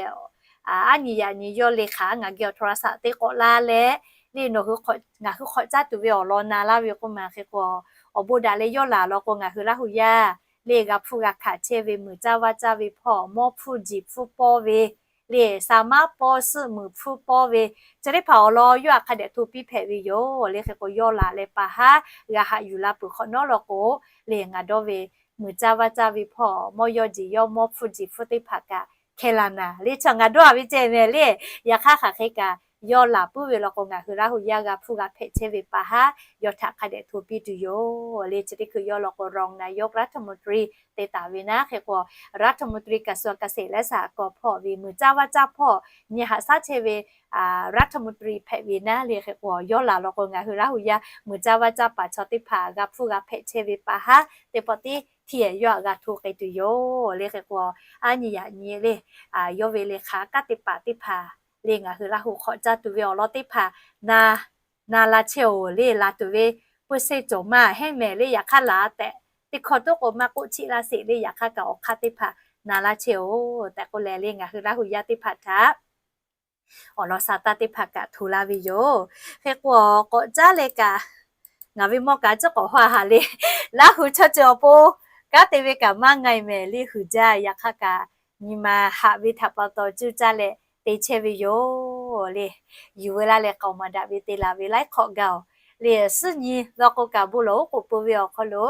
Aˉ nyi yaꞈ nyi yawˇ le hk'aˬ ngaˬ geh awˬ โทรศัพท์ te k'awꞈ la leh le nawˬ hui ngaˬ hui hk'awꞈ caˇ tuˬ ve awˬ lawn na laˇ ve k'oˆ ma. Hk'e k'o awˬ bon daꞈ leh yawˇ laˬ law k'o ngaˬ hui Laˇ huˍ yaˇ le g'a hpuˇ g'a hkanˍ chehˇ ve muiˬ caˇ vaˇ caˇ ve hpawˇ mawˇ hpfuhˇ jiˬ hpfuhˇ pawˇ ve le, sa maˉ pawˇ suhˆ muiˬ hpfuhˇ pawˇ ve chi teˇ hpaˍ awˬ lawn yawˇ htaꞈ hk'a dehꞈ hto piˇ hpehꞈ ve yoˬ le. Hk'e k'o yawˇ laˬ leh pa haˉ g'a haꞈ yuˬ la peuˬ hk'awꞈ nawˉ law k'o le ngaˬ dawˇ ve muiˬ caˇ vaˇ caˇ ve hpawˇ mawˇ yawˇ jeˬ yawˇ mawˇ hpfuhˇ jeˬ hpfuhˇ teˇ hpaˍ kaꞈ hkeh la naˍ le chi ngaˬ dawˇ a ve ceh mehˍ le. Yaꞈ hk'aˇ hk'aˬ hk'e kaꞈ yawˇ laˬ puiˉ ve law k'o ngaˬ hui Laˇ huˍ yaˇ g'a hpuˇ g'a hpehꞈ chehˇ ve pa haˉ yawˇ htaꞈ hk'a dehꞈ hto piˇ tuˬ yoˬ le. Chi teˇ hkui yawˇ law k'o รองนายกรัฐมนตรี te taˍ ve naˉ. Hk'e k'o รัฐมนตรีกระทรวงเกษตรและสหกรณ์ hpawˇ ve muiˬ caˇ vaˇ caˇ hpawˇ nyi haꞈ shaˉ chehˇ ve รัฐมนตรี hpehꞈ ve naˉ le. Hk'e k'o yawˇ laˬ law k'o ngaˬ hui Laˇ huˍ yaˇ muiˬ caˇ vaˇ caˇ paˍ chaw teˇ hpaˍ g'a hpuˇ g'a hpehꞈ chehˇ ve pa haˉ teˇ pawˆ teˇ htiˇ yawˇ htaꞈ g'a hto k'ai tuˬ yoˬ le. Hk'e k'o aˉ nyi yaꞈ nyi le yawˇ ve le hk'aˬ kaˉ teˇ paˍ teˇ hpaˍ le ngaˬ hui Laˇ huˍ hk'awꞈ caˇ tuˬ ve awˬ lawn teˇ hpaˍ na na la chehˇ-oˬ le. Laˬ tuˬ ve puiˇ seˇ cawˬ maˇ heˆ mehˍ le. Yaꞈ hk'aˇ laˬ tehꞈ teˇ hkawˇ toˉ k'o maˇ k'oˆ chiˆ laˇ sheˍ le. Yaꞈ hk'aˇ kaꞈ awˬ hk'aˇ teˇ hpaˍ na laˇ chehˇ-oˬ tehꞈ k'oˆ leh le ngaˬ hui Laˇ huˍ yaˇ teˇ hpaˍ htaꞈ awˬ lawn sa taˇ teˇ hpaˍ kaꞈ hto laˇ ve yoˬ. Hk'e k'o k'awꞈ caˉ leh kaꞈ ngaˬ ve mawˇ kaꞈ a ciˉ k'awꞈ haw haˍ le. Laˇ huˍ chaw ceuˬ awˬ pon kanˉ te ve kaꞈ maˇ nga-e mehˍ le huiˍ jaˇ. Yaꞈ hk'aˇ kaꞈ nyi ma haꞈ ve htaꞈ pa taw cuˇ caˇ leh te chehˇ ve yoˬ le. Yuˬ veu laˇ leh k'aoˍ maˍ daꞈ ve te laˬ ve laiˉ hk'awꞈ gaˬ-oˬ le. Suhˉ nyi law k'o kaꞈ bon lawˬ oˉ k'oˍ pui ve awˬ hk'aw lo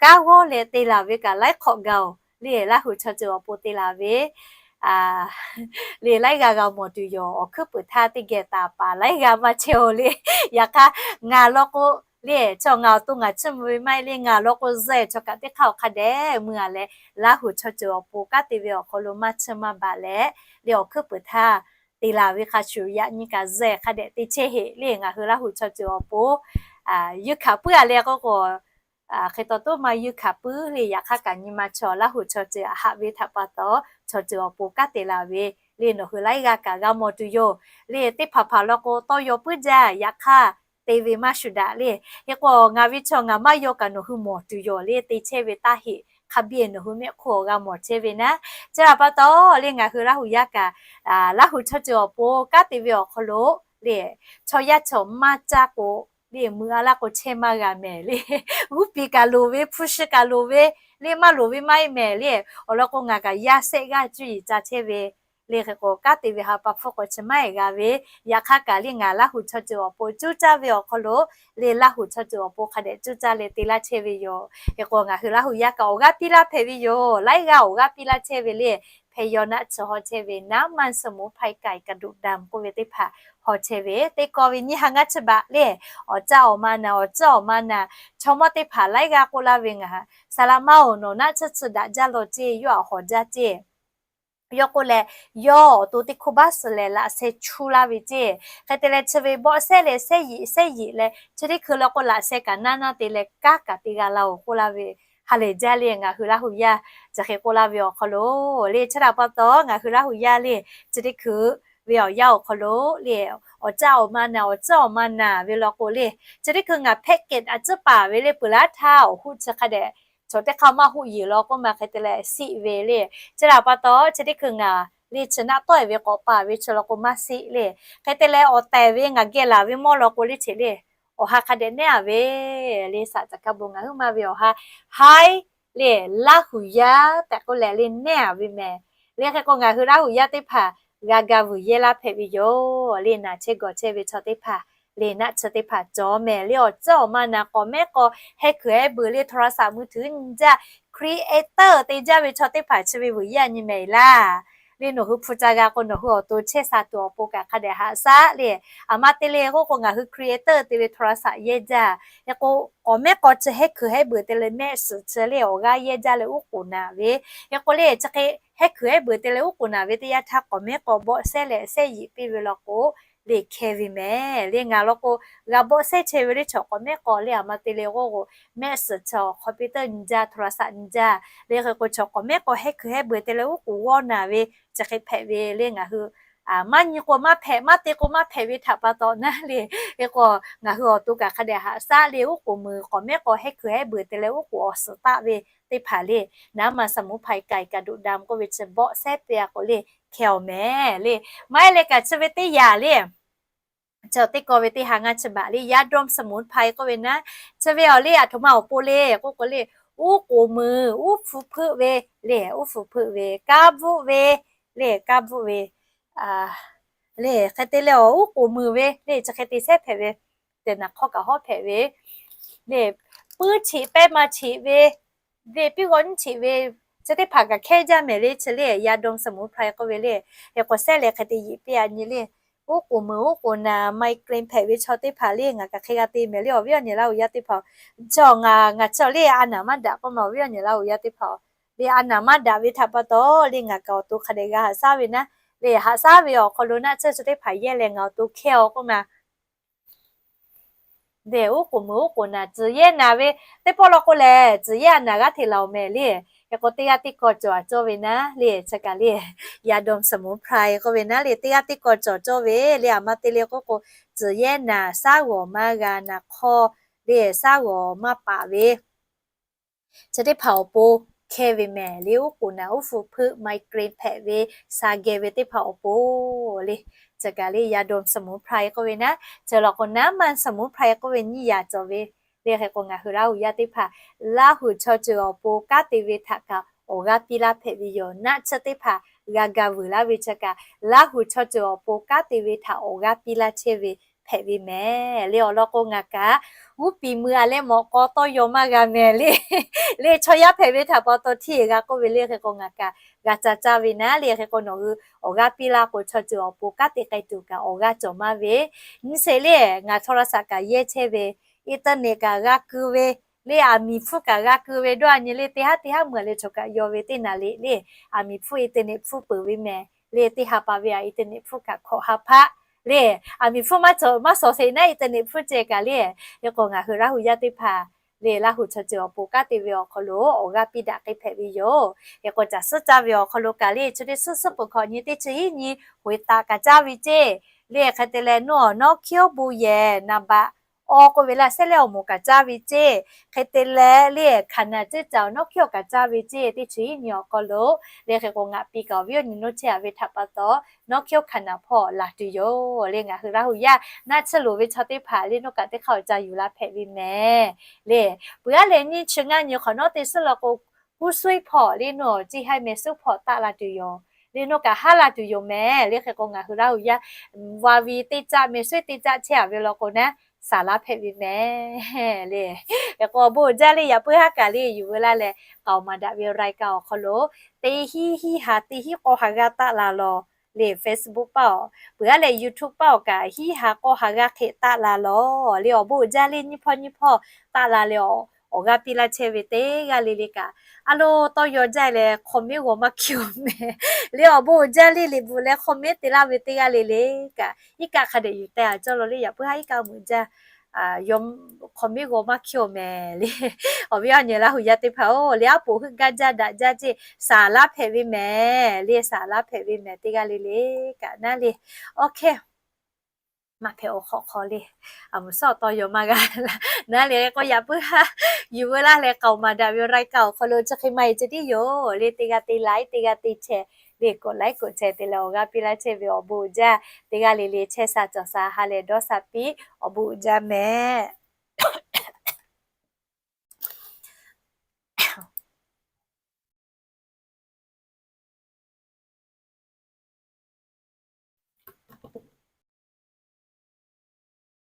kanˉ g'awˇ leh te laˬ ve kaꞈ laiˉ hk'awꞈ gaˬ-oˬ le. Laˇ huˍ chaw ceuˬ awˬ pon te laˬ ve le laiˉ g'aˇ g'a mawˬ tuˬ yoˬ. Awˬ hkuiˉ peuˍ htaˇ teˇ geh taˍ paˍ laiˉ g'aˇ maˇ chehˇ-oˬ le. Yaꞈ hk'aˇ ngaˬ law k'o le chaw ngaˬ awˬ to ngaˬ chiˇ mvuh ve maˇ heˆ le. Ngaˬ law k'o zuhꞈ chaw kaꞈ teˇ hk'aˇ awˬ hk'a dehꞈ mui a leh Laˇ huˍ chaw ceuˬ awˬ pon kanˉ te ve awˬ hk'aw lo maˇ chiˇ maˇ baˬ leh le awˬ hkuiˉ peuˍ htaˇ te laˬ ve hk'a shuˍ yaꞈ nyi kaꞈ zuhꞈ hk'a dehꞈ te chehˇ heˆ le. Ngaˬ hui Laˇ huˍ chaw ceuˬ awˬ pon yuˇ hkanˍ puiˉ a leh k'o k'o hk'e taw toˉ maˇ yuˇ hkanˍ puiˉ le. Yaꞈ hk'aˇ kaꞈ nyi ma chaw Laˇ huˍ chaw ceuˬ a haꞈ ve htaꞈ pa taw chaw ceuˬ awˬ pon kanˉ te laˬ ve le nawˬ hui laiˉ g'aˇ kaꞈ g'a mawˬ tuˬ yoˬ le. Teˇ hpaˍ hpaˍ law k'o tawˇ yaw puiˉ jaˇ. Yaꞈ hk'aˇ te ve maˇ shuˍ daꞈ le. Hk'e k'o ngaˬ ve chaw ngaˬ maˇ yaw kaꞈ nawˬ hui mawˬ tuˬ yoˬ le. Te chehˇ ve taˇ heˆ. Hk'a biˇ nawˬ hui mehˆ hk'oˆ awˬ g'a mawˬ chehˇ ve naˉ. Chi htaꞈ pa taw le ngaˬ hui Laˇ huˍ yaˇ kaꞈ Laˇ huˍ chaw ceuˬ awˬ pon kanˉ te ve awˬ hk'aw lo le chaw yaˇ chaw maˇ caˇ k'o le mui a laˇ k'o chehˇ maˇ g'a mehˍ le. G'uˇ piˍ kaꞈ loˍ ve, hpu shi kaꞈ loˍ ve le, maˇ loˍ ve maˇ heˆ mehˍ le. Awˬ lawn k'o ngaˬ kaꞈ yaˇ sehˆ g'aˇ cuˇ yiˍ ca chehˇ ve Le hk'e k'o kanˉ te ve ha pa hpfuhˇ k'o chi maˇ heˆ g'a ve. Yaꞈ hk'aˇ kaꞈ le ngaˬ Laˇ huˍ chaw ceuˬ awˬ pon cuˇ caˇ ve awˬ hk'aw lo, le Laˇ huˍ chaw ceuˬ awˬ pon hk'a dehꞈ cuˇ caˇ leh te laˇ chehˇ ve yoˬ. Hk'e k'o ngaˬ hui Laˇ huˍ yaˇ kaꞈ awˬ g'aˇ piˇ laˇ hpehꞈ ve yoˬ. Laiˉ g'aˇ awˬ g'aˇ piˇ laˇ chehˇ ve le, hpeh yaw naˆ chi haw chehˇ ve น้ำมันสมุนไพรไก่กระดูกดำ k'oˆ ve teˇ hpaˍ haw chehˇ ve teˇ kaw ve nyiˇ ha ngaˇ chi baꞈ le, awˬ caˇ awˬ ma naˍ, awˬ tcuhˉ awˬ ma naˍ, chaw mawˇ teˇ hpaˍ laiˉ g'aˇ k'oˆ laˇ ve ngaˬ, saˍ laꞈ maˇ-oˬ, nawˬ naˆ tcuhˇ chi daꞈ jaˇ law ceˇ, yawˇ aꞈ hawˍ jaˇ ceˇ. Yawˇ k'oˆ leh, yawˇ awˬ to teˇ hkuˇ baˆ suhˍ lehˬ laꞈ sheh chu laˇ ve ceˇ. Hk'e te leh chi ve bawˆ sehˉ leh sehˉ yiꞈ sehˉ yiꞈ leh chi teˇ hkui la k'o laꞈ sheh kaꞈ naˇ naˇ te leh kanˉ kaꞈ te g'a laˇ-oˬ k'oˆ laˇ ve, ha lehˬ jaˇ le ngaˬ hui Laˇ huˍ yaˇ chi hk'e k'oˆ laˇ ve awˬ hk'aw lo le, chi htaꞈ pa taw ngaˬ hui Laˇ huˍ yaˇ le, chi teˇ hkui ve awˬ yanˇ awˬ hk'aw lo le, awˬ caˇ awˬ ma naˍ, awˬ tcuhˉ awˬ ma naˍ ve law k'o le, chi teˇ hkui ngaˬ แพ็คเกจ aꞈ tcuhˉ paˍ ve le peuˬ laˇ htaˇ awˬ huˆ chi hk'a dehꞈ chaw teˇ hk'aˇ maˇ huˆ yeˬ law k'oˆ ma hk'e te leh siˆ ve le. Chi htaꞈ pa taw chi teˇ hkui ngaˬ le chi naˆ tawˆ-e ve k'awꞈ paˍ ve chi law k'o maˇ siˆ le. Hk'e te leh awˬ tehˬ ve ngaˬ geh laˬ ve mawˇ law k'o le chi le, awˬ ha hk'a dehꞈ nehˉ-a ve le, saꞈ caꞈ kaˇ bon ngaˬ huiˉ maˇ ve awˬ ha haiˉ le, Laˇ huˍ yaˇ tehꞈ k'oˆ leh le nehˉ-a ve mehˍ. Le hk'e k'o ngaˬ hui Laˇ huˍ yaˇ teˇ hpaˍ g'a ga vuiˬ yehˇ laˇ hpehꞈ ve yoˬ. Le naˬ chehˇ gawˬ chehˇ ve chaw teˇ hpaˍ, le naˆ chi teˇ hpaˍ cawˬ mehˍ le, awˬ tcuhˉ awˬ ma naˍ k'awꞈ mehˉ k'aw heh kuiˬ hehˉ beuꞈ le โทรศัพท์มือถือ nyi jaˇ, creator te jaˇ ve chaw teˇ hpaˍ chi ve vuiˬ yehˇ a nyi mehˍ laˇ. Le nawˬ hui hpu ca g'a k'o nawˬ hui awˬ to chehˇ sha tuˬ awˬ pon kaꞈ hk'a dehꞈ haꞈ shaˉ le. Aˬ ma te le k'oˆ k'o ngaˬ hui creator te ve โทรศัพท์ yehˇ jaˇ. Hk'e k'o k'awꞈ mehˉ k'aw chi heh kuiˬ hehˉ beuꞈ te leh mehˆ suhˍ chi le awˬ g'aˇ yehˇ jaˇ leh uˉ k'oˍ naˍ ve. Hk'e k'o le chi hk'e heh kuiˬ hehˉ beuꞈ te leh uˉ k'oˍ naˍ ve teˇ yanˇ htaˇ k'awꞈ mehˉ k'aw bawˆ sehˉ leh sehˉ yiꞈ piˇ ve law k'o le hkeh ve mehˍ. Le ngaˬ law k'o g'a bawˆ sehˉ chehˇ ve le, chaw k'awꞈ mehˉ k'aw le aˬ ma te le k'oˆ k'o mehˆ suhˍ chaw คอมพิวเตอร์ nyi jaˇ, โทรศัพท์ nyi jaˇ. Le hk'e k'o chaw k'awꞈ mehˉ k'aw heh kuiˬ hehˉ beuꞈ te leh uˉ k'oˍ g'awˇ naˍ ve chi hk'e hpehꞈ ve le ngaˬ hui maˇ nyi k'o maˇ hpehꞈ, maˇ te k'o maˇ hpehꞈ ve htaꞈ pa taw naˉ le. Hk'e k'o ngaˬ hui awˬ to kaꞈ hk'a dehꞈ haꞈ shaˉ le, uˉ k'oˍ meuˍ k'awꞈ mehˉ k'aw heh kuiˬ hehˉ beuꞈ te leh uˉ k'oˍ awˬ suhˍ taˆ ve teˇ hpaˍ le, น้ำมันสมุนไพรไก่กระดูกดำ k'oˆ ve chi bawˆ sehˉ piˇ-a k'o le hkeh-oˬ mehˍ le. Maˇ heˆ leh kaꞈ chi ve teˇ yanˇ le, chi teˇ kaw ve teˇ ha ngaˇ chi baꞈ le ยาดมสมุนไพร k'oˆ ve naˉ, chi ve awˬ le aˬ htoꞈ ma awˬ pon le k'oˆ k'o le, uˉ k'oˍ meuˍ uˉ hpu hpeuˆ ve le, uˉ hpu hpeuˆ ve kanˉ bvuhˆ ve le, kanˉ bvuhˆ ve le, hk'e te leh awˬ uˉ k'oˍ meuˍ ve le chi hk'e te sehˉ hpehꞈ ve, teˇ naˬ hk'awˇ kaꞈ hawˉ hpehꞈ ve le, puiˉ cheꞈ pehˇ ma cheꞈ ve le, piˇ g'aw nyiˇ cheꞈ ve chi teˇ hpaˍ kaꞈ hkehˇ jaˇ mehˍ le. Chi le ยาดมสมุนไพร k'oˆ ve le, hk'e k'o sehˉ leh hk'e te yeꞈ piˇ-a nyi le, uˉ k'oˍ meuˍ uˉ k'oˍ naˍ, migraine hpehꞈ ve chaw teˇ hpaˍ le ngaˬ kaꞈ hk'e g'a te mehˍ le awˬ viˉ awˬ nyi Laˇ huˍ yaˇ teˇ hpaˍ-oˬ. Chi ngaˬ ngaˬ chi le a naˍ maˇ daꞈ k'oˆ ma awˬ viˉ awˬ nyi Laˇ huˍ yaˇ teˇ hpaˍ-oˬ. Le a naˍ maˇ daꞈ ve htaꞈ pa taw le ngaˬ kaꞈ awˬ to hk'a dehꞈ g'a haꞈ shaˉ ve naˉ, le haꞈ shaˉ ve awˬ hk'aw lo naˆ tsuhˇ chi teˇ hpaˍ yehˇ leh ngaˬ awˬ to hkehˇ-aw k'oˆ ma. Dehˬ uˉ k'oˍ meuˍ uˉ k'oˍ naˍ tcuhˬ yehˇ naˍ ve, teˇ pawˆ law k'o lehˬ tcuhˬ yehˇ a naˍ g'aˇ hteꞈ laˬ-oˬ mehˍ le. Hk'e k'o teˇ g'aˇ teˇ kaw cawˬ a cawˇ ve naˉ le, chi kaꞈ le ยาดมสมุนไพร k'oˆ ve naˉ le teˇ g'aˇ teˇ kaw cawˬ cawˇ ve le, aˬ ma te le k'oˆ k'o tcuhˬ yehˇ naˍ, shaˉ g'awˬ maˇ g'a naˍ hk'awˇ le, shaˉ g'awˬ maˇ paˍ ve chi teˇ hpaˍ awˬ pon hkehˇ ve mehˍ le. Uˉ k'oˍ naˍ uˉ hpu hpeuˆ migraine hpehꞈ ve, sha geh ve teˇ hpaˍ awˬ pon le, chi kaꞈ le ยาดมสมุนไพร k'oˆ ve naˉ, chi law k'o น้ำมันสมุนไพร k'oˆ ve nyiˇ yaꞈ cawˬ ve le. Hk'e k'o ngaˬ hui Laˇ huˍ yaˇ teˇ hpaˍ Laˇ huˍ chaw ceuˬ awˬ pon kanˉ te ve htaꞈ kaꞈ awˬ g'aˇ piˇ laˇ hpehꞈ ve yoˬ. Naˆ tsuhˇ teˇ hpaˍ g'a ga vuiˬ laˇ ve chi kaꞈ Laˇ huˍ chaw ceuˬ awˬ pon kanˉ te ve htaꞈ awˬ g'aˇ piˇ laˇ chehˇ ve hpehꞈ ve mehˍ le. Awˬ lawn k'o ngaˬ kaꞈ g'uˇ piˍ mui a leh mawꞈ k'aw tawˇ yaw maˇ g'a mehˍ le. Le chaw yaˇ hpehꞈ ve htaꞈ pa taw hteˇ g'a k'oˆ ve le. Hk'e k'o ngaˬ kaꞈ g'a ca caˇ ve naˉ le. Hk'e k'o nawˬ hui awˬ g'aˇ piˇ laˇ k'o chaw ceuˬ awˬ pon kanˉ te k'ai tuˬ kaꞈ awˬ g'aˇ cawˬ maˇ ve. Nyi sheˍ le ngaˬ โทรศัพท์ kaꞈ yehˇ chehˇ ve, internet kaꞈ g'a keu ve le, aˬ miˍ hpfuhˇ kaꞈ g'a keu ve dawˇ a nyi le. Teˇ haˉ teˇ haˉ meuˬ a leh chaw kaꞈ yaw ve teˇ naˍ le le, aˬ miˍ hpfuhˇ internet hpfuhˇ peuˬ ve mehˍ le. Teˇ ha pa ve a internet hpfuhˇ kaꞈ hkawꞈ ha hpaˆ le, aˬ miˍ hpfuhˇ maˇ cawˬ maˇ shawˍ sheˍ naˉ internet hpfuhˇ ceh kaꞈ le. Hk'e k'o ngaˬ hui Laˇ huˍ yaˇ teˇ hpaˍ le Laˇ huˍ chaw ceuˬ awˬ pon kanˉ te ve awˬ hk'aw lo awˬ g'aˇ piˇ daꞈ k'ai hpehꞈ ve yoˬ. Hk'e k'o caˬ suhˉ caˇ ve awˬ hk'aw lo kaꞈ le chi teˇ suhˉ suhˉ peuˬ hkawꞈ nyi teˇ chi hiˉ nyi หวยตา kaꞈ caˇ ve ceˇ le. Hk'e te leh nawˬ nawˉ hkiˉ awˉ bon yehˬ นามบัตร awˬ k'oˆ ve laˇ sehˉ leh awˬ moˍ kaꞈ caˇ ve ceˇ. Hk'e te leh le ขณะ ceˇ caˬ nawˉ hkiˉ awˬ kaꞈ caˇ ve ceˇ. Teˇ chi hiˉ nyi awˬ hk'aw lo le hk'e k'o ngaˬ piˇ kaꞈ awˬ viˉ awˬ nyi nawˉ chehˇ a ve htaꞈ pa taw nawˉ hkiˉ ขณะ hpawˇ laˬ tuˬ yoˬ le. Ngaˬ hui Laˇ huˍ yaˇ naˆ tsuhˇ loˍ ve chaw teˇ hpaˍ le nawˬ kaꞈ teˇ hk'aˇ awˬ ca yuˬ la hpehꞈ ve mehˍ le. Peuˬ aˉ leh nyiˇ chi ngaˇ nyi hk'awꞈ nawˉ teˇ suhˉ law k'o ผู้ช่วย hpawˇ le nawˬ ceˇ haiˇ meh suhˉ hpawˇ taˆ la tuˬ yoˬ. le nawˬ kaꞈ haˉ la tuˬ yoˬ mehˍ le. Hk'e k'o ngaˬ hui Laˇ huˍ yaˇ vaˇ ve teˇ caˆ mehˍ suhˉ teˇ caˆ chehˇ a ve law k'o naˉ, saˍ laˇ hpehꞈ ve mehˍ le. Hk'e k'o awˬ bon uiˍ jaˇ le. Yaꞈ puiˉ haˉ kaꞈ le yuˬ veu laˇ leh k'aoˍ maˍ daꞈ ve raiˍ kaꞈ awˬ hk'aw lo teˇ hinˉ hinˉ ha teˇ hinˉ k'awˇ ha g'aˇ taˆ la lawˬ le. Facebook paˇ awˬ peuˬ a leh YouTube paˇ awˬ kaꞈ hinˉ ha k'awˇ ha g'aˇ hk'e taˆ la lawˬ le. Awˬ bon uiˍ jaˇ le. Nyiˇ hpawˇ nyiˇ hpawˇ taˆ la leh awˬ g'aˇ piˇ laˇ chehˇ ve teˇ g'aˇ le le kaꞈ, a lo tawˇ yaw jaˇ leh comment g'aw maˇ hkiˇ-oˬ mehˍ le. Awˬ bon uiˍ jaˇ le. Liꞈ bvuhꞈ leh comment te laˇ ve teˇ g'aˇ le le kaꞈ, iˉ kaˆ hk'a dehꞈ yuˬ teh a cawˇ law le. Yaꞈ puiˉ haˉ iˉ kaˆ meuꞈ jaˇ, comment g'aw maˇ hkiˇ-oˬ mehˍ le. Awˬ viˉ awˬ nyi Laˇ huˍ yaˇ teˇ hpaˍ-oˬ le, aˉ poꞈ heuˆ gaˇ jaˇ daꞈ jaˇ ceˇ, saˍ laˇ hpehꞈ ve mehˍ le. Saˍ laˇ hpehꞈ ve mehˍ teˇ g'aˇ le le kaꞈ naˉ le. Awˬ hk'e maˇ hpehꞈ awˬ hk'awꞈ hk'aw le, a mvuhˬ suhˉ awˬ tawˇ yaw maˇ g'a le. K'o yaꞈ puiˉ haˉ yuˬ veu laˇ leh k'aoˍ maˍ daꞈ ve raiˍ kaꞈ awˬ hk'aw lo chi hk'e maˇ heˆ ceh tiˉ yoˬ le. Teˇ g'aˇ teˇ like, teˇ g'aˇ teˇ share le, กดไลค์ กดแชร์ te leh awˬ g'aˇ piˇ laˇ chehˇ ve awˬ bon uiˍ jaˇ. Teˇ g'aˇ le le chehˇ sha cawˬ sha ha lehˬ dawˇ sha piˇ. Awˬ bon uiˍ jaˇ mehˍ.